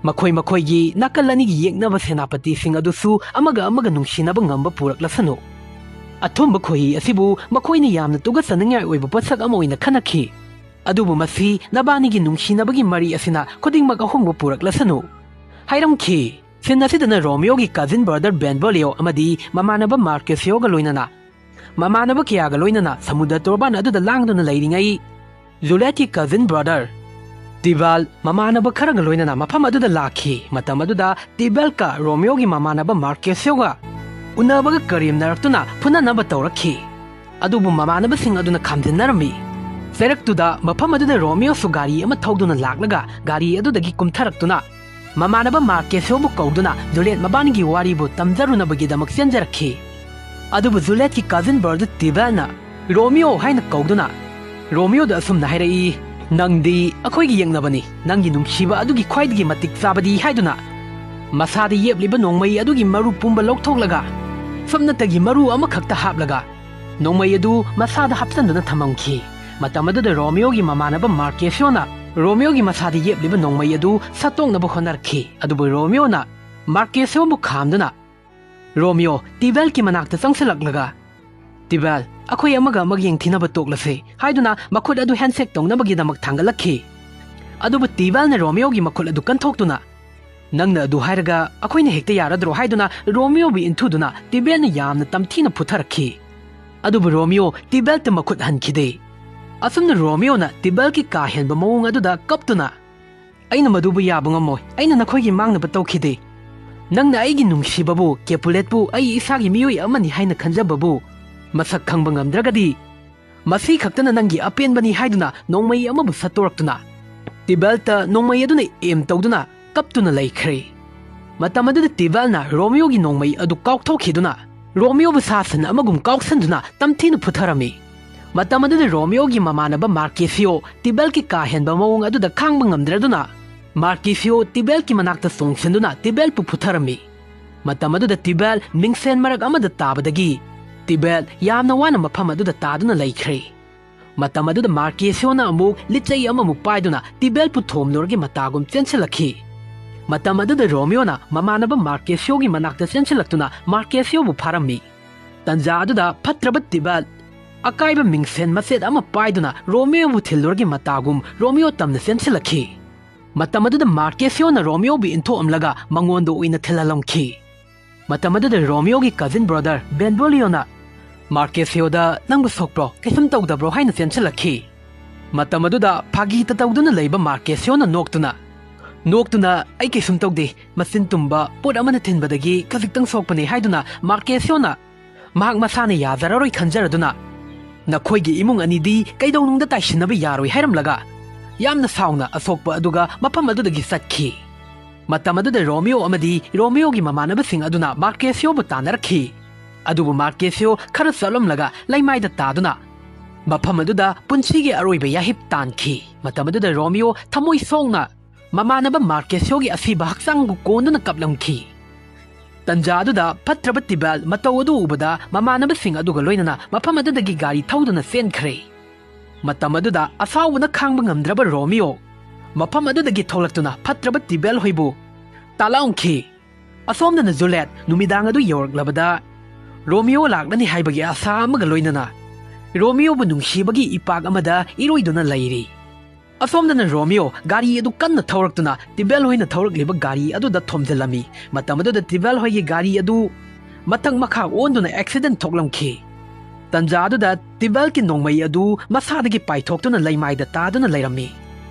ꯃꯈꯣꯏ ꯃꯈꯣꯏꯒꯤ ꯅꯥꯀꯜ ꯑꯅꯤꯒꯤ ꯌꯦꯛꯅꯕ ꯁꯦꯅꯥꯄꯇꯤꯁꯤꯡ ꯑꯗꯨꯁꯨ ꯑꯃꯒ ꯑꯃꯒ ꯅꯨꯡꯁꯤꯅꯕ ꯉꯝꯕ ꯄꯨꯔꯛꯂꯁꯅꯨ꯫" ꯑꯊꯨꯝꯕ ꯈꯣꯏꯍꯤ ꯑꯁꯤꯕꯨ ꯃꯈꯣꯏꯅ ꯌꯥꯝꯅ ꯇꯨꯒꯠꯆꯅꯤꯡꯉꯥꯏ ꯑꯣꯏꯕ ꯄꯣꯠꯁꯛ ꯑꯃ ꯑꯣꯏꯅ ꯈꯟꯅꯈꯤ꯫ ꯑꯗꯨꯕꯨ ꯃꯁꯤ ꯅꯕꯥꯅꯤꯒꯤ ꯅꯨꯡꯁꯤꯅꯕꯒꯤ ꯃꯔꯤ ꯑꯁꯤꯅ ꯈꯨꯗꯤꯡꯃꯛ ꯑꯍꯣꯡꯕ ꯄꯨꯔꯛꯂꯁꯅꯨ ꯍꯥꯏꯔꯝꯈꯤ꯫ ꯁꯤꯟ ꯑꯁꯤꯗꯅ ꯔꯣꯃꯤꯑꯣꯒꯤ cousin brother ꯕꯦꯟꯕꯣꯂꯤꯑꯣ ꯑꯃꯗꯤ ꯃꯃꯥꯟꯅꯕ ꯃꯥꯔꯀꯦꯁꯤꯑꯣꯒ ꯂꯣꯏꯅꯅ, ꯃꯃꯥꯟꯅꯕ ꯀꯌꯥꯒ ꯂꯣꯏꯅꯅ ꯁꯃꯨꯗ꯭ꯔ ꯇꯣꯔꯕꯥꯟ ꯑꯗꯨꯗ ꯂꯥꯡꯗꯨꯅ ꯂꯩꯔꯤꯉꯩ, ꯖꯨꯂꯦꯠꯀꯤ cousin brother ꯇꯤꯕꯥꯜ ꯃꯃꯥꯟꯅꯕ ꯈꯔꯒ ꯂꯣꯏꯅꯅ ꯃꯐꯝ ꯑꯗꯨꯗ ꯂꯥꯛꯈꯤ꯫ ꯃꯇꯝ ꯑꯗꯨꯗ ꯇꯤꯕꯦꯜꯀ ꯔꯣꯃꯤꯑꯣꯒꯤ ꯃꯃꯥꯟꯅꯕ ꯃꯥꯔꯀꯦꯁꯤꯑꯣꯒ ꯎꯅꯕꯒ ꯀꯔꯦꯝꯅꯔꯛꯇꯨꯅ ꯐꯨꯅꯅꯕ ꯇꯧꯔꯛꯈꯤ꯫ ꯑꯗꯨꯕꯨ ꯃꯃꯥꯟꯅꯕꯁꯤꯡ ꯑꯗꯨꯅ ꯈꯥꯝꯖꯤꯟꯅꯔꯝꯃꯤ꯫ ꯆꯩꯔꯛꯇꯨꯗ ꯃꯐꯝ ꯑꯗꯨꯗ ꯔꯣꯃꯤꯑꯣꯁꯨ ꯒꯥꯔꯤ ꯑꯃ ꯊꯧꯗꯨꯅ ꯂꯥꯛꯂꯒ ꯒꯥꯔꯤ ꯑꯗꯨꯗꯒꯤ ꯀꯨꯝꯊꯔꯛꯇꯨꯅ ꯃꯃꯥꯟꯅꯕ ꯃꯥꯔꯀꯦꯁꯤꯑꯣꯕꯨ ꯀꯧꯗꯨꯅ ꯖꯨꯂꯦꯠ ꯃꯕꯥꯅꯤꯒꯤ ꯋꯥꯔꯤꯕꯨ ꯇꯝꯖꯔꯨꯅꯕꯒꯤꯗꯃꯛ ꯆꯦꯟꯖꯔꯛꯈꯤ꯫ ꯑꯗꯨꯕꯨ ꯖꯨꯂꯦꯠꯀꯤ cousin brother ꯇꯤꯕꯦꯜꯅ ꯔꯣꯃꯤꯑꯣ ꯍꯥꯏꯅ ꯀꯧꯗꯨꯅ ꯔꯣꯃꯤꯑꯣꯗ ꯑꯁꯨꯝꯅ ꯍꯥꯏꯔꯛꯏ, "ꯅꯪꯗꯤ ꯑꯩꯈꯣꯏꯒꯤ ꯌꯦꯛꯅꯕꯅꯤ, ꯅꯪꯒꯤ ꯅꯨꯡꯁꯤꯕ ꯑꯗꯨꯒꯤ ꯈ꯭ꯋꯥꯏꯗꯒꯤ ꯃꯇꯤꯛ ꯆꯥꯕꯗꯤ" ꯍꯥꯏꯗꯨꯅ ꯃꯁꯥꯗ ꯌꯦꯞꯂꯤꯕ ꯅꯣꯡꯃꯩ ꯑꯗꯨꯒꯤ ꯃꯔꯨ ꯄꯨꯝꯕ ꯂꯧꯊꯣꯛꯂꯒ ꯁꯨꯞꯅꯇꯒꯤ ꯃꯔꯨ ꯑꯃꯈꯛꯇ ꯍꯥꯞꯂꯒ ꯅꯣꯡꯃꯩ ꯑꯗꯨ ꯃꯁꯥꯗ ꯍꯥꯞꯆꯤꯟꯗꯨꯅ ꯊꯝꯃꯝꯈꯤ꯫ ꯃꯇꯝ ꯑꯗꯨꯗ ꯔꯣꯃꯤꯑꯣꯒꯤ ꯃꯃꯥꯟꯅꯕ ꯃꯥꯔꯀꯦꯁꯤꯑꯣꯅ ꯔꯣꯃꯤꯌꯣꯒꯤ ꯃꯁꯥꯗ ꯌꯦꯞꯂꯤꯕ ꯅꯣꯡꯃꯩ ꯑꯗꯨ ꯁꯠꯇꯣꯛꯅꯕ ꯍꯣꯠꯅꯔꯛꯈꯤ꯫ ꯑꯗꯨꯕꯨ ꯔꯣꯃꯤꯌꯣꯅ ꯃꯥꯔꯀꯦꯁꯤꯌꯣꯕꯨ ꯈꯥꯝꯗꯨꯅ ꯔꯣꯃꯤꯌꯣ ꯇꯤꯕꯦꯜꯒꯤ ꯃꯅꯥꯛꯇ ꯆꯪꯁꯤꯜꯂꯛꯂꯒ, "ꯇꯤꯕꯦꯜ, ꯑꯩꯈꯣꯏ ꯑꯃꯒ ꯑꯃꯒ ꯌꯦꯡꯊꯤꯅꯕ ꯇꯣꯛꯂꯁꯤ" ꯍꯥꯏꯗꯨꯅ ꯃꯈꯨꯠ ꯑꯗꯨ ꯍꯦꯟꯁꯦꯛ ꯇꯧꯅꯕꯒꯤꯗꯃꯛ ꯊꯥꯡꯒꯠꯂꯛꯈꯤ꯫ ꯑꯗꯨꯕꯨ ꯇꯤꯕꯦꯜꯅ ꯔꯣꯃꯤꯌꯣꯒꯤ ꯃꯈꯨꯠ ꯑꯗꯨ ꯀꯟꯊꯣꯛꯇꯨꯅ, "ꯅꯪꯅ ꯑꯗꯨ ꯍꯥꯏꯔꯒ ꯑꯩꯈꯣꯏꯅ ꯍꯦꯛꯇ ꯌꯥꯔꯗ꯭ꯔꯣ?" ꯍꯥꯏꯗꯨꯅ ꯔꯣꯃꯤꯌꯣꯕꯨ ꯏꯟꯊꯨꯗꯨꯅ ꯇꯤꯕꯦꯜꯅ ꯌꯥꯝꯅ ꯇꯝꯊꯤꯅ ꯐꯨꯊꯔꯛꯈꯤ꯫ ꯑꯗꯨꯕꯨ ꯔꯣꯃꯤꯌꯣ ꯇꯤꯕꯦꯜꯇ ꯃꯈꯨꯠ ꯍꯟꯈꯤꯗꯦ꯫ ꯑꯁꯨꯝꯅ ꯔꯣꯃꯤꯌꯣꯅ ꯇꯤꯕꯦꯜꯒꯤ ꯀꯥ ꯍꯦꯟꯕ ꯃꯑꯣꯡ ꯑꯗꯨꯗ ꯀꯞꯇꯨꯅ, "ꯑꯩꯅ ꯃꯗꯨꯕꯨ ꯌꯥꯕ ꯉꯝꯃꯣꯏ꯫ ꯑꯩꯅ ꯅꯈꯣꯏꯒꯤ ꯃꯥꯡꯅꯕ ꯇꯧꯈꯤꯗꯦ꯫ ꯅꯪꯅ ꯑꯩꯒꯤ ꯅꯨꯡꯁꯤꯕꯕꯨ, ꯀꯦꯄꯨꯂꯦꯠꯄꯨ ꯑꯩ ꯏꯁꯥꯒꯤ ꯃꯤꯑꯣꯏ ꯑꯃꯅꯤ ꯍꯥꯏꯅ ꯈꯟꯖꯕꯕꯨ ꯃꯁꯛ ꯈꯪꯕ ꯉꯝꯗ꯭ꯔꯒꯗꯤ, ꯃꯁꯤ ꯈꯛꯇꯅ ꯅꯪꯒꯤ ꯑꯄꯦꯟꯕꯅꯤ" ꯍꯥꯏꯗꯨꯅ ꯅꯣꯡꯃꯩ ꯑꯃꯕꯨ ꯁꯠꯇꯣꯔꯛꯇꯨꯅ, ꯇꯤꯕꯦꯜꯇ ꯅꯣꯡꯃꯩ ꯑꯗꯨꯅ ꯑꯦꯝ ꯇꯧꯗꯨꯅ ꯀꯞꯇꯨꯅ ꯂꯩꯈ꯭ꯔꯦ꯫ ꯃꯇꯝ ꯑꯗꯨꯗ ꯇꯤꯕꯦꯜꯅ ꯔꯣꯃꯤꯌꯣꯒꯤ ꯅꯣꯡꯃꯩ ꯑꯗꯨ ꯀꯥꯎꯊꯣꯛꯈꯤꯗꯨꯅ, ꯔꯣꯃꯤꯌꯣꯕꯨ ꯁꯥ ꯁꯟ ꯑꯃꯒꯨꯝ ꯀꯥꯎꯁꯟꯗꯨꯅ ꯇꯝꯊꯤꯅ ꯐꯨꯊꯔꯝꯃꯤ꯫ ꯃꯇꯝ ꯑꯗꯨꯗ ꯔꯣꯃꯤꯌꯣꯒꯤ ꯃꯃꯥꯟꯅꯕ ꯃꯥꯔꯀꯦꯁꯤꯌꯣ ꯇꯤꯕꯦꯜꯒꯤ ꯀꯥ ꯍꯦꯟꯕ ꯃꯑꯣꯡ ꯑꯗꯨꯗ ꯈꯥꯡꯕ ꯉꯝꯗ꯭ꯔꯗꯨꯅ, ꯃꯥꯔꯀꯦꯁꯤꯌꯣ ꯇꯤꯕꯦꯜꯒꯤ ꯃꯅꯥꯛꯇ ꯆꯣꯡꯁꯤꯟꯗꯨꯅ ꯇꯤꯕꯦꯜꯕꯨ ꯐꯨꯊꯔꯝꯃꯤ꯫ ꯃꯇꯝ ꯑꯗꯨꯗ ꯇꯤꯕꯦꯜ ꯃꯤꯡꯁꯦꯟ ꯃꯔꯛ ꯑꯃꯗ ꯇꯥꯕꯗꯒꯤ ꯇꯤꯕꯦꯜ ꯌꯥꯝꯅ ꯋꯥꯅ ꯃꯐꯝ ꯑꯗꯨꯗ ꯇꯥꯗꯨꯅ ꯂꯩꯈ꯭ꯔꯦ꯫ ꯃꯇꯝ ꯑꯗꯨꯗ ꯃꯥꯔꯀꯦꯁꯤꯌꯣꯅ ꯑꯃꯨꯛ ꯂꯤꯆꯩ ꯑꯃꯃꯨꯛ ꯄꯥꯏꯗꯨꯅ ꯇꯤꯕꯦꯜꯕꯨ ꯊꯣꯝꯂꯨꯔꯒꯤ ꯃꯇꯥꯒꯨꯝ ꯆꯦꯟꯁꯤꯜꯂꯛꯈꯤ꯫ ꯃꯇꯝ ꯑꯗꯨꯗ ꯔꯣꯃꯤꯌꯣꯅ ꯃꯃꯥꯟꯅꯕ ꯃꯥꯔꯀꯦꯁꯤꯌꯣꯒꯤ ꯃꯅꯥꯛꯇ ꯆꯦꯟꯁꯤꯜꯂꯛꯇꯨꯅ ꯃꯥꯔꯀꯦꯁꯤꯌꯣꯕꯨ ꯐꯥꯔꯝꯃꯤ꯫ ꯇꯟꯖꯥ ꯑꯗꯨꯗ ꯐꯠꯇ꯭ꯔꯕ ꯇꯤꯕꯦꯜ ꯑꯀꯥꯏꯕ ꯃꯤꯡꯁꯦꯟ ꯃꯆꯦꯠ ꯑꯃ ꯄꯥꯏꯗꯨꯅ ꯔꯣꯃꯤꯌꯣꯕꯨ ꯊꯤꯜꯂꯨꯔꯒꯤ ꯃꯇꯥꯒꯨꯝ ꯔꯣꯃꯤꯌꯣ ꯇꯝꯅ ꯆꯦꯟꯁꯤꯜꯂꯛꯈꯤ꯫ ꯃꯇꯝ ꯑꯗꯨꯗ ꯃꯥꯔꯀꯦꯁꯤꯌꯣꯅ ꯔꯣꯃꯤꯌꯣꯕꯨ ꯏꯟꯊꯣꯛꯑꯝꯂꯒ ꯃꯉꯣꯟꯗ ꯑꯣꯏꯅ ꯊꯤꯜꯍꯜꯂꯝꯈꯤ꯫ ꯃꯇꯝ ꯑꯗꯨꯗ ꯔꯣꯃꯤꯌꯣꯒꯤ ꯀꯖꯤꯟ ꯕ꯭ꯔꯗꯔ ꯕꯦꯟꯕꯣꯂꯤꯌꯣꯅ ꯃꯥꯔꯀꯦꯁꯤꯌꯣꯗ, "ꯅꯪꯕꯨ ꯁꯣꯛꯄ꯭ꯔꯣ? ꯀꯩꯁꯨꯝ ꯇꯧꯗꯕ꯭ꯔꯣ?" ꯍꯥꯏꯅ ꯆꯦꯟꯁꯤꯜꯂꯛꯈꯤ꯫ ꯃꯇꯝ ꯑꯗꯨꯗ ꯐꯥꯒꯤ ꯇꯧꯗꯨꯅ ꯂꯩꯕ ꯃꯥꯔꯀꯦꯁꯤꯌꯣꯅ ꯅꯣꯛꯇꯨꯅ, ꯅꯣꯛꯇꯨꯅ, "ꯑꯩ ꯀꯩꯁꯨꯝ ꯇꯧꯗꯦ, ꯃꯆꯤꯟ ꯇꯨꯝꯕ ꯄꯣꯠ ꯑꯃꯅ ꯊꯤꯟꯕꯗꯒꯤ ꯈꯖꯤꯛꯇꯪ ꯁꯣꯛꯄꯅꯤ" ꯍꯥꯏꯗꯨꯅ ꯃꯥꯔꯀꯦꯁꯤꯌꯣꯅ ꯃꯍꯥꯛ ꯃꯁꯥꯅ ꯌꯥꯖꯔꯔꯣꯏ ꯈꯟꯖꯔꯗꯨꯅ, "ꯅꯈꯣꯏꯒꯤ ꯏꯃꯨꯡ ꯑꯅꯤꯗꯤ ꯀꯩꯗꯧꯅꯨꯡꯗ ꯇꯥꯏꯁꯤꯟꯅꯕ ꯌꯥꯔꯣꯏ" ꯍꯥꯏꯔꯝꯂꯒ ꯌꯥꯝꯅ ꯁꯥꯎꯅ ꯑꯁꯣꯛꯄ ꯑꯗꯨꯒ ꯃꯐꯝ ꯑꯗꯨꯗꯒꯤ ꯆꯠꯈꯤ꯫ ꯃꯇꯝ ꯑꯗꯨꯗ ꯔꯣꯃꯤꯌꯣ ꯑꯃꯗꯤ ꯔꯣꯃꯤꯌꯣꯒꯤ ꯃꯃꯥꯟꯅꯕꯁꯤꯡ ꯑꯗꯨꯅ ꯃꯥꯔꯀꯦꯁꯤꯌꯣꯕꯨ ꯇꯥꯟꯅꯔꯛꯈꯤ꯫ ꯑꯗꯨꯕꯨ ꯃꯥꯔꯀꯦꯁꯤꯌꯣ ꯈꯔ ꯆꯠꯂꯝꯂꯒ ꯂꯩꯃꯥꯏꯗ ꯇꯥꯗꯨꯅ ꯃꯐꯝ ꯑꯗꯨꯗ ꯄꯨꯟꯁꯤꯒꯤ ꯑꯔꯣꯏꯕ ꯌꯥꯍꯤꯞ ꯇꯥꯟꯈꯤ꯫ ꯃꯇꯝ ꯑꯗꯨꯗ ꯔꯣꯃꯤꯌꯣ ꯊꯃꯣꯏ ꯁꯣꯛꯅ ꯃꯃꯥꯟꯅꯕ ꯃꯥꯔꯀꯦꯁꯤꯌꯣꯒꯤ ꯑꯁꯤꯕ ꯍꯛꯆꯥꯡꯕꯨ ꯀꯣꯟꯗꯨꯅ ꯀꯞꯂꯝꯈꯤ꯫ ꯇꯟꯖꯥ ꯑꯗꯨꯗ ꯐꯠꯇ꯭ꯔꯕ ꯇꯤꯕꯦꯜ ꯃꯇꯧ ꯑꯗꯨ ꯎꯕꯗ ꯃꯃꯥꯟꯅꯕꯁꯤꯡ ꯑꯗꯨꯒ ꯂꯣꯏꯅꯅ ꯃꯐꯝ ꯑꯗꯨꯗꯒꯤ ꯒꯥꯔꯤ ꯊꯧꯗꯨꯅ ꯆꯦꯟꯈ꯭ꯔꯦ꯫ ꯃꯇꯝ ꯑꯗꯨꯗ ꯑꯁꯥꯎꯕꯅ ꯈꯥꯡꯕ ꯉꯝꯗ꯭ꯔꯕ ꯔꯣꯃꯤꯑꯣ ꯃꯐꯝ ꯑꯗꯨꯗꯒꯤ ꯊꯣꯛꯂꯛꯇꯨꯅ ꯐꯠꯇ꯭ꯔꯕ ꯇꯤꯕꯦꯜ ꯍꯣꯏꯕꯨ ꯇꯥꯂꯛꯂꯝꯈꯤ꯫ ꯑꯁꯣꯝꯗꯅ ꯖꯨꯂꯦꯠ ꯅꯨꯃꯤꯗꯥꯡ ꯑꯗꯨ ꯌꯧꯔꯛꯂꯕꯗ ꯔꯣꯃꯤꯑꯣ ꯂꯥꯛꯂꯅꯤ ꯍꯥꯏꯕꯒꯤ ꯑꯁꯥ ꯑꯃꯒ ꯂꯣꯏꯅꯅ ꯔꯣꯃꯤꯑꯣꯕꯨ ꯅꯨꯡꯁꯤꯕꯒꯤ ꯏꯄꯥꯛ ꯑꯃꯗ ꯏꯔꯣꯏꯗꯨꯅ ꯂꯩꯔꯤ꯫ ꯑꯁꯣꯝꯗꯅ ꯔꯣꯃꯤꯑꯣ ꯒꯥꯔꯤ ꯑꯗꯨ ꯀꯟꯅ ꯊꯧꯔꯛꯇꯨꯅ ꯇꯤꯕꯦꯜ ꯍꯣꯏꯅ ꯊꯧꯔꯛꯂꯤꯕ ꯒꯥꯔꯤ ꯑꯗꯨꯗ ꯊꯣꯝꯖꯤꯜꯂꯝꯃꯤ꯫ ꯃꯇꯝ ꯑꯗꯨꯗ ꯇꯤꯕꯦꯜ ꯍꯣꯏꯒꯤ ꯒꯥꯔꯤ ꯑꯗꯨ ꯃꯊꯛ ꯃꯈꯥ ꯑꯣꯟꯗꯨꯅ ꯑꯦꯛꯁꯤꯗꯦꯟ ꯊꯣꯛꯂꯝꯈꯤ꯫ ꯇꯟꯖꯥ ꯑꯗꯨꯗ ꯇꯤꯕꯦꯜꯒꯤ ꯅꯣꯡꯃꯩ ꯑꯗꯨ ꯃꯁꯥꯗꯒꯤ ꯄꯥꯏꯊꯣꯛꯇꯨꯅ ꯂꯩꯃꯥꯏꯗ ꯇꯥꯗꯨꯅ ꯂꯩꯔꯝꯃꯤ꯫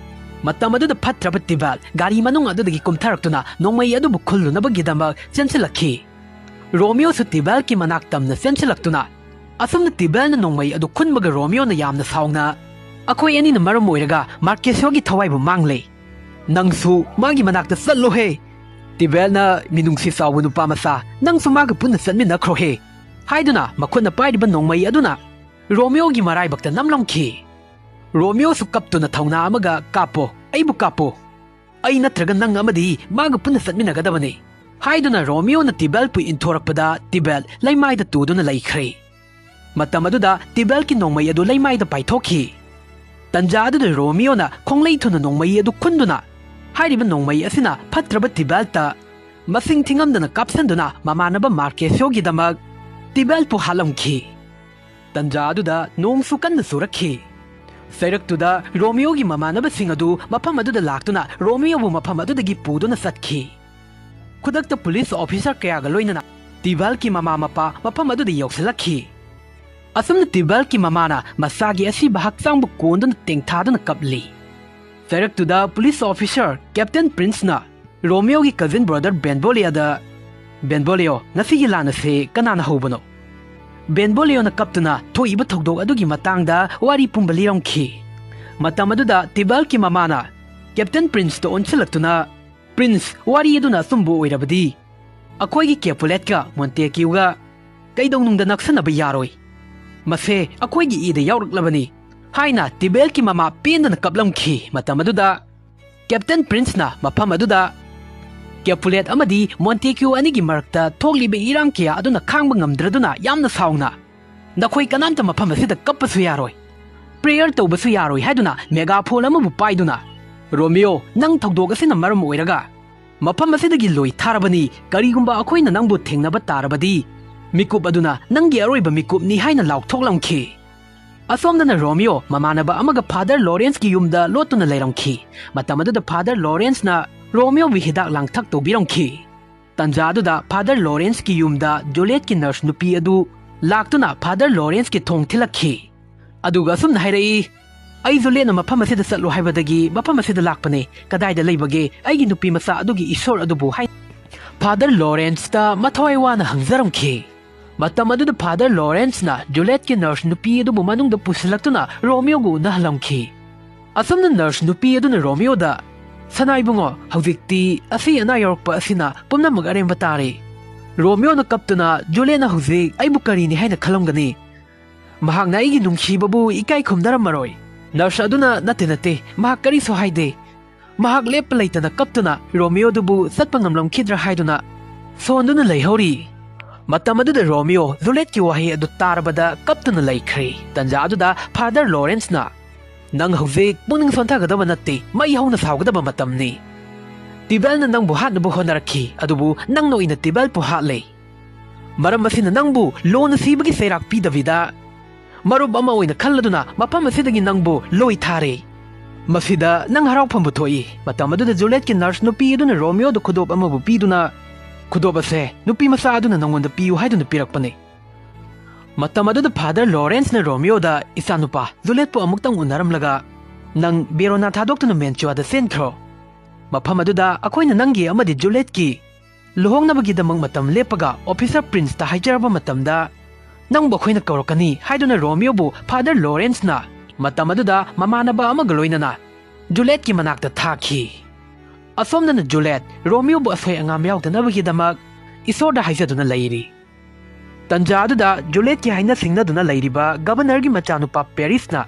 ꯃꯇꯝ ꯑꯗꯨꯗ ꯐꯠꯇ꯭ꯔꯕ ꯇꯤꯕꯦꯜ ꯒꯥꯔꯤ ꯃꯅꯨꯡ ꯑꯗꯨꯗꯒꯤ ꯀꯨꯝꯊꯔꯛꯇꯨꯅ ꯅꯣꯡꯃꯩ ꯑꯗꯨꯕꯨ ꯈꯨꯜꯂꯨꯅꯕꯒꯤꯗꯃꯛ ꯆꯦꯟꯁꯤꯜꯂꯛꯈꯤ꯫ ꯔꯣꯃꯤꯑꯣꯁꯨ ꯇꯤꯕꯦꯜꯒꯤ ꯃꯅꯥꯛ ꯇꯝꯅ ꯆꯦꯟꯁꯤꯜꯂꯛꯇꯨꯅ ꯑꯁꯨꯝꯅ ꯇꯤꯕꯦꯜꯅ ꯅꯣꯡꯃꯩ ꯑꯗꯨ ꯈꯨꯟꯕꯒ ꯔꯣꯃꯤꯑꯣꯅ ꯌꯥꯝꯅ ꯁꯥꯎꯅ, "ꯑꯩꯈꯣꯏ ꯑꯅꯤꯅ ꯃꯔꯝ ꯑꯣꯏꯔꯒ ꯃꯥꯔꯀꯦꯁꯤꯑꯣꯒꯤ ꯊꯋꯥꯏꯕꯨ ꯃꯥꯡꯂꯦ꯫ ꯅꯪꯁꯨ ꯃꯥꯒꯤ ꯃꯅꯥꯛꯇ ꯆꯠꯂꯣꯍꯦ꯫ ꯇꯤꯕꯦꯜꯅ ꯃꯤꯅꯨꯡꯁꯤ ꯆꯥꯎꯕ ꯅꯨꯄꯥ ꯃꯆꯥ, ꯅꯪꯁꯨ ꯃꯥꯒ ꯄꯨꯟꯅ ꯆꯠꯃꯤꯟꯅꯈ꯭ꯔꯣꯍꯦ," ꯍꯥꯏꯗꯨꯅ ꯃꯈꯨꯠꯅ ꯄꯥꯏꯔꯤꯕ ꯅꯣꯡꯃꯩ ꯑꯗꯨꯅ ꯔꯣꯃꯤꯑꯣꯒꯤ ꯃꯔꯥꯏꯕꯛꯇ ꯅꯝꯂꯝꯈꯤ꯫ ꯔꯣꯃꯤꯑꯣꯁꯨ ꯀꯞꯇꯨꯅ ꯊꯧꯅꯥ ꯑꯃꯒ, "ꯀꯥꯞꯄꯣ, ꯑꯩꯕꯨ ꯀꯥꯞꯄꯣ꯫ ꯑꯩ ꯅꯠꯇ꯭ꯔꯒ ꯅꯪ ꯑꯃꯗꯤ ꯃꯥꯒ ꯄꯨꯟꯅ ꯆꯠꯃꯤꯟꯅꯒꯗꯕꯅꯤ," ꯍꯥꯏꯗꯨꯅ ꯔꯣꯃꯤꯑꯣꯅ ꯇꯤꯕꯦꯜꯄꯨ ꯏꯟꯊꯣꯔꯛꯄꯗ ꯇꯤꯕꯦꯜ ꯂꯩꯃꯥꯏꯗ ꯇꯨꯗꯨꯅ ꯂꯩꯈ꯭ꯔꯦ꯫ ꯃꯇꯝ ꯑꯗꯨꯗ ꯇꯤꯕꯦꯜꯒꯤ ꯅꯣꯡꯃꯩ ꯑꯗꯨ ꯂꯩꯃꯥꯏꯗ ꯄꯥꯏꯊꯣꯛꯈꯤ꯫ ꯇꯟꯖꯥ ꯑꯗꯨꯗ ꯔꯣꯃꯤꯑꯣꯅ ꯈꯣꯡꯂꯩ ꯊꯨꯅ ꯅꯣꯡꯃꯩ ꯑꯗꯨ ꯈꯨꯟꯗꯨꯅ ꯍꯥꯏꯔꯤꯕ ꯅꯣꯡꯃꯩ ꯑꯁꯤꯅ ꯐꯠꯇ꯭ꯔꯕ ꯇꯤꯕꯦꯜꯇ ꯃꯁꯤꯡ ꯊꯤꯉꯝꯗꯅ ꯀꯥꯞꯁꯤꯟꯗꯨꯅ ꯃꯃꯥꯟꯅꯕ ꯃꯥꯔꯀꯦꯁꯤꯑꯣꯒꯤꯗꯃꯛ ꯇꯤꯕꯦꯜꯄꯨ ꯍꯥꯠꯂꯝꯈꯤ꯫ ꯇꯟꯖꯥ ꯑꯗꯨꯗ ꯅꯣꯡꯁꯨ ꯀꯟꯅ ꯆꯨꯔꯛꯈꯤ꯫ ꯆꯩꯔꯛꯇꯨꯗ ꯔꯣꯃꯤꯑꯣꯒꯤ ꯃꯃꯥꯟꯅꯕꯁꯤꯡ ꯑꯗꯨ ꯃꯐꯝ ꯑꯗꯨꯗ ꯂꯥꯛꯇꯨꯅ ꯔꯣꯃꯤꯑꯣꯕꯨ ꯃꯐꯝ ꯑꯗꯨꯗꯒꯤ ꯄꯨꯗꯨꯅ ꯆꯠꯈꯤ꯫ ꯈꯨꯗꯛꯇ ꯄꯨꯂꯤꯁ ꯑꯣꯐꯤꯁꯥꯔ ꯀꯌꯥꯒ ꯂꯣꯏꯅꯅ ꯇꯤꯕꯦꯜꯒꯤ ꯃꯃꯥ ꯃꯄꯥ ꯃꯐꯝ ꯑꯗꯨꯗ ꯌꯧꯁꯤꯜꯂꯛꯈꯤ꯫ ꯑꯁꯨꯝꯅ ꯇꯤꯕꯦꯜꯒꯤ ꯃꯃꯥꯅ ꯃꯆꯥꯒꯤ ꯑꯁꯤꯕ ꯍꯛꯆꯥꯡꯕꯨ ꯀꯣꯟꯗꯨꯅ ꯇꯦꯡꯊꯥꯗꯨꯅ ꯀꯞꯂꯤ꯫ ꯆꯩꯔꯛꯇꯨꯗ ꯄꯨꯂꯤꯁ ꯑꯣꯐꯤꯁꯥꯔ ꯀꯦꯞꯇꯦꯟ ꯄ꯭ꯔꯤꯟꯁꯅ ꯔꯣꯃꯤꯑꯣꯒꯤ ꯀꯖꯤꯟ ꯕ꯭ꯔꯗꯔ ꯕꯦꯟꯕꯣꯂꯤꯌꯥꯗ, "ꯕꯦꯟꯕꯣꯂꯤꯑꯣ, ꯉꯁꯤꯒꯤ ꯂꯥꯟ ꯑꯁꯤ ꯀꯅꯥꯅ ꯍꯧꯕꯅꯣ?" ꯕꯦꯟꯕꯣꯂꯤꯑꯣꯅ ꯀꯞꯇꯨꯅ ꯊꯣꯛꯏꯕ ꯊꯧꯗꯣꯛ ꯑꯗꯨꯒꯤ ꯃꯇꯥꯡꯗ ꯋꯥꯔꯤ ꯄꯨꯝꯕ ꯂꯤꯔꯝꯈꯤ꯫ ꯃꯇꯝ ꯑꯗꯨꯗ ꯇꯤꯕꯦꯜꯒꯤ ꯃꯃꯥꯅ ꯀꯦꯞꯇꯦꯟ ꯄ꯭ꯔꯤꯟꯁꯇ ꯑꯣꯟꯁꯤꯜꯂꯛꯇꯨꯅ, "ꯄ꯭ꯔꯤꯟꯁ, ꯋꯥꯔꯤ ꯑꯗꯨꯅ ꯑꯆꯨꯝꯕ ꯑꯣꯏꯔꯕꯗꯤ ꯑꯩꯈꯣꯏꯒꯤ ꯀꯦꯄꯨꯂꯦꯠꯀ ꯃꯣꯟꯇꯦꯀ꯭ꯌꯨꯒ ꯀꯩꯗꯧꯅꯨꯡꯗ ꯅꯛꯁꯟꯅꯕ ꯌꯥꯔꯣꯏ꯫ ꯃꯁꯦ ꯑꯩꯈꯣꯏꯒꯤ ꯏꯗ ꯌꯥꯎꯔꯛꯂꯕꯅꯤ," ꯍꯥꯏꯅ ꯇꯤꯕꯦꯜꯒꯤ ꯃꯃꯥ ꯄꯦꯟꯗꯅ ꯀꯞꯂꯝꯈꯤ꯫ ꯃꯇꯝ ꯑꯗꯨꯗ ꯀꯦꯞꯇꯦꯟ ꯄ꯭ꯔꯤꯟꯁꯅ ꯃꯐꯝ ꯑꯗꯨꯗ ꯀꯦꯄꯨꯂꯦꯠ ꯑꯃꯗꯤ ꯃꯣꯟꯇꯦꯀ꯭ꯌꯨ ꯑꯅꯤꯒꯤ ꯃꯔꯛꯇ ꯊꯣꯛꯂꯤꯕ ꯏꯔꯥꯡ ꯀꯌꯥ ꯑꯗꯨꯅ ꯈꯥꯡꯕ ꯉꯝꯗ꯭ꯔꯗꯨꯅ ꯌꯥꯝꯅ ꯁꯥꯎꯅ, "ꯅꯈꯣꯏ ꯀꯅꯥꯝꯇ ꯃꯐꯝ ꯑꯁꯤꯗ ꯀꯞꯄꯁꯨ ꯌꯥꯔꯣꯏ꯫ ꯄ꯭ꯔꯦꯌꯔ ꯇꯧꯕꯁꯨ ꯌꯥꯔꯣꯏ ꯍꯥꯏꯗꯨꯅ ꯃꯦꯒꯥꯐꯣꯟ ꯑꯃꯕꯨ ꯄꯥꯏꯗꯨꯅ, "ꯔꯣꯃꯤꯌꯣ, ꯅꯪ ꯊꯧꯗꯣꯛ ꯑꯁꯤꯅ ꯃꯔꯝ ꯑꯣꯏꯔꯒ ꯃꯐꯝ ꯑꯁꯤꯗꯒꯤ ꯂꯣꯏ ꯊꯥꯔꯕꯅꯤ꯫ ꯀꯔꯤꯒꯨꯝꯕ ꯑꯩꯈꯣꯏꯅ ꯅꯪꯕꯨ ꯊꯦꯡꯅꯕ ꯇꯥꯔꯕꯗꯤ, ꯃꯤꯀꯨꯞ ꯑꯗꯨꯅ ꯅꯪꯒꯤ ꯑꯔꯣꯏꯕ ꯃꯤꯀꯨꯞꯅꯤ" ꯍꯥꯏꯅ ꯂꯥꯎꯊꯣꯛꯂꯝꯈꯤ꯫ ꯑꯁꯣꯝꯗꯅ ꯔꯣꯃꯤꯌꯣ ꯃꯃꯥꯟꯅꯕ ꯑꯃꯒ ꯐꯥꯗꯔ ꯂꯣꯔꯦꯟꯁꯀꯤ ꯌꯨꯝꯗ ꯂꯣꯠꯇꯨꯅ ꯂꯩꯔꯝꯈꯤ꯫ ꯃꯇꯝ ꯑꯗꯨꯗ ꯐꯥꯗꯔ ꯂꯣꯔꯦꯟꯁꯅ ꯔꯣꯃꯤꯌꯣꯕꯨ ꯍꯤꯗꯥꯛ ꯂꯥꯡꯊꯛ ꯇꯧꯕꯤꯔꯝꯈꯤ꯫ ꯇꯟꯖꯥ ꯑꯗꯨꯗ ꯐꯥꯗꯔ ꯂꯣꯔꯦꯟꯁꯀꯤ ꯌꯨꯝꯗ ꯖꯨꯂꯤꯌꯠꯀꯤ ꯅꯔꯁ ꯅꯨꯄꯤ ꯑꯗꯨ ꯂꯥꯛꯇꯨꯅ ꯐꯥꯗꯔ ꯂꯣꯔꯦꯟꯁꯀꯤ ꯊꯣꯡ ꯊꯤꯜꯂꯛꯈꯤ꯫ ꯑꯗꯨꯒ ꯑꯁꯨꯝꯅ ꯍꯥꯏꯔꯛꯏ, "ꯑꯩ ꯖꯨꯂꯤꯌꯠꯅ ꯃꯐꯝ ꯑꯁꯤꯗ ꯆꯠꯂꯣ ꯍꯥꯏꯕꯗꯒꯤ ꯃꯐꯝ ꯑꯁꯤꯗ ꯂꯥꯛꯄꯅꯦ꯫ ꯀꯗꯥꯏꯗ ꯂꯩꯕꯒꯦ ꯑꯩꯒꯤ ꯅꯨꯄꯤ ꯃꯆꯥ ꯑꯗꯨꯒꯤ ꯏꯁꯣꯔ ꯑꯗꯨꯕꯨ?" ꯍꯥꯏ ꯐꯥꯗꯔ ꯂꯣꯔꯦꯟꯁꯇ ꯃꯊꯋꯥꯏ ꯋꯥꯅ ꯍꯪꯖꯔꯝꯈꯤ꯫ ꯃꯇꯝ ꯑꯗꯨꯗ ꯐꯥꯗꯔ ꯂꯣꯔꯦꯟꯁꯅ ꯖꯨꯂꯤꯌꯠꯀꯤ ꯅꯔꯁ ꯅꯨꯄꯤ ꯑꯗꯨꯕꯨ ꯃꯅꯨꯡꯗ ꯄꯨꯁꯤꯜꯂꯛꯇꯨꯅ ꯔꯣꯃꯤꯌꯣꯒ ꯎꯅꯍꯜꯂꯝꯈꯤ꯫ ꯑꯁꯨꯝꯅ ꯅꯔꯁ ꯅꯨꯄꯤ ꯑꯗꯨꯅ ꯔꯣꯃꯤꯌꯣꯗ, "ꯁꯅꯥ ꯏꯕꯨꯡꯉꯣ, ꯍꯧꯖꯤꯛꯇꯤ ꯑꯁꯤ ꯑꯅꯥ ꯌꯧꯔꯛꯄ ꯑꯁꯤꯅ ꯄꯨꯝꯅꯃꯛ ꯑꯔꯦꯝꯕ ꯇꯥꯔꯦ꯫ ꯔꯣꯃꯤꯌꯣꯅ ꯀꯞꯇꯨꯅ, 'ꯖꯨꯂꯤꯌꯠꯅ ꯍꯧꯖꯤꯛ ꯑꯩꯕꯨ ꯀꯔꯤꯅꯤ ꯍꯥꯏꯅ ꯈꯜꯂꯝꯒꯅꯤ? ꯃꯍꯥꯛꯅ ꯑꯩꯒꯤ ꯅꯨꯡꯁꯤꯕꯕꯨ ꯏꯀꯥꯏ ꯈꯨꯝꯅꯔꯝꯃꯔꯣꯏ.'" ꯅꯔꯁ ꯑꯗꯨꯅ, "ꯅꯠꯇꯦ, ꯅꯠꯇꯦ, ꯃꯍꯥꯛ ꯀꯔꯤꯁꯨ ꯍꯥꯏꯗꯦ꯫ ꯃꯍꯥꯛ ꯂꯦꯞꯄ ꯂꯩꯇꯅ ꯀꯞꯇꯨꯅ ꯔꯣꯃꯤꯌꯣꯗꯨꯕꯨ ꯆꯠꯄ ꯉꯝꯂꯝꯈꯤꯗ꯭ꯔꯥ ꯍꯥꯏꯗꯨꯅ ꯁꯣꯟꯗꯨꯅ ꯂꯩꯍꯧꯔꯤ꯫ ꯃꯇꯝ ꯑꯗꯨꯗ ꯔꯣꯃꯤꯌꯣ ꯖꯨꯂꯤꯌꯠꯀꯤ ꯋꯥꯍꯩ ꯑꯗꯨ ꯇꯥꯔꯕꯗ ꯀꯞꯇꯨꯅ ꯂꯩꯈ꯭ꯔꯦ꯫ ꯇꯟꯖꯥ ꯑꯗꯨꯗ ꯐꯥꯗꯔ ꯂꯣꯔꯦꯟꯁꯅ, "ꯅꯪ ꯍꯧꯖꯤꯛ ꯄꯨꯛꯅꯤꯡ ꯁꯣꯟꯊꯒꯗꯕ ꯅꯠꯇꯦ, ꯃꯩ ꯍꯧꯅ ꯁꯥꯎꯒꯗꯕ ꯃꯇꯝꯅꯤ꯫ ꯇꯤꯕꯦꯜꯅ ꯅꯪꯕꯨ ꯍꯥꯠꯅꯕ ꯍꯣꯠꯅꯔꯛꯈꯤ, ꯑꯗꯨꯕꯨ ꯅꯪꯅ ꯑꯣꯏꯅ ꯇꯤꯕꯦꯜꯕꯨ ꯍꯥꯠꯂꯦ꯫ ꯃꯔꯝ ꯑꯁꯤꯅ ꯅꯪꯕꯨ ꯂꯣꯟꯅ ꯁꯤꯕꯒꯤ ꯆꯩꯔꯥꯛ ꯄꯤꯗꯕꯤꯗ, ꯃꯔꯨꯞ ꯑꯃ ꯑꯣꯏꯅ ꯈꯜꯂꯗꯨꯅ ꯃꯐꯝ ꯑꯁꯤꯗꯒꯤ ꯅꯪꯕꯨ ꯂꯣꯏ ꯊꯥꯔꯦ꯫ ꯃꯁꯤꯗ ꯅꯪ ꯍꯔꯥꯎꯐꯝꯕꯨ ꯊꯣꯛꯏ꯫" ꯃꯇꯝ ꯑꯗꯨꯗ ꯖꯨꯂꯤꯌꯠꯀꯤ ꯅꯔꯁ ꯅꯨꯄꯤ ꯑꯗꯨꯅ ꯔꯣꯃꯤꯌꯣꯗ ꯈꯨꯗꯣꯞ ꯑꯃꯕꯨ ꯄꯤꯗꯨꯅ, "ꯈꯨꯗꯣꯞ ꯑꯁꯦ ꯅꯨꯄꯤ ꯃꯆꯥ ꯑꯗꯨꯅ ꯅꯪꯉꯣꯟꯗ ꯄꯤꯌꯨ ꯍꯥꯏꯗꯨꯅ ꯄꯤꯔꯛꯄꯅꯤ꯫" ꯃꯇꯝ ꯑꯗꯨꯗ ꯐꯥꯗꯔ ꯂꯣꯔꯦꯟꯁꯅ ꯔꯣꯃꯤꯌꯣꯗ, "ꯏꯆꯥꯅꯨꯄꯥ, ꯖꯨꯂꯤꯌꯠꯄꯨ ꯑꯃꯨꯛꯇꯪ ꯎꯅꯔꯝꯂꯒ ꯅꯪ ꯕꯦꯔꯣꯅꯥ ꯊꯥꯗꯣꯛꯇꯨꯅ ꯃꯦꯟꯆꯨꯋꯥꯗ ꯆꯦꯟꯈ꯭ꯔꯣ꯫ ꯃꯐꯝ ꯑꯗꯨꯗ ꯑꯩꯈꯣꯏꯅ ꯅꯪꯒꯤ ꯑꯃꯗꯤ ꯖꯨꯂꯤꯌꯠꯀꯤ ꯂꯨꯍꯣꯡꯅꯕꯒꯤꯗꯃꯛ ꯃꯇꯝ ꯂꯦꯞꯄꯒ ꯑꯣꯐꯤꯁꯔ ꯄ꯭ꯔꯤꯟꯁꯇ ꯍꯥꯏꯖꯔꯕ ꯃꯇꯝꯗ ꯅꯪꯕꯨ ꯑꯩꯈꯣꯏꯅ ꯀꯧꯔꯛꯀꯅꯤ" ꯍꯥꯏꯗꯨꯅ ꯔꯣꯃꯤꯌꯣꯕꯨ ꯐꯥꯗꯔ ꯂꯣꯔꯦꯟꯁꯅ ꯃꯇꯝ ꯑꯗꯨꯗ ꯃꯃꯥꯟꯅꯕ ꯑꯃꯒ ꯂꯣꯏꯅꯅ ꯖꯨꯂꯤꯌꯠꯀꯤ ꯃꯅꯥꯛꯇ ꯊꯥꯈꯤ꯫ ꯑꯁꯣꯝꯗꯅ ꯖꯨꯂꯤꯌꯠ ꯔꯣꯃꯤꯌꯣꯕꯨ ꯑꯁꯣꯏ ꯑꯉꯥꯝ ꯌꯥꯎꯗꯅꯕꯒꯤꯗꯃꯛ ꯏꯁꯣꯔꯗ ꯍꯥꯏꯖꯗꯨꯅ ꯂꯩꯔꯤ꯫ ꯇꯟꯖꯥ ꯑꯗꯨꯗ ꯖꯨꯂꯤꯌꯠꯀꯤ ꯍꯥꯏꯅ ꯁꯤꯡꯅꯗꯨꯅ ꯂꯩꯔꯤꯕ ꯒꯕꯔꯅꯔꯒꯤ ꯃꯆꯥꯅꯨꯄꯥ ꯄꯦꯔꯤꯁꯅ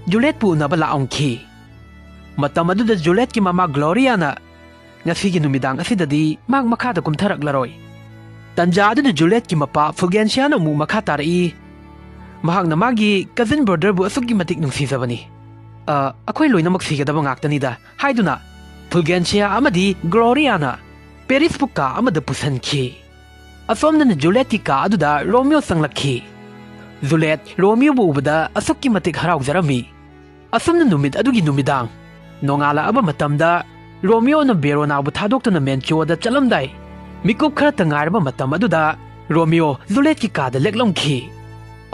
ꯖꯨꯂꯤꯌꯠꯄꯨ ꯎꯅꯕ ꯂꯥꯛꯑꯝꯈꯤ꯫ ꯃꯇꯝ ꯑꯗꯨꯗ ꯖꯨꯂꯤꯌꯠꯀꯤ ꯃꯃꯥ ꯒ꯭ꯂꯣꯔꯤꯌꯥꯅ ꯉꯁꯤꯒꯤ ꯅꯨꯃꯤꯗꯥꯡ ꯑꯁꯤꯗꯗꯤ ꯃꯍꯥꯛ ꯃꯈꯥꯗ ꯀꯨꯝꯊꯔꯛꯂꯔꯣꯏ꯫ ꯇꯟꯖꯥ ꯑꯗꯨꯗ ꯖꯨꯂꯤꯌꯠꯀꯤ ꯃꯄꯥ ꯐꯨꯒꯦꯟꯁꯤꯌꯥꯅ ꯑꯃꯨꯛ ꯃꯈꯥ ꯇꯥꯔꯛꯏ, ꯃꯍꯥꯛꯅ ꯃꯥꯒꯤ ꯀꯖꯤꯟ ꯕ꯭ꯔꯗꯔꯕꯨ ꯑꯁꯨꯛꯀꯤ ꯃꯇꯤꯛ ꯅꯨꯡꯁꯤꯖꯕꯅꯤ꯫ "ꯑ, ꯑꯩꯈꯣꯏ ꯂꯣꯏꯅꯃꯛ ꯁꯤꯒꯗꯕ ꯉꯥꯛꯇꯅꯤꯗ" ꯍꯥꯏꯗꯨꯅ ꯐꯨꯜꯒꯦꯟꯁꯤꯌꯥ ꯑꯃꯗꯤ ꯒ꯭ꯂꯣꯔꯤꯌꯥꯅ ꯄꯦꯔꯤꯁꯄꯨ ꯀꯥ ꯑꯃꯗ ꯄꯨꯁꯤꯟꯈꯤ꯫ ꯑꯁꯣꯝꯗꯅ ꯖꯨꯂꯦꯠꯀꯤ ꯀꯥ ꯑꯗꯨꯗ ꯔꯣꯃꯤꯌꯣ ꯆꯪꯂꯛꯈꯤ꯫ ꯖꯨꯂꯦꯠ ꯔꯣꯃꯤꯌꯣꯕꯨ ꯎꯕꯗ ꯑꯁꯨꯛꯀꯤ ꯃꯇꯤꯛ ꯍꯔꯥꯎꯖꯔꯝꯃꯤ꯫ ꯑꯁꯨꯝꯅ ꯅꯨꯃꯤꯠ ꯑꯗꯨꯒꯤ ꯅꯨꯃꯤꯗꯥꯡ ꯅꯣꯡꯉꯥꯜꯂꯛꯑꯕ ꯃꯇꯝꯗ, ꯔꯣꯃꯤꯌꯣꯅ ꯕꯦꯔꯣꯅꯥꯕꯨ ꯊꯥꯗꯣꯛꯇꯨꯅ ꯃꯦꯟꯆꯨꯑꯣꯗ ꯆꯠꯂꯝꯗꯥꯏ, ꯃꯤꯀꯨꯞ ꯈꯔꯇ ꯉꯥꯏꯔꯕ ꯃꯇꯝ ꯑꯗꯨꯗ ꯔꯣꯃꯤꯌꯣ ꯖꯨꯂꯦꯠꯀꯤ ꯀꯥꯗ ꯂꯦꯛꯂꯝꯈꯤ꯫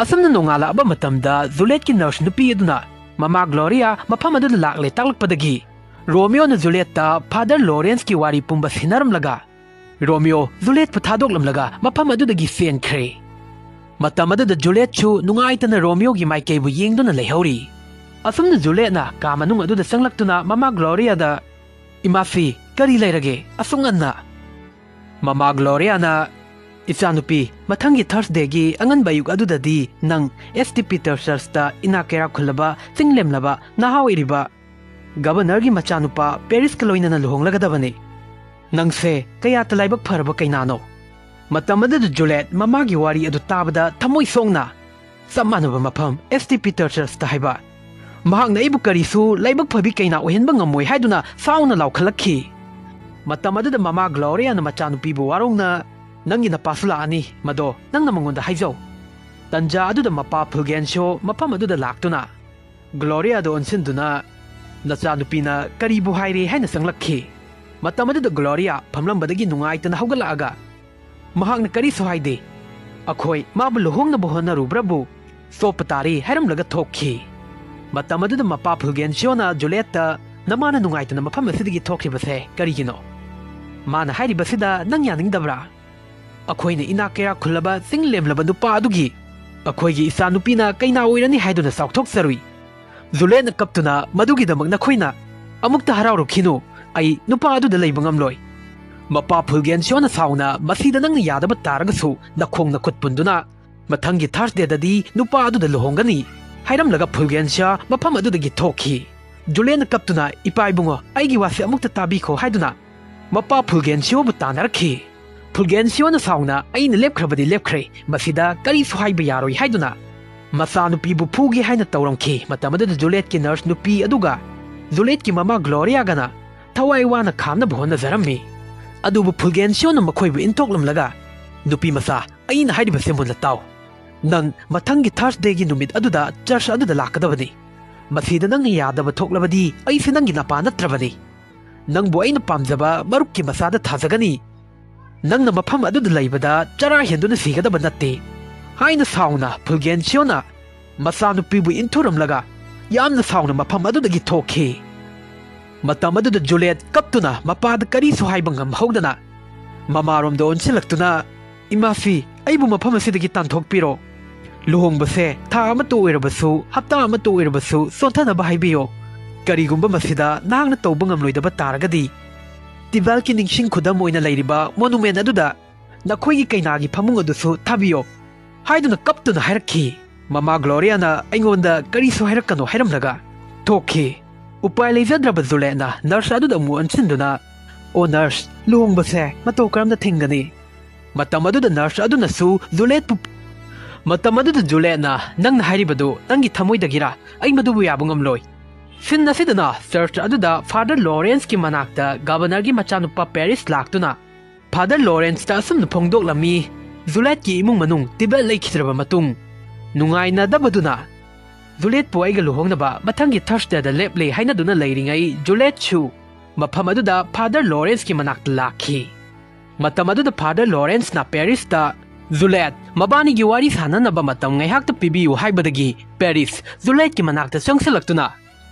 ꯑꯁꯨꯝꯅ ꯅꯣꯡꯉꯥꯜꯂꯛꯑꯕ ꯃꯇꯝꯗ, ꯖꯨꯂꯦꯠꯀꯤ ꯅꯔꯁ ꯅꯨꯄꯤ ꯑꯗꯨꯅ ꯃꯃꯥ ꯒ꯭ꯂꯣꯔꯤꯌꯥ ꯃꯐꯝ ꯑꯗꯨꯗ ꯂꯥꯛꯂꯦ ꯇꯥꯛꯂꯛꯄꯗꯒꯤ, ꯔꯣꯃꯤꯌꯣꯅ ꯖꯨꯂꯦꯠꯇ ꯐꯥꯗꯔ ꯂꯣꯔꯦꯟꯁꯀꯤ ꯋꯥꯔꯤ ꯄꯨꯝꯕ ꯁꯤꯟꯅꯔꯝꯂꯒ, ꯔꯣꯃꯤꯌꯣ ꯖꯨꯂꯦꯠꯄꯨ ꯊꯥꯗꯣꯛꯂꯝꯂꯒ ꯃꯐꯝ ꯑꯗꯨꯗꯒꯤ ꯆꯦꯟꯈ꯭ꯔꯦ꯫ ꯃꯇꯝ ꯑꯗꯨꯗ ꯖꯨꯂꯦꯠꯁꯨ ꯅꯨꯡꯉꯥꯏꯇꯅ ꯔꯣꯃꯤꯌꯣꯒꯤ ꯃꯥꯏꯀꯩꯕꯨ ꯌꯦꯡꯗꯨꯅ ꯂꯩꯍꯧꯔꯤ꯫ ꯑꯁꯨꯝꯅ ꯖꯨꯂꯦꯠꯅ ꯀꯥ ꯃꯅꯨꯡ ꯑꯗꯨꯗ ꯆꯪꯂꯛꯇꯨꯅ ꯃꯃꯥ ꯒ꯭ꯂꯣꯔꯤꯌꯥꯗ, "ꯏꯃꯥꯁꯤ, ꯀꯔꯤ ꯂꯩꯔꯒꯦ ꯑꯁꯨꯛ ꯉꯟꯅ?" ꯃꯃꯥ ꯒ꯭ꯂꯣꯔꯤꯌꯥꯅ, "ꯏꯆꯥꯅꯨꯄꯤ, ꯃꯊꯪꯒꯤ ꯊꯔꯁꯗꯦꯒꯤ ꯑꯉꯟꯕ ꯑꯌꯨꯛ ꯑꯗꯨꯗꯗꯤ ꯅꯪ ꯑꯦꯁ ꯇꯤ ꯄꯤꯇꯔ ꯆꯔꯆꯇ ꯏꯅꯥꯛ ꯀꯩꯔꯥꯛ ꯈꯨꯜꯂꯕ, ꯆꯤꯡ ꯂꯦꯝꯂꯕ, ꯅꯍꯥ ꯑꯣꯏꯔꯤꯕ ꯒꯕꯔꯅꯔꯒꯤ ꯃꯆꯥꯅꯨꯄꯥ ꯄꯦꯔꯤꯁꯀ ꯂꯣꯏꯅꯅ ꯂꯨꯍꯣꯡꯂꯒꯗꯕꯅꯤ꯫ ꯅꯪꯁꯦ ꯀꯌꯥꯇ ꯂꯥꯏꯕꯛ ꯐꯔꯕ ꯀꯩꯅꯥꯅꯣ!" ꯃꯇꯝ ꯑꯗꯨꯗ ꯖꯨꯂꯦꯠ ꯃꯃꯥꯒꯤ ꯋꯥꯔꯤ ꯑꯗꯨ ꯇꯥꯕꯗ ꯊꯃꯣꯏ ꯁꯣꯛꯅ, "ꯆꯞ ꯃꯥꯟꯅꯕ ꯃꯐꯝ, ꯑꯦꯁ ꯇꯤ ꯄꯤꯇꯔ ꯆꯔꯆꯇ ꯍꯥꯏꯕ꯫ ꯃꯍꯥꯛꯅ ꯑꯩꯕꯨ ꯀꯔꯤꯁꯨ ꯂꯥꯏꯕꯛ ꯐꯕꯤ ꯀꯩꯅꯥ ꯑꯣꯏꯍꯟꯕ ꯉꯝꯃꯣꯏ" ꯍꯥꯏꯗꯨꯅ ꯁꯥꯎꯅ ꯂꯥꯎꯈꯠꯂꯛꯈꯤ꯫ ꯃꯇꯝ ꯑꯗꯨꯗ ꯃꯃꯥ ꯒ꯭ꯂꯣꯔꯤꯌꯥꯅ ꯃꯆꯥꯅꯨꯄꯤꯕꯨ ꯋꯥꯔꯧꯅ, "ꯅꯪꯒꯤ ꯅꯄꯥꯁꯨ ꯂꯥꯛꯑꯅꯤ, ꯃꯗꯣ ꯅꯪꯅ ꯃꯉꯣꯟꯗ ꯍꯥꯏꯖꯧ"꯫ ꯇꯟꯖꯥ ꯑꯗꯨꯗ ꯃꯄꯥ ꯐꯨꯜꯒꯦꯟꯁꯤꯌꯣ ꯃꯐꯝ ꯑꯗꯨꯗ ꯂꯥꯛꯇꯨꯅ ꯒ꯭ꯂꯣꯔꯤꯌꯥꯗ ꯑꯣꯟꯁꯤꯟꯗꯨꯅ, "ꯅꯆꯥꯅꯨꯄꯤꯅ ꯀꯔꯤꯕꯨ ꯍꯥꯏꯔꯦ?" ꯍꯥꯏꯅ ꯆꯪꯂꯛꯈꯤ꯫ ꯃꯇꯝ ꯑꯗꯨꯗ ꯒ꯭ꯂꯣꯔꯤꯌꯥ ꯐꯝꯂꯝꯕꯗꯒꯤ ꯅꯨꯡꯉꯥꯏꯇꯅ ꯍꯧꯒꯠꯂꯛꯑꯒ, "ꯃꯍꯥꯛꯅ ꯀꯔꯤꯁꯨ ꯍꯥꯏꯗꯦ꯫ ꯑꯩꯈꯣꯏ ꯃꯥꯕꯨ ꯂꯨꯍꯣꯡꯅꯕ ꯍꯣꯠꯅꯔꯨꯕ꯭ꯔꯕꯨ ꯆꯣꯞꯄ ꯇꯥꯔꯦ" ꯍꯥꯏꯔꯝꯂꯒ ꯊꯣꯛꯈꯤ꯫ ꯃꯇꯝ ꯑꯗꯨꯗ ꯃꯄꯥ ꯐꯨꯜꯒꯦꯟꯁꯤꯌꯣꯅ ꯖꯨꯂꯦꯠꯇ, "ꯅꯃꯥꯅ ꯅꯨꯡꯉꯥꯏꯇꯅ ꯃꯐꯝ ꯑꯁꯤꯗꯒꯤ ꯊꯣꯛꯈꯤꯕꯁꯦ ꯀꯔꯤꯒꯤꯅꯣ? ꯃꯥꯅ ꯍꯥꯏꯔꯤꯕꯁꯤꯗ ꯅꯪ ꯌꯥꯅꯤꯡꯗꯕ꯭ꯔꯥ? ꯑꯩꯈꯣꯏꯅ ꯏꯅꯥꯛ ꯀꯩꯔꯥꯛ ꯈꯨꯜꯂꯕ ꯆꯤꯡ ꯂꯦꯝꯂꯕ ꯅꯨꯄꯥ ꯑꯗꯨꯒꯤ ꯑꯩꯈꯣꯏꯒꯤ ꯏꯆꯥꯅꯨꯄꯤꯅ ꯀꯩꯅꯥ ꯑꯣꯏꯔꯅꯤ ꯍꯥꯏꯗꯨꯅ ꯆꯥꯎꯊꯣꯛꯆꯔꯨꯏ"꯫ ꯖꯨꯂꯦꯠꯅ ꯀꯞꯇꯨꯅ, "ꯃꯗꯨꯒꯤꯗꯃꯛ ꯅꯈꯣꯏꯅ ꯑꯃꯨꯛꯇ ꯍꯔꯥꯎꯔꯨꯈꯤꯅꯨ꯫ ꯑꯩ ꯅꯨꯄꯥ ꯑꯗꯨꯗ ꯂꯩꯕ ꯉꯝꯂꯣꯏ"꯫ ꯃꯄꯥ ꯐꯨꯜꯒꯦꯟꯁꯤꯌꯣꯅ ꯁꯥꯎꯅ, "ꯃꯁꯤꯗ ꯅꯪꯅ ꯌꯥꯗꯕ ꯇꯥꯔꯒꯁꯨ ꯅꯈꯣꯡ ꯅꯈꯨꯠ ꯄꯨꯟꯗꯨꯅ ꯃꯊꯪꯒꯤ ꯊꯥꯔꯁꯗꯦꯗꯗꯤ ꯅꯨꯄꯥ ꯑꯗꯨꯗ ꯂꯨꯍꯣꯡꯒꯅꯤ" ꯍꯥꯏꯔꯝꯂꯒ ꯐꯨꯜꯒꯦꯟꯁꯤꯌꯥ ꯃꯐꯝ ꯑꯗꯨꯗꯒꯤ ꯊꯣꯛꯈꯤ꯫ ꯖꯨꯂꯦꯠꯅ ꯀꯞꯇꯨꯅ, "ꯏꯄꯥ ꯏꯕꯨꯡꯉꯣ, ꯑꯩꯒꯤ ꯋꯥꯁꯦ ꯑꯃꯨꯛꯇ ꯇꯥꯕꯤꯈꯣ" ꯍꯥꯏꯗꯨꯅ ꯃꯄꯥ ꯐꯨꯜꯒꯦꯟꯁꯤꯌꯣꯕꯨ ꯇꯥꯟꯅꯔꯛꯈꯤ꯫ ꯐꯨꯜꯒꯦꯟꯁꯤꯌꯣꯅ ꯁꯥꯎꯅ, "ꯑꯩꯅ ꯂꯦꯞꯈ꯭ꯔꯕꯗꯤ ꯂꯦꯞꯈ꯭ꯔꯦ, ꯃꯁꯤꯗ ꯀꯔꯤꯁꯨ ꯍꯥꯏꯕ ꯌꯥꯔꯣꯏ" ꯍꯥꯏꯗꯨꯅ ꯃꯆꯥꯅꯨꯄꯤꯕꯨ ꯐꯨꯒꯦ ꯍꯥꯏꯅ ꯇꯧꯔꯝꯈꯤ꯫ ꯃꯇꯝ ꯑꯗꯨꯗ ꯖꯨꯂꯦꯠꯀꯤ ꯅꯔꯁ ꯅꯨꯄꯤ ꯑꯗꯨꯒ ꯖꯨꯂꯦꯠꯀꯤ ꯃꯃꯥ ꯒ꯭ꯂꯣꯔꯤꯌꯥꯒꯅ ꯊꯋꯥꯏ ꯋꯥꯅ ꯈꯥꯝꯅꯕ ꯍꯣꯠꯅꯖꯔꯝꯃꯤ꯫ ꯑꯗꯨꯕꯨ ꯐꯨꯜꯒꯦꯟꯁꯤꯌꯣꯅ ꯃꯈꯣꯏꯕꯨ ꯏꯟꯊꯣꯛꯂꯝꯂꯒ, "ꯅꯨꯄꯤ ꯃꯆꯥ, ꯑꯩꯅ ꯍꯥꯏꯔꯤꯕꯁꯦ ꯃꯨꯟꯅ ꯇꯥꯎ꯫ ꯅꯪ ꯃꯊꯪꯒꯤ ꯊꯔꯁꯗꯦꯒꯤ ꯅꯨꯃꯤꯠ ꯑꯗꯨꯗ ꯆꯔꯆ ꯑꯗꯨꯗ ꯂꯥꯛꯀꯗꯕꯅꯤ꯫ ꯃꯁꯤꯗ ꯅꯪꯅ ꯌꯥꯗꯕ ꯊꯣꯛꯂꯕꯗꯤ ꯑꯩꯁꯦ ꯅꯪꯒꯤ ꯅꯄꯥ ꯅꯠꯇ꯭ꯔꯕꯅꯤ꯫ ꯅꯪꯕꯨ ꯑꯩꯅ ꯄꯥꯝꯖꯕ ꯃꯔꯨꯞꯀꯤ ꯃꯆꯥꯗ ꯊꯥꯖꯒꯅꯤ꯫ ꯅꯪꯅ ꯃꯐꯝ ꯑꯗꯨꯗ ꯂꯩꯕꯗ ꯆꯔꯥ ꯍꯦꯟꯗꯨꯅ ꯁꯤꯒꯗꯕ ꯅꯠꯇꯦ" ꯍꯥꯏꯅ ꯁꯥꯎꯅ ꯐꯨꯜꯒꯦꯟꯁꯤꯌꯣꯅ ꯃꯆꯥꯅꯨꯄꯤꯕꯨ ꯏꯟꯊꯨꯔꯝꯂꯒ ꯌꯥꯝꯅ ꯁꯥꯎꯅ ꯃꯐꯝ ꯑꯗꯨꯗꯒꯤ ꯊꯣꯛꯈꯤ꯫ ꯃꯇꯝ ꯑꯗꯨꯗ ꯖꯨꯂꯦꯠ ꯀꯞꯇꯨꯅ ꯃꯄꯥꯗ ꯀꯔꯤꯁꯨ ꯍꯥꯏꯕ ꯉꯝꯍꯧꯗꯅ ꯃꯃꯥꯔꯣꯝꯗ ꯑꯣꯟꯁꯤꯜꯂꯛꯇꯨꯅ, "ꯏꯃꯥꯁꯤ, ꯑꯩꯕꯨ ꯃꯐꯝ ꯑꯁꯤꯗꯒꯤ ꯇꯥꯟꯊꯣꯛꯄꯤꯔꯣ꯫ ꯂꯨꯍꯣꯡꯕꯁꯦ ꯊꯥ ꯑꯃꯇ ꯑꯣꯏꯔꯕꯁꯨ, ꯍꯞꯇꯥ ꯑꯃꯇ ꯑꯣꯏꯔꯕꯁꯨ ꯆꯣꯟꯊꯅꯕ ꯍꯥꯏꯕꯤꯌꯣ꯫ ꯀꯔꯤꯒꯨꯝꯕ ꯃꯁꯤꯗ ꯅꯍꯥꯛꯅ ꯇꯧꯕ ꯉꯝꯂꯣꯏꯗꯕ ꯇꯥꯔꯒꯗꯤ, ꯇꯤꯕꯥꯜꯀꯤ ꯅꯤꯡꯁꯤꯡ ꯈꯨꯗꯝ ꯑꯣꯏꯅ ꯂꯩꯔꯤꯕ ꯃꯣꯅꯨꯃꯦꯟ ꯑꯗꯨꯗ ꯅꯈꯣꯏꯒꯤ ꯀꯩꯅꯥꯒꯤ ꯐꯃꯨꯡ ꯑꯗꯨꯁꯨ ꯊꯥꯕꯤꯌꯣ" ꯍꯥꯏꯗꯨꯅ ꯀꯞꯇꯨꯅ ꯍꯥꯏꯔꯛꯈꯤ꯫ ꯃꯃꯥ ꯒ꯭ꯂꯣꯔꯤꯌꯥꯅ ꯑꯩꯉꯣꯟꯗ ꯀꯔꯤꯁꯨ ꯍꯥꯏꯔꯛꯀꯅꯨ ꯍꯥꯏꯔꯝꯂꯒ ꯊꯣꯛꯈꯤ꯫ ꯎꯄꯥꯏ ꯂꯩꯖꯗ꯭ꯔꯕ ꯖꯨꯂꯦꯠꯅ ꯅꯔꯁ ꯑꯗꯨꯗ ꯑꯃꯨꯛ ꯑꯣꯟꯁꯤꯟꯗꯨꯅ, "ꯑꯣ ꯅꯔꯁ, ꯂꯨꯍꯣꯡꯕꯁꯦ ꯃꯇꯧ ꯀꯔꯝꯅ ꯊꯤꯡꯒꯅꯤ?" ꯃꯇꯝ ꯑꯗꯨꯗ ꯅꯔꯁ ꯑꯗꯨꯅꯁꯨ ꯖꯨꯂꯦꯠꯄꯨ, ꯃꯇꯝ ꯑꯗꯨꯗ ꯖꯨꯂꯦꯠꯅ, "ꯅꯪꯅ ꯍꯥꯏꯔꯤꯕꯗꯨ ꯅꯪꯒꯤ ꯊꯃꯣꯏꯗꯒꯤꯔꯥ? ꯑꯩ ꯃꯗꯨꯕꯨ ꯌꯥꯕ ꯉꯝꯂꯣꯏ꯫" ꯁꯤꯟ ꯑꯁꯤꯗꯅ ꯆꯔꯆ ꯑꯗꯨꯗ ꯐꯥꯗꯔ ꯂꯣꯔꯦꯟꯁꯀꯤ ꯃꯅꯥꯛꯇ ꯒꯕꯔꯅꯔꯒꯤ ꯃꯆꯥꯅꯨꯄꯥ ꯄꯦꯔꯤꯁ ꯂꯥꯛꯇꯨꯅ ꯐꯥꯗꯔ ꯂꯣꯔꯦꯟꯁꯇ ꯑꯁꯨꯝꯅ ꯐꯣꯡꯗꯣꯛꯂꯝꯃꯤ, "ꯖꯨꯂꯦꯠꯀꯤ ꯏꯃꯨꯡ ꯃꯅꯨꯡ ꯇꯤꯕꯦꯠ ꯂꯩꯈꯤꯗ꯭ꯔꯕ ꯃꯇꯨꯡ ꯅꯨꯡꯉꯥꯏꯅꯗꯕꯗꯨꯅ ꯖꯨꯂꯦꯠꯄꯨ ꯑꯩꯒ ꯂꯨꯍꯣꯡꯅꯕ ꯃꯊꯪꯒꯤ ꯊꯔꯁꯗꯦꯗ ꯂꯦꯞꯂꯦ" ꯍꯥꯏꯅꯗꯨꯅ ꯂꯩꯔꯤꯉꯩ ꯖꯨꯂꯦꯠꯁꯨ ꯃꯐꯝ ꯑꯗꯨꯗ ꯐꯥꯗꯔ ꯂꯣꯔꯦꯟꯁꯀꯤ ꯃꯅꯥꯛꯇ ꯂꯥꯛꯈꯤ꯫ ꯃꯇꯝ ꯑꯗꯨꯗ ꯐꯥꯗꯔ ꯂꯣꯔꯦꯟꯁꯅ ꯄꯦꯔꯤꯁꯇ, "ꯖꯨꯂꯦꯠ, ꯃꯕꯥꯅꯤꯒꯤ ꯋꯥꯔꯤ ꯁꯥꯟꯅꯅꯕ ꯃꯇꯝ ꯉꯥꯏꯍꯥꯛꯇ ꯄꯤꯕꯤꯌꯨ" ꯍꯥꯏꯕꯗꯒꯤ ꯄꯦꯔꯤꯁ ꯖꯨꯂꯦꯠꯀꯤ ꯃꯅꯥꯛꯇ ꯆꯪꯁꯤꯜꯂꯛꯇꯨꯅ,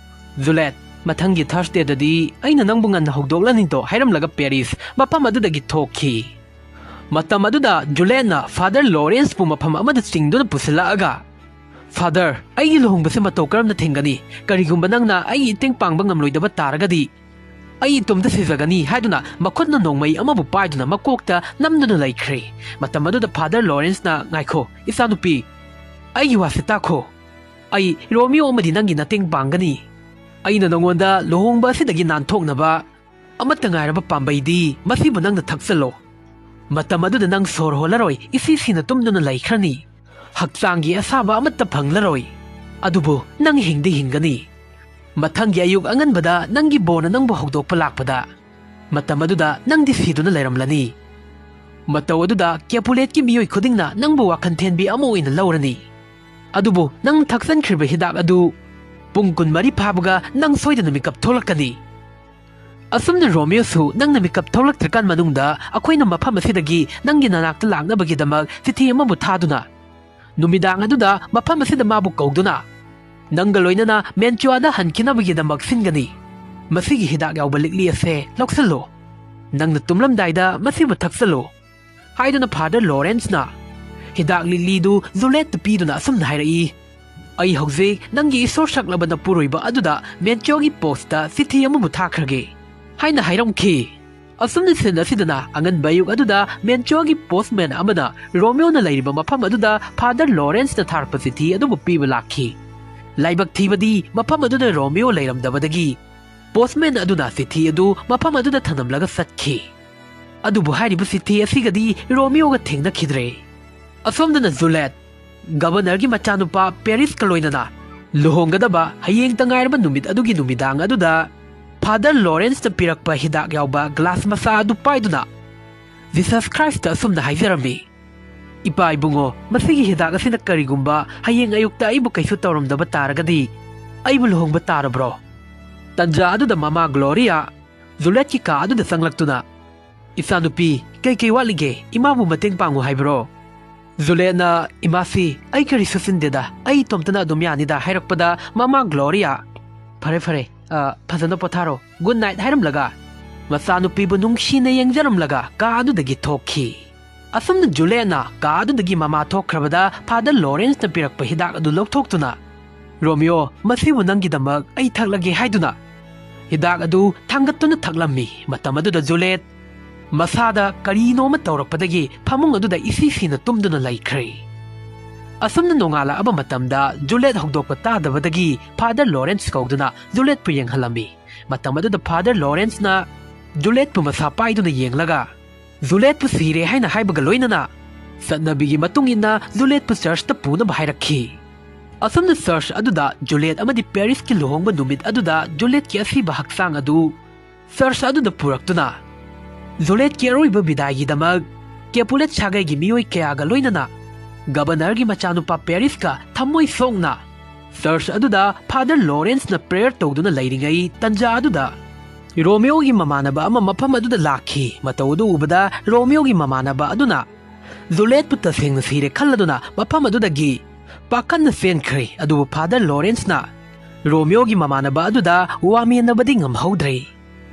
"ꯖꯨꯂꯦꯠ, ꯃꯊꯪꯒꯤ ꯊꯔꯁꯗꯦꯗꯗꯤ ꯑꯩꯅ ꯅꯪꯕꯨ ꯉꯟꯅ ꯍꯧꯗꯣꯛꯂꯅꯤꯗꯣ" ꯍꯥꯏꯔꯝꯂꯒ ꯄꯦꯔꯤꯁ ꯃꯐꯝ ꯑꯗꯨꯗꯒꯤ ꯊꯣꯛꯈꯤ꯫ ꯃꯇꯝ ꯑꯗꯨꯗ ꯖꯨꯂꯦꯠꯅ ꯐꯥꯗꯔ ꯂꯣꯔꯦꯟꯁꯄꯨ ꯃꯐꯝ ꯑꯃꯗ ꯆꯤꯡꯗꯨꯅ ꯄꯨꯁꯤꯜꯂꯛꯑꯒ, "ꯐꯥꯗꯔ, ꯑꯩꯒꯤ ꯂꯨꯍꯣꯡꯕꯁꯦ ꯃꯇꯧ ꯀꯔꯝꯅ ꯊꯤꯡꯒꯅꯤ? ꯀꯔꯤꯒꯨꯝꯕ ꯅꯪꯅ ꯑꯩꯒꯤ ꯏꯇꯦꯡ ꯄꯥꯡꯕ ꯉꯝꯂꯣꯏꯗꯕ ꯇꯥꯔꯒꯗꯤ ꯑꯩ ꯏꯇꯣꯝꯇ ꯁꯤꯖꯒꯅꯤ" ꯍꯥꯏꯗꯨꯅ ꯃꯈꯨꯠꯅ ꯅꯣꯡꯃꯩ ꯑꯃꯕꯨ ꯄꯥꯏꯗꯨꯅ ꯃꯀꯣꯛꯇ ꯅꯝꯗꯨꯅ ꯂꯩꯈ꯭ꯔꯦ꯫ ꯃꯇꯝ ꯑꯗꯨꯗ ꯐꯥꯗꯔ ꯂꯣꯔꯦꯟꯁꯅ, "ꯉꯥꯏꯈꯣ, ꯏꯆꯥꯅꯨꯄꯤ, ꯑꯩꯒꯤ ꯋꯥꯁꯦ ꯇꯥꯈꯣ꯫ ꯑꯩ ꯔꯣꯃꯤꯑꯣ ꯑꯃꯗꯤ ꯅꯪꯒꯤ ꯃꯇꯦꯡ ꯄꯥꯡꯒꯅꯤ꯫ ꯑꯩꯅ ꯅꯉꯣꯟꯗ ꯂꯨꯍꯣꯡꯕ ꯑꯁꯤꯗꯒꯤ ꯅꯥꯟꯊꯣꯛꯅꯕ ꯑꯃꯠꯇ ꯉꯥꯏꯔꯕ ꯄꯥꯝꯕꯩꯗꯤ ꯃꯁꯤꯕꯨ ꯅꯪꯅ ꯊꯛꯆꯜꯂꯣ꯫ ꯃꯇꯝ ꯑꯗꯨꯗ ꯅꯪ ꯁꯣꯔ ꯍꯣꯜꯂꯔꯣꯏ, ꯏꯁꯤ ꯁꯤꯅ ꯇꯨꯝꯗꯨꯅ ꯂꯩꯈ꯭ꯔꯅꯤ"꯫ ꯍꯛꯆꯥꯡꯒꯤ ꯑꯁꯥꯕ ꯑꯃꯠꯇ ꯐꯪꯂꯔꯣꯏ, ꯑꯗꯨꯕꯨ ꯅꯪ ꯍꯤꯡꯗꯤ ꯍꯤꯡꯒꯅꯤ꯫ ꯃꯊꯪꯒꯤ ꯑꯌꯨꯛ ꯑꯉꯟꯕꯗ ꯅꯪꯒꯤ ꯕꯣꯔꯅ ꯅꯪꯕꯨ ꯍꯧꯗꯣꯛꯄ ꯂꯥꯛꯄꯗ, ꯃꯇꯝ ꯑꯗꯨꯗ ꯅꯪꯗꯤ ꯁꯤꯗꯨꯅ ꯂꯩꯔꯝꯂꯅꯤ꯫ ꯃꯇꯧ ꯑꯗꯨꯗ ꯀꯦꯄꯨꯂꯦꯠꯀꯤ ꯃꯤꯑꯣꯏ ꯈꯨꯗꯤꯡꯅ ꯅꯪꯕꯨ ꯋꯥꯈꯜ ꯊꯦꯟꯕꯤ ꯑꯃ ꯑꯣꯏꯅ ꯂꯧꯔꯅꯤ꯫ ꯑꯗꯨꯕꯨ ꯅꯪ ꯊꯛꯆꯟꯈ꯭ꯔꯤꯕ ꯍꯤꯗꯥꯛ ꯑꯗꯨ ꯄꯨꯡ ꯀꯨꯟꯃꯔꯤ ꯐꯥꯕꯒ ꯅꯪ ꯁꯣꯏꯗꯅ ꯃꯤꯀꯞ ꯊꯣꯛꯂꯛꯀꯅꯤ꯫ ꯑꯁꯨꯝꯅ ꯔꯣꯃꯤꯌꯣꯁꯨ ꯅꯪꯅ ꯃꯤꯀꯞ ꯊꯣꯛꯂꯛꯇ꯭ꯔꯤꯀꯥꯟ ꯃꯅꯨꯡꯗ ꯑꯩꯈꯣꯏꯅ ꯃꯐꯝ ꯑꯁꯤꯗꯒꯤ ꯅꯪꯒꯤ ꯅꯅꯥꯛꯇ ꯂꯥꯛꯅꯕꯒꯤꯗꯃꯛ ꯆꯤꯊꯤ ꯑꯃꯕꯨ ꯊꯥꯗꯨꯅ ꯅꯨꯃꯤꯗꯥꯡ ꯑꯗꯨꯗ ꯃꯐꯝ ꯑꯁꯤꯗ ꯃꯥꯕꯨ ꯀꯧꯗꯨꯅ ꯅꯪꯒ ꯂꯣꯏꯅꯅ ꯃꯦꯟꯆꯨꯋꯥꯗ ꯍꯟꯈꯤꯅꯕꯒꯤꯗꯃꯛ ꯁꯤꯟꯒꯅꯤ꯫ ꯃꯁꯤꯒꯤ ꯍꯤꯗꯥꯛ ꯌꯥꯎꯕ ꯂꯤꯛꯂꯤ ꯑꯁꯦ ꯂꯧꯁꯤꯜꯂꯨ꯫ ꯅꯪꯅ ꯇꯨꯝꯂꯝꯗꯥꯏꯗ ꯃꯁꯤꯕꯨ ꯊꯛꯆꯜꯂꯨ, ꯍꯥꯏꯗꯨꯅ ꯐꯥꯗꯔ ꯂꯣꯔꯦꯟꯁꯅ ꯍꯤꯗꯥꯛ ꯂꯤꯛꯂꯤꯗꯨ ꯖꯨꯂꯦꯠꯇ ꯄꯤꯗꯨꯅ ꯑꯁꯨꯝꯅ ꯍꯥꯏꯔꯛꯏ, "ꯑꯩ ꯍꯧꯖꯤꯛ ꯅꯪꯒꯤ ꯏꯁꯣꯔ ꯁꯛꯂꯕ ꯅꯄꯨꯔꯣꯏꯕ ꯑꯗꯨꯗ ꯃꯦꯟꯆꯣꯒꯤ ꯄꯣꯁꯇ ꯆꯤꯊꯤ ꯑꯃꯕꯨ ꯊꯥꯈ꯭ꯔꯒꯦ" ꯍꯥꯏꯅ ꯍꯥꯏꯔꯝꯈꯤ꯫ ꯑꯁꯨꯝꯅ ꯁꯤꯟ ꯑꯁꯤꯗꯅ ꯑꯉꯟꯕ ꯑꯌꯨꯛ ꯑꯗꯨꯗ ꯃꯦꯟꯆꯣꯒꯤ ꯄꯣꯁꯃꯦꯟ ꯑꯃꯅ ꯔꯣꯃꯤꯌꯣꯅ ꯂꯩꯔꯤꯕ ꯃꯐꯝ ꯑꯗꯨꯗ ꯐꯥꯗꯔ ꯂꯣꯔꯦꯟꯁꯅ ꯊꯥꯔꯛꯄ ꯆꯤꯊꯤ ꯑꯗꯨꯕꯨ ꯄꯤꯕ ꯂꯥꯛꯈꯤ꯫ ꯂꯥꯏꯕꯛ ꯊꯤꯕꯗꯤ ꯃꯐꯝ ꯑꯗꯨꯗ ꯔꯣꯃꯤꯌꯣ ꯂꯩꯔꯝꯗꯕꯗꯒꯤ ꯄꯣꯁꯃꯦꯟ ꯑꯗꯨꯅ ꯆꯤꯊꯤ ꯑꯗꯨ ꯃꯐꯝ ꯑꯗꯨꯗ ꯊꯅꯝꯂꯒ ꯆꯠꯈꯤ꯫ ꯑꯗꯨꯕꯨ ꯍꯥꯏꯔꯤꯕ ꯆꯤꯊꯤ ꯑꯁꯤꯒꯗꯤ ꯔꯣꯃꯤꯌꯣꯒ ꯊꯦꯡꯅꯈꯤꯗ꯭ꯔꯦ꯫ ꯑꯁꯣꯝꯗꯅ ꯖꯨꯂꯦꯠ, ꯒꯕꯔꯅꯔꯒꯤ ꯃꯆꯥꯅꯨꯄꯥ ꯄꯦꯔꯤꯁꯀ ꯂꯣꯏꯅꯅ ꯂꯨꯍꯣꯡꯒꯗꯕ ꯍꯌꯦꯡꯇ ꯉꯥꯏꯔꯕ ꯅꯨꯃꯤꯠ ꯑꯗꯨꯒꯤ ꯅꯨꯃꯤꯗꯥꯡ ꯑꯗꯨꯗ ꯐꯥꯗꯔ ꯂꯣꯔꯦꯟꯁꯅ ꯄꯤꯔꯛꯄ ꯍꯤꯗꯥꯛ ꯌꯥꯎꯕ ꯒ꯭ꯂꯥꯁ ꯃꯆꯥ ꯑꯗꯨ ꯄꯥꯏꯗꯨꯅ ꯖꯤꯁꯁ ꯈ꯭ꯔꯥꯏꯁꯇ ꯑꯁꯨꯝꯅ ꯍꯥꯏꯖꯔꯝꯃꯤ, "ꯏꯄꯥ ꯏꯕꯨꯡꯉꯣ, ꯃꯁꯤꯒꯤ ꯍꯤꯗꯥꯛ ꯑꯁꯤꯅ ꯀꯔꯤꯒꯨꯝꯕ ꯍꯌꯦꯡ ꯑꯌꯨꯛꯇ ꯑꯩꯕꯨ ꯀꯩꯁꯨ ꯇꯧꯔꯝꯗꯕ ꯇꯥꯔꯒꯗꯤ ꯑꯩꯕꯨ ꯂꯨꯍꯣꯡꯕ ꯇꯥꯔꯕ꯭ꯔꯣ?" ꯇꯟꯖꯥ ꯑꯗꯨꯗ ꯃꯃꯥ ꯒ꯭ꯂꯣꯔꯤꯌꯥ ꯖꯨꯂꯦꯠꯀꯤ ꯀꯥ ꯑꯗꯨꯗ ꯆꯪꯂꯛꯇꯨꯅ, "ꯏꯆꯥꯅꯨꯄꯤ, ꯀꯩ ꯀꯩ ꯋꯥꯠꯂꯤꯒꯦ? ꯏꯃꯥꯕꯨ ꯃꯇꯦꯡ ꯄꯥꯡꯉꯨ ꯍꯥꯏꯕ꯭ꯔꯣ?" ꯖꯨꯂꯦꯠꯅ, "ꯏꯃꯥꯁꯤ, ꯑꯩ ꯀꯔꯤꯁꯨ ꯆꯤꯟꯗꯦꯗ, ꯑꯩ ꯏꯇꯣꯝꯇꯅ ꯑꯗꯨꯝ ꯌꯥꯅꯤꯗ" ꯍꯥꯏꯔꯛꯄꯗ ꯃꯃꯥ ꯒ꯭ꯂꯣꯔꯤꯌꯥ, "ꯐꯔꯦ ꯐꯔꯦ, ꯑ, ꯐꯖꯅ ꯄꯣꯊꯥꯔꯣ, ꯒꯨꯗ ꯅꯥꯏꯠ" ꯍꯥꯏꯔꯝꯂꯒ ꯃꯆꯥꯅꯨꯄꯤꯕꯨ ꯅꯨꯡꯁꯤꯅ ꯌꯦꯡꯖꯔꯝꯂꯒ ꯀꯥ ꯑꯗꯨꯗꯒꯤ ꯊꯣꯛꯈꯤ꯫ ꯑꯁꯨꯝꯅ ꯖꯨꯂꯦꯠꯅ ꯀꯥ ꯑꯗꯨꯗꯒꯤ ꯃꯃꯥ ꯊꯣꯛꯈ꯭ꯔꯕꯗ ꯐꯥꯗꯔ ꯂꯣꯔꯦꯟꯁꯅ ꯄꯤꯔꯛꯄ ꯍꯤꯗꯥꯛ ꯑꯗꯨ ꯂꯧꯊꯣꯛꯇꯨꯅ, "ꯔꯣꯃꯤꯌꯣ, ꯃꯁꯤꯕꯨ ꯅꯪꯒꯤꯗꯃꯛ ꯑꯩ ꯊꯛꯂꯒꯦ" ꯍꯥꯏꯗꯨꯅ ꯍꯤꯗꯥꯛ ꯑꯗꯨ ꯊꯥꯡꯒꯠꯇꯨꯅ ꯊꯛꯂꯝꯃꯤ꯫ ꯃꯇꯝ ꯑꯗꯨꯗ ꯖꯨꯂꯦꯠ ꯃꯁꯥꯗ ꯀꯔꯤꯅꯣ ꯑꯃ ꯇꯧꯔꯛꯄꯗꯒꯤ ꯐꯃꯨꯡ ꯑꯗꯨꯗ ꯏꯁꯤ ꯁꯤꯅ ꯇꯨꯝꯗꯨꯅ ꯂꯩꯈ꯭ꯔꯦ꯫ ꯑꯁꯨꯝꯅ ꯅꯣꯡꯉꯥꯜꯂꯛꯑꯕ ꯃꯇꯝꯗ ꯖꯨꯂꯦꯠ ꯍꯧꯗꯣꯛꯄ ꯇꯥꯗꯕꯗꯒꯤ ꯐꯥꯗꯔ ꯂꯣꯔꯦꯟꯁ ꯀꯧꯗꯨꯅ ꯖꯨꯂꯦꯠꯄꯨ ꯌꯦꯡꯍꯜꯂꯝꯃꯤ꯫ ꯃꯇꯝ ꯑꯗꯨꯗ ꯐꯥꯗꯔ ꯂꯣꯔꯦꯟꯁꯅ ꯖꯨꯂꯦꯠꯄꯨ ꯃꯁꯥ ꯄꯥꯏꯗꯨꯅ ꯌꯦꯡꯂꯒ, "ꯖꯨꯂꯦꯠꯄꯨ ꯁꯤꯔꯦ" ꯍꯥꯏꯅ ꯍꯥꯏꯕꯒ ꯂꯣꯏꯅꯅ ꯆꯠꯅꯕꯤꯒꯤ ꯃꯇꯨꯡ ꯏꯟꯅ ꯖꯨꯂꯦꯠꯄꯨ ꯆꯔꯆꯇ ꯄꯨꯅꯕ ꯍꯥꯏꯔꯛꯈꯤ꯫ ꯑꯁꯨꯝꯅ ꯆꯔꯆ ꯑꯗꯨꯗ ꯖꯨꯂꯦꯠ ꯑꯃꯗꯤ ꯄꯦꯔꯤꯁꯀꯤ ꯂꯨꯍꯣꯡꯕ ꯅꯨꯃꯤꯠ ꯑꯗꯨꯗ ꯖꯨꯂꯦꯠꯀꯤ ꯑꯁꯤꯕ ꯍꯛꯆꯥꯡ ꯑꯗꯨ ꯆꯔꯆ ꯑꯗꯨꯗ ꯄꯨꯔꯛꯇꯨꯅ ꯖꯨꯂꯦꯠꯀꯤ ꯑꯔꯣꯏꯕ ꯕꯤꯗꯥꯏꯒꯤꯗꯃꯛ ꯀꯦꯄꯨꯂꯦꯠ ꯁꯥꯒꯩꯒꯤ ꯃꯤꯑꯣꯏ ꯀꯌꯥꯒ ꯂꯣꯏꯅꯅ ꯒꯕꯔꯅꯔꯒꯤ ꯃꯆꯥꯅꯨꯄꯥ ꯄꯦꯔꯤꯁꯀ ꯊꯃꯣꯏ ꯁꯣꯛꯅ ꯆꯔꯆ ꯑꯗꯨꯗ ꯐꯥꯗꯔ ꯂꯣꯔꯦꯟꯁꯅ ꯄ꯭ꯔꯦꯌꯔ ꯇꯧꯗꯨꯅ ꯂꯩꯔꯤꯉꯩ ꯇꯟꯖꯥ ꯑꯗꯨꯗ ꯔꯣꯃꯤꯑꯣꯒꯤ ꯃꯃꯥꯟꯅꯕ ꯑꯃ ꯃꯐꯝ ꯑꯗꯨꯗ ꯂꯥꯛꯈꯤ꯫ ꯃꯇꯧ ꯑꯗꯨ ꯎꯕꯗ ꯔꯣꯃꯤꯑꯣꯒꯤ ꯃꯃꯥꯟꯅꯕ ꯑꯗꯨꯅ ꯖꯨꯂꯦꯠꯄꯨ ꯇꯁꯦꯡꯅ ꯁꯤꯔꯦ ꯈꯜꯂꯗꯨꯅ ꯃꯐꯝ ꯑꯗꯨꯗꯒꯤ ꯄꯥꯈꯠꯅ ꯆꯦꯟꯈ꯭ꯔꯦ꯫ ꯑꯗꯨꯕꯨ ꯐꯥꯗꯔ ꯂꯣꯔꯦꯟꯁꯅ ꯔꯣꯃꯤꯑꯣꯒꯤ ꯃꯃꯥꯟꯅꯕ ꯑꯗꯨꯗ ꯋꯥꯃꯦꯟꯅꯕꯗꯤ ꯉꯝꯍꯧꯗ꯭ꯔꯦ꯫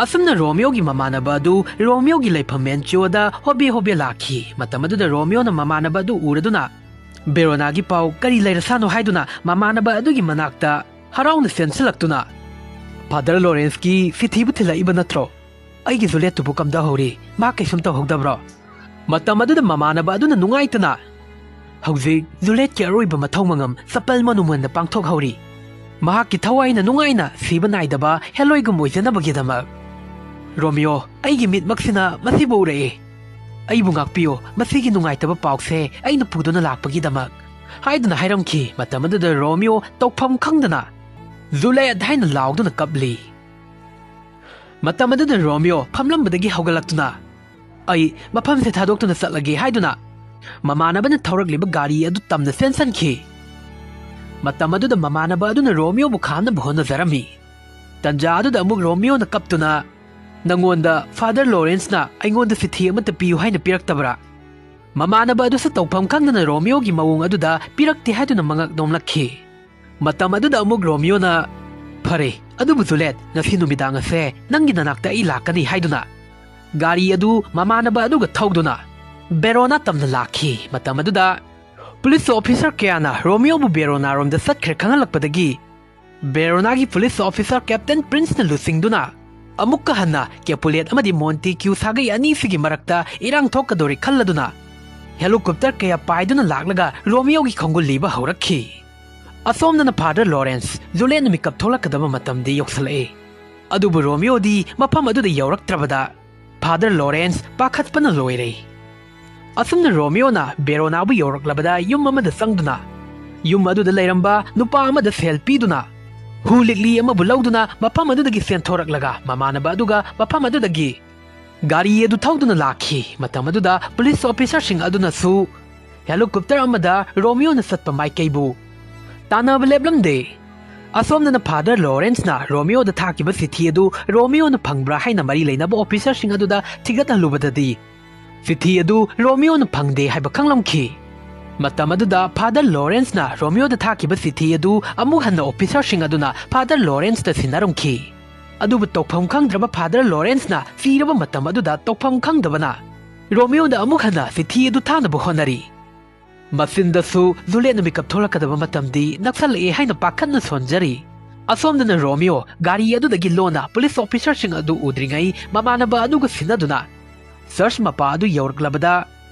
ꯑꯁꯨꯝꯅ ꯔꯣꯃꯤꯑꯣꯒꯤ ꯃꯃꯥꯟꯅꯕ ꯑꯗꯨ ꯔꯣꯃꯤꯑꯣꯒꯤ ꯂꯩꯐꯝ ꯃꯦꯟꯆꯤꯑꯣꯗ ꯍꯣꯕꯦ ꯍꯣꯕꯦ ꯂꯥꯛꯈꯤ꯫ ꯃꯇꯝ ꯑꯗꯨꯗ ꯔꯣꯃꯤꯑꯣꯅ ꯃꯃꯥꯟꯅꯕ ꯑꯗꯨ ꯎꯔꯗꯨꯅ ꯕꯦꯔꯣꯅꯥꯒꯤ ꯄꯥꯎ ꯀꯔꯤ ꯂꯩꯔꯁꯥꯅꯣ ꯍꯥꯏꯗꯨꯅ ꯃꯃꯥꯟꯅꯕ ꯑꯗꯨꯒꯤ ꯃꯅꯥꯛꯇ ꯍꯔꯥꯎꯅ ꯆꯦꯟꯁꯤꯜꯂꯛꯇꯨꯅ, "ꯐꯥꯗꯔ ꯂꯣꯔꯦꯟꯁꯀꯤ ꯆꯤꯊꯤꯕꯨ ꯊꯤꯜꯂꯛꯏꯕ ꯅꯠꯇ꯭ꯔꯣ? ꯑꯩꯒꯤ ꯖꯨꯂꯦꯠꯇꯨꯕꯨ ꯀꯝꯗꯧꯍꯧꯔꯤ? ꯃꯥ ꯀꯩꯁꯨꯝ ꯇꯧꯍꯧꯗꯕ꯭ꯔꯣ?" ꯃꯇꯝ ꯑꯗꯨꯗ ꯃꯃꯥꯟꯅꯕ ꯑꯗꯨꯅ ꯅꯨꯡꯉꯥꯏꯇꯅ, "ꯍꯧꯖꯤꯛ ꯖꯨꯂꯦꯠꯀꯤ ꯑꯔꯣꯏꯕ ꯃꯊꯧ ꯃꯉꯝ ꯆꯄꯜ ꯃꯣꯅꯨꯃꯦꯟꯗ ꯄꯥꯡꯊꯣꯛꯍꯧꯔꯤ꯫ ꯃꯍꯥꯛꯀꯤ ꯊꯋꯥꯏꯅ ꯅꯨꯡꯉꯥꯏꯅ ꯁꯤꯕ ꯅꯥꯏꯗꯕ ꯍꯦꯂꯣꯏꯒꯨꯝ ꯑꯣꯏꯖꯅꯕꯒꯤꯗꯃꯛ꯫" "ꯔꯣꯃꯤꯑꯣ, ꯑꯩꯒꯤ ꯃꯤꯠꯃꯛꯁꯤꯅ ꯃꯁꯤꯕꯨ ꯎꯔꯛꯏ꯫ ꯑꯩꯕꯨ ꯉꯥꯛꯄꯤꯌꯨ, ꯃꯁꯤꯒꯤ ꯅꯨꯡꯉꯥꯏꯇꯕ ꯄꯥꯎꯁꯦ ꯑꯩꯅ ꯄꯨꯗꯨꯅ ꯂꯥꯛꯄꯒꯤꯗꯃꯛ," ꯍꯥꯏꯗꯨꯅ ꯍꯥꯏꯔꯝꯈꯤ꯫ ꯃꯇꯝ ꯑꯗꯨꯗ ꯔꯣꯃꯤꯑꯣ ꯇꯧꯐꯝ ꯈꯪꯗꯅ "ꯖꯨꯂꯦꯠ" ꯍꯥꯏꯅ ꯂꯥꯎꯗꯨꯅ ꯀꯞꯂꯤ꯫ ꯃꯇꯝ ꯑꯗꯨꯗ ꯔꯣꯃꯤꯑꯣ ꯐꯝꯂꯝꯕꯗꯒꯤ ꯍꯧꯒꯠꯂꯛꯇꯨꯅ, "ꯑꯩ ꯃꯐꯝꯁꯦ ꯊꯥꯗꯣꯛꯇꯨꯅ ꯆꯠꯂꯒꯦ" ꯍꯥꯏꯗꯨꯅ ꯃꯃꯥꯟꯅꯕꯅ ꯊꯧꯔꯛꯂꯤꯕ ꯒꯥꯔꯤ ꯑꯗꯨ ꯇꯝꯅ ꯆꯦꯟꯁꯟꯈꯤ꯫ ꯃꯇꯝ ꯑꯗꯨꯗ ꯃꯃꯥꯟꯅꯕ ꯑꯗꯨꯅ ꯔꯣꯃꯤꯑꯣꯕꯨ ꯈꯥꯝꯅꯕ ꯍꯣꯠꯅꯖꯔꯝꯃꯤ꯫ ꯇꯟꯖꯥ ꯑꯗꯨꯗ ꯑꯃꯨꯛ ꯔꯣꯃꯤꯑꯣꯅ ꯀꯞꯇꯨꯅ, "ꯅꯪꯉꯣꯟꯗ ꯐꯥꯗꯔ ꯂꯣꯔꯦꯟꯁꯅ ꯑꯩꯉꯣꯟꯗ ꯆꯤꯊꯤ ꯑꯃꯠꯇ ꯄꯤꯌꯨ ꯍꯥꯏꯅ ꯄꯤꯔꯛꯇꯕ꯭ꯔꯥ?" ꯃꯃꯥꯟꯅꯕ ꯑꯗꯨꯁꯨ ꯇꯧꯐꯝ ꯈꯪꯗꯅ ꯔꯣꯃꯤꯑꯣꯒꯤ ꯃꯑꯣꯡ ꯑꯗꯨꯗ ꯄꯤꯔꯛꯇꯦ ꯍꯥꯏꯗꯨꯅ ꯃꯉꯛ ꯅꯣꯝꯂꯛꯈꯤ꯫ ꯃꯇꯝ ꯑꯗꯨꯗ ꯑꯃꯨꯛ ꯔꯣꯃꯤꯑꯣꯅ, "ꯐꯔꯦ, ꯑꯗꯨꯕꯨ ꯖꯨꯂꯦꯠ, ꯉꯁꯤ ꯅꯨꯃꯤꯗꯥꯡ ꯑꯁꯦ ꯅꯪꯒꯤ ꯅꯅꯥꯛꯇ ꯑꯩ ꯂꯥꯛꯀꯅꯤ" ꯍꯥꯏꯗꯨꯅ ꯒꯥꯔꯤ ꯑꯗꯨ ꯃꯃꯥꯟꯅꯕ ꯑꯗꯨꯒ ꯊꯧꯗꯨꯅ ꯕꯦꯔꯣꯅꯥ ꯇꯝꯅ ꯂꯥꯛꯈꯤ꯫ ꯃꯇꯝ ꯑꯗꯨꯗ ꯄꯨꯂꯤꯁ ꯑꯣꯐꯤꯁꯥꯔ ꯀꯌꯥꯅ ꯔꯣꯃꯤꯑꯣꯕꯨ ꯕꯦꯔꯣꯅꯥꯔꯣꯝꯗ ꯆꯠꯈ꯭ꯔꯦ ꯈꯪꯍꯜꯂꯛꯄꯗꯒꯤ ꯕꯦꯔꯣꯅꯥꯒꯤ ꯄꯨꯂꯤꯁ ꯑꯣꯐꯤꯁꯥꯔ ꯀꯦꯞꯇꯦꯟ ꯄ꯭ꯔꯤꯟꯁꯅ ꯂꯨꯆꯤꯡꯗꯨꯅ ꯑꯃꯨꯛꯀ ꯍꯟꯅ ꯀꯦꯄꯨꯂꯦꯠ ꯑꯃꯗꯤ ꯃꯣꯟꯇꯤ ꯀ꯭ꯌꯨ ꯁꯥꯒꯩ ꯑꯅꯤꯁꯤꯒꯤ ꯃꯔꯛꯇ ꯏꯔꯥꯡ ꯊꯣꯛꯀꯗꯧꯔꯦ ꯈꯜꯂꯗꯨꯅ ꯍꯦꯂꯤꯀꯣꯞꯇꯔ ꯀꯌꯥ ꯄꯥꯏꯗꯨꯅ ꯂꯥꯛꯂꯒ ꯔꯣꯃꯤꯑꯣꯒꯤ ꯈꯣꯡꯒꯨꯜ ꯂꯤꯕ ꯍꯧꯔꯛꯈꯤ꯫ ꯑꯁꯣꯝꯗꯅ ꯐꯥꯗꯔ ꯂꯣꯔꯦꯟꯁ ꯖꯨꯂꯦꯠꯅ ꯃꯤꯀꯞ ꯊꯣꯛꯂꯛꯀꯗꯕ ꯃꯇꯝꯗꯤ ꯌꯧꯁꯤꯜꯂꯛꯏ꯫ ꯑꯗꯨꯕꯨ ꯔꯣꯃꯤꯑꯣꯗꯤ ꯃꯐꯝ ꯑꯗꯨꯗ ꯌꯧꯔꯛꯇ꯭ꯔꯕꯗ ꯐꯥꯗꯔ ꯂꯣꯔꯦꯟꯁ ꯄꯥꯈꯠꯄꯅ ꯂꯣꯏꯔꯦ꯫ ꯑꯁꯨꯝꯅ ꯔꯣꯃꯤꯑꯣꯅ ꯕꯦꯔꯣꯅꯥꯕꯨ ꯌꯧꯔꯛꯂꯕꯗ ꯌꯨꯝ ꯑꯃꯗ ꯆꯪꯗꯨꯅ ꯌꯨꯝ ꯑꯗꯨꯗ ꯂꯩꯔꯝꯕ ꯅꯨꯄꯥ ꯑꯃꯗ ꯁꯦꯜ ꯄꯤꯗꯨꯅ ꯍꯨ ꯂꯤꯛꯂꯤ ꯑꯃꯕꯨ ꯂꯧꯗꯨꯅ ꯃꯐꯝ ꯑꯗꯨꯗꯒꯤ ꯆꯦꯟꯊꯣꯔꯛꯂꯒ ꯃꯃꯥꯟꯅꯕ ꯑꯗꯨꯒ ꯃꯐꯝ ꯑꯗꯨꯗꯒꯤ ꯒꯥꯔꯤ ꯑꯗꯨ ꯊꯧꯗꯨꯅ ꯂꯥꯛꯈꯤ꯫ ꯃꯇꯝ ꯑꯗꯨꯗ ꯄꯨꯂꯤꯁ ꯑꯣꯐꯤꯁꯥꯔꯁꯤꯡ ꯑꯗꯨꯅꯁꯨ ꯍꯦꯂꯤꯀꯣꯞꯇꯔ ꯑꯃꯗ ꯔꯣꯃꯤꯑꯣꯅ ꯆꯠꯄ ꯃꯥꯏꯀꯩꯕꯨ ꯇꯥꯟꯅꯕ ꯂꯦꯞꯂꯝꯗꯦ꯫ ꯑꯁꯣꯝꯗꯅ ꯐꯥꯗꯔ ꯂꯣꯔꯦꯟꯁꯅ ꯔꯣꯃꯤꯑꯣꯗ ꯊꯥꯈꯤꯕ ꯆꯤꯊꯤ ꯑꯗꯨ ꯔꯣꯃꯤꯑꯣꯅ ꯐꯪꯕ꯭ꯔꯥ ꯍꯥꯏꯅ ꯃꯔꯤ ꯂꯩꯅꯕ ꯑꯣꯐꯤꯁꯥꯔꯁꯤꯡ ꯑꯗꯨꯗ ꯊꯤꯒꯠꯍꯜꯂꯨꯕꯗꯗꯤ ꯆꯤꯊꯤ ꯑꯗꯨ ꯔꯣꯃꯤꯑꯣꯅ ꯐꯪꯗꯦ ꯍꯥꯏꯕ ꯈꯪꯂꯝꯈꯤ꯫ ꯃꯇꯝ ꯑꯗꯨꯗ ꯐꯥꯗꯔ ꯂꯣꯔꯦꯟꯁꯅ ꯔꯣꯃꯤꯑꯣꯗ ꯊꯥꯈꯤꯕ ꯆꯤꯊꯤ ꯑꯗꯨ ꯑꯃꯨꯛ ꯍꯟꯅ ꯑꯣꯐꯤꯁꯥꯔꯁꯤꯡ ꯑꯗꯨꯅ ꯐꯥꯗꯔ ꯂꯣꯔꯦꯟꯁꯇ ꯁꯤꯟꯅꯔꯝꯈꯤ꯫ ꯑꯗꯨꯕꯨ ꯇꯧꯐꯝ ꯈꯪꯗ꯭ꯔꯕ ꯐꯥꯗꯔ ꯂꯣꯔꯦꯟꯁꯅ ꯆꯤꯔꯕ ꯃꯇꯝ ꯑꯗꯨꯗ ꯇꯧꯐꯝ ꯈꯪꯗꯕꯅ ꯔꯣꯃꯤꯑꯣꯗ ꯑꯃꯨꯛ ꯍꯟꯅ ꯆꯤꯊꯤ ꯑꯗꯨ ꯊꯥꯅꯕ ꯍꯣꯠꯅꯔꯤ꯫ ꯃꯆꯤꯟꯗꯁꯨ ꯖꯨꯂꯦꯠꯅ ꯃꯤꯀꯞ ꯊꯣꯛꯂꯛꯀꯗꯕ ꯃꯇꯝꯗꯤ ꯅꯛꯁꯜꯂꯛꯑꯦ ꯍꯥꯏꯅ ꯄꯥꯈꯠꯅ ꯁꯣꯟꯖꯔꯤ꯫ ꯑꯁꯣꯝꯗꯅ ꯔꯣꯃꯤꯑꯣ ꯒꯥꯔꯤ ꯑꯗꯨꯗꯒꯤ ꯂꯣꯟꯅ ꯄꯨꯂꯤꯁ ꯑꯣꯐꯤꯁꯥꯔꯁꯤꯡ ꯑꯗꯨ ꯎꯗ꯭ꯔꯤꯉꯩ ꯃꯃꯥꯟꯅꯕ ꯑꯗꯨꯒ ꯁꯤꯟꯅꯗꯨꯅ ꯆꯔꯆ ꯃꯄꯥ ꯑꯗꯨ ꯌꯧꯔꯛꯂꯕꯗ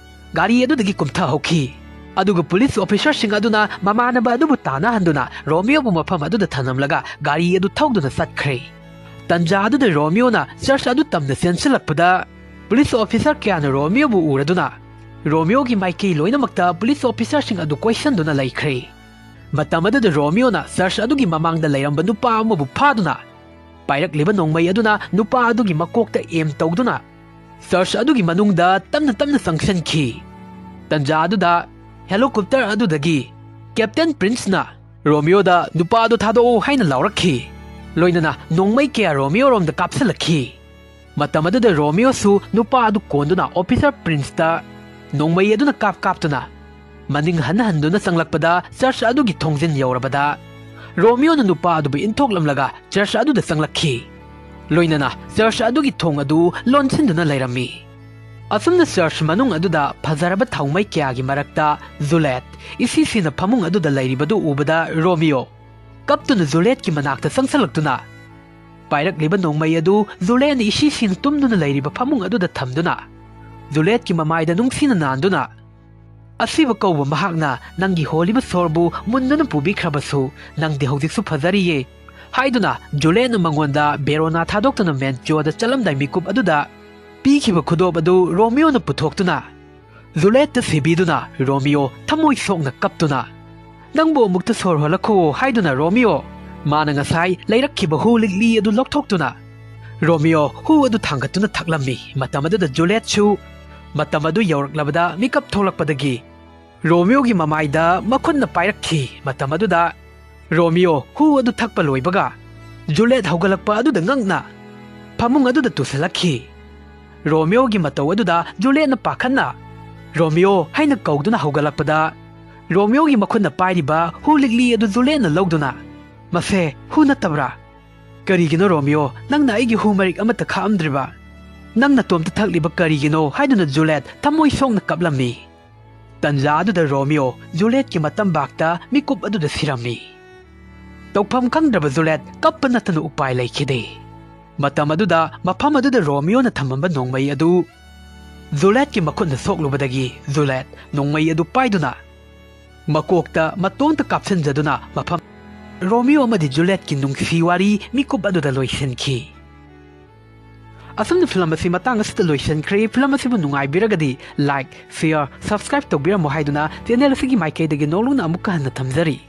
ꯒꯥꯔꯤ ꯑꯗꯨꯗꯒꯤ ꯀꯨꯝꯊꯍꯧꯈꯤ꯫ ꯑꯗꯨꯒ ꯄꯨꯂꯤꯁ ꯑꯣꯐꯤꯁꯥꯔꯁꯤꯡ ꯑꯗꯨꯅ ꯃꯃꯥꯟꯅꯕ ꯑꯗꯨꯕꯨ ꯇꯥꯟꯅꯍꯟꯗꯨꯅ ꯔꯣꯃꯤꯑꯣꯕꯨ ꯃꯐꯝ ꯑꯗꯨꯗ ꯊꯝꯂꯝꯂꯒ ꯒꯥꯔꯤ ꯑꯗꯨ ꯊꯧꯗꯨꯅ ꯆꯠꯈ꯭ꯔꯦ꯫ ꯇꯟꯖꯥ ꯑꯗꯨꯗ ꯔꯣꯃꯤꯑꯣꯅ ꯆꯔꯆ ꯑꯗꯨ ꯇꯝꯅ ꯆꯦꯟꯁꯤꯜꯂꯛꯄꯗ ꯄꯨꯂꯤꯁ ꯑꯣꯐꯤꯁꯥꯔ ꯀꯌꯥꯅ ꯔꯣꯃꯤꯑꯣꯕꯨ ꯎꯔꯗꯨꯅ ꯔꯣꯃꯤꯑꯣꯒꯤ ꯃꯥꯏꯀꯩ ꯂꯣꯏꯅꯃꯛꯇ ꯄꯨꯂꯤꯁ ꯑꯣꯐꯤꯁꯥꯔꯁꯤꯡ ꯑꯗꯨ ꯀꯣꯏꯁꯟꯗꯨꯅ ꯂꯩꯈ꯭ꯔꯦ꯫ ꯃꯇꯝ ꯑꯗꯨꯗ ꯔꯣꯃꯤꯑꯣꯅ ꯆꯔꯆ ꯑꯗꯨꯒꯤ ꯃꯃꯥꯡꯗ ꯂꯩꯔꯝꯕ ꯅꯨꯄꯥ ꯑꯃꯕꯨ ꯐꯥꯗꯨꯅ ꯄꯥꯏꯔꯛꯂꯤꯕ ꯅꯣꯡꯃꯩ ꯑꯗꯨꯅ ꯅꯨꯄꯥ ꯑꯗꯨꯒꯤ ꯃꯀꯣꯛꯇ ꯑꯦꯝ ꯇꯧꯗꯨꯅ ꯆꯔꯆ ꯑꯗꯨꯒꯤ ꯃꯅꯨꯡꯗ ꯇꯞꯅ ꯇꯞꯅ ꯆꯪꯁꯤꯟꯈꯤ꯫ ꯇꯟꯖꯥ ꯑꯗꯨꯗ ꯍꯦꯂꯤꯀꯣꯞꯇꯔ ꯑꯗꯨꯗꯒꯤ ꯀꯦꯞꯇꯦꯟ ꯄ꯭ꯔꯤꯟꯁꯅ ꯔꯣꯃꯤꯑꯣꯗ ꯅꯨꯄꯥ ꯑꯗꯨ ꯊꯥꯗꯣꯛꯎ ꯍꯥꯏꯅ ꯂꯥꯎꯔꯛꯈꯤ꯫ ꯂꯣꯏꯅꯅ ꯅꯣꯡꯃꯩ ꯀꯌꯥ ꯔꯣꯃꯤꯑꯣꯔꯣꯝꯗ ꯀꯥꯞꯁꯤꯜꯂꯛꯈꯤ꯫ ꯃꯇꯝ ꯑꯗꯨꯗ ꯔꯣꯃꯤꯑꯣꯁꯨ ꯅꯨꯄꯥ ꯑꯗꯨ ꯀꯣꯟꯗꯨꯅ ꯑꯣꯐꯤꯁꯥꯔ ꯄ꯭ꯔꯤꯟꯁꯇ ꯅꯣꯡꯃꯩ ꯑꯗꯨꯅ ꯀꯥꯞ ꯀꯥꯞꯇꯨꯅ ꯃꯅꯤꯡ ꯍꯟꯅ ꯍꯟꯗꯨꯅ ꯆꯪꯂꯛꯄꯗ ꯆꯔꯆ ꯑꯗꯨꯒꯤ ꯊꯣꯡꯖꯤꯟ ꯌꯧꯔꯕꯗ ꯔꯣꯃꯤꯑꯣꯅ ꯅꯨꯄꯥ ꯑꯗꯨꯕꯨ ꯏꯟꯊꯣꯛꯂꯝꯂꯒ ꯆꯔꯆ ꯑꯗꯨꯗ ꯆꯪꯂꯛꯈꯤ꯫ ꯂꯣꯏꯅꯅ ꯆꯔꯆ ꯑꯗꯨꯒꯤ ꯊꯣꯡ ꯑꯗꯨ ꯂꯣꯟꯁꯤꯟꯗꯨꯅ ꯂꯩꯔꯝꯃꯤ꯫ ꯑꯁꯨꯝꯅ ꯆꯔꯆ ꯃꯅꯨꯡ ꯑꯗꯨꯗ ꯐꯖꯔꯕ ꯊꯥꯎꯃꯩ ꯀꯌꯥꯒꯤ ꯃꯔꯛꯇ ꯖꯨꯂꯦꯠ ꯏꯁꯤ ꯁꯤꯅ ꯐꯃꯨꯡ ꯑꯗꯨꯗ ꯂꯩꯔꯤꯕꯗꯨ ꯎꯕꯗ ꯔꯣꯃꯤꯑꯣ ꯀꯞꯇꯨꯅ ꯖꯨꯂꯦꯠꯀꯤ ꯃꯅꯥꯛꯇ ꯆꯪꯁꯤꯜꯂꯛꯇꯨꯅ ꯄꯥꯏꯔꯛꯂꯤꯕ ꯅꯣꯡꯃꯩ ꯑꯗꯨ ꯖꯨꯂꯦꯠꯅ ꯏꯁꯤ ꯁꯤꯅ ꯇꯨꯝꯗꯨꯅ ꯂꯩꯔꯤꯕ ꯐꯃꯨꯡ ꯑꯗꯨꯗ ꯊꯝꯗꯨꯅ ꯖꯨꯂꯦꯠꯀꯤ ꯃꯃꯥꯏꯗ ꯅꯨꯡꯁꯤꯅ ꯅꯥꯟꯗꯨꯅ, "ꯑꯁꯤꯕ ꯀꯧꯕ ꯃꯍꯥꯛꯅ ꯅꯪꯒꯤ ꯍꯣꯜꯂꯤꯕ ꯁꯣꯔꯕꯨ ꯃꯨꯟꯗꯨꯅ ꯄꯨꯕꯤꯈ꯭ꯔꯕꯁꯨ ꯅꯪꯗꯤ ꯍꯧꯖꯤꯛꯁꯨ ꯐꯖꯔꯤꯌꯦ" ꯍꯥꯏꯗꯨꯅ ꯖꯨꯂꯦꯠꯅ ꯃꯉꯣꯟꯗ ꯕꯦꯔꯣꯅꯥ ꯊꯥꯗꯣꯛꯇꯨꯅ ꯃꯦꯟꯆꯣꯗ ꯆꯠꯂꯝꯗꯥꯏ ꯃꯤꯀꯨꯞ ꯑꯗꯨꯗ ꯄꯤꯈꯤꯕ ꯈꯨꯗꯣꯞ ꯑꯗꯨ ꯔꯣꯃꯤꯑꯣꯅ ꯄꯨꯊꯣꯛꯇꯨꯅ ꯖꯨꯂꯦꯠꯇ ꯁꯤꯕꯤꯗꯨꯅ ꯔꯣꯃꯤꯑꯣ ꯊꯃꯣꯏ ꯁꯣꯛꯅ ꯀꯞꯇꯨꯅ, "ꯅꯪꯕꯨ ꯑꯃꯨꯛꯇ ꯁꯣꯔ ꯍꯣꯜꯂꯛꯈꯣ" ꯍꯥꯏꯗꯨꯅ ꯔꯣꯃꯤꯑꯣ ꯃꯥꯅ ꯉꯁꯥꯏ ꯂꯩꯔꯛꯈꯤꯕ ꯍꯨ ꯂꯤꯛꯂꯤ ꯑꯗꯨ ꯂꯧꯊꯣꯛꯇꯨꯅ ꯔꯣꯃꯤꯑꯣ ꯍꯨ ꯑꯗꯨ ꯊꯥꯡꯒꯠꯇꯨꯅ ꯊꯛꯂꯝꯃꯤ꯫ ꯃꯇꯝ ꯑꯗꯨꯗ ꯖꯨꯂꯦꯠꯁꯨ ꯃꯇꯝ ꯑꯗꯨ ꯌꯧꯔꯛꯂꯕꯗ ꯃꯤꯀꯞ ꯊꯣꯛꯂꯛꯄꯗꯒꯤ ꯔꯣꯃꯤꯑꯣꯒꯤ ꯃꯃꯥꯏꯗ ꯃꯈꯨꯠꯅ ꯄꯥꯏꯔꯛꯈꯤ꯫ ꯃꯇꯝ ꯑꯗꯨꯗ ꯔꯣꯃꯤꯑꯣ ꯍꯨ ꯑꯗꯨ ꯊꯛꯄ ꯂꯣꯏꯕꯒ ꯖꯨꯂꯦꯠ ꯍꯧꯒꯠꯂꯛꯄ ꯑꯗꯨꯗ ꯉꯛꯅ ꯐꯃꯨꯡ ꯑꯗꯨꯗ ꯇꯨꯁꯤꯜꯂꯛꯈꯤ꯫ ꯔꯣꯃꯤꯑꯣꯒꯤ ꯃꯇꯧ ꯑꯗꯨꯗ ꯖꯨꯂꯦꯠꯅ ꯄꯥꯈꯠꯅ "ꯔꯣꯃꯤꯑꯣ" ꯍꯥꯏꯅ ꯀꯧꯗꯨꯅ ꯍꯧꯒꯠꯂꯛꯄꯗ ꯔꯣꯃꯤꯑꯣꯒꯤ ꯃꯈꯨꯠꯅ ꯄꯥꯏꯔꯤꯕ ꯍꯨ ꯂꯤꯛꯂꯤ ꯑꯗꯨ ꯖꯨꯂꯦꯠꯅ ꯂꯧꯗꯨꯅ, "ꯃꯁꯦ ꯍꯨ ꯅꯠꯇꯕ꯭ꯔꯥ? ꯀꯔꯤꯒꯤꯅꯣ ꯔꯣꯃꯤꯑꯣ, ꯅꯪꯅ ꯑꯩꯒꯤ ꯍꯨ ꯃꯔꯤꯛ ꯑꯃꯠꯇ ꯈꯥꯛꯑꯝꯗ꯭ꯔꯤꯕ? ꯅꯪ ꯅꯇꯣꯝꯇ ꯊꯛꯂꯤꯕ ꯀꯔꯤꯒꯤꯅꯣ?" ꯍꯥꯏꯗꯨꯅ ꯖꯨꯂꯦꯠ ꯊꯃꯣꯏ ꯁꯣꯛꯅ ꯀꯞꯂꯝꯃꯤ꯫ ꯇꯟꯖꯥ ꯑꯗꯨꯗ ꯔꯣꯃꯤꯑꯣ ꯖꯨꯂꯦꯠꯀꯤ ꯃꯇꯝꯕꯥꯛꯇ ꯃꯤꯀꯨꯞ ꯑꯗꯨꯗ ꯁꯤꯔꯝꯃꯤ꯫ ꯇꯧꯐꯝ ꯈꯪꯗ꯭ꯔꯕ ꯖꯨꯂꯦꯠ ꯀꯞꯄ ꯅꯠꯇꯅ ꯎꯄꯥꯏ ꯂꯩꯈꯤꯗꯦ꯫ ꯃꯇꯝ ꯑꯗꯨꯗ ꯃꯐꯝ ꯑꯗꯨꯗ ꯔꯣꯃꯤꯑꯣꯅ ꯊꯝꯃꯝꯕ ꯅꯣꯡꯃꯩ ꯑꯗꯨ ꯖꯨꯂꯦꯠꯀꯤ ꯃꯈꯨꯠꯅ ꯁꯣꯛꯂꯨꯕꯗꯒꯤ ꯖꯨꯂꯦꯠ ꯅꯣꯡꯃꯩ ꯑꯗꯨ ꯄꯥꯏꯗꯨꯅ ꯃꯀꯣꯛꯇ ꯃꯇꯣꯟꯇ ꯀꯥꯞꯁꯤꯟꯖꯗꯨꯅ ꯃꯐꯝ ꯔꯣꯃꯤꯑꯣ ꯑꯃꯗꯤ ꯖꯨꯂꯦꯠꯀꯤ ꯅꯨꯡꯁꯤ ꯋꯥꯔꯤ ꯃꯤꯀꯨꯞ ꯑꯗꯨꯗ ꯂꯣꯏꯁꯤꯟꯈꯤ꯫ ꯑꯁꯨꯝꯅ ꯐꯤꯂꯝ ꯑꯁꯤ ꯃꯇꯥꯡ ꯑꯁꯤꯗ ꯂꯣꯏꯁꯤꯟꯈ꯭ꯔꯦ꯫ ꯐꯤꯂꯝ ꯑꯁꯤꯕꯨ ꯅꯨꯡꯉꯥꯏꯕꯤꯔꯒꯗꯤ like, share, subscribe ꯇꯧꯕꯤꯔꯝꯃꯨ ꯍꯥꯏꯗꯨꯅ ꯆꯦꯅꯦꯜ ꯑꯁꯤꯒꯤ ꯃꯥꯏꯀꯩꯗꯒꯤ ꯅꯣꯡꯂꯨꯛꯅ ꯑꯃꯨꯛꯀ ꯍꯟꯅ ꯊꯝꯖꯔꯤ꯫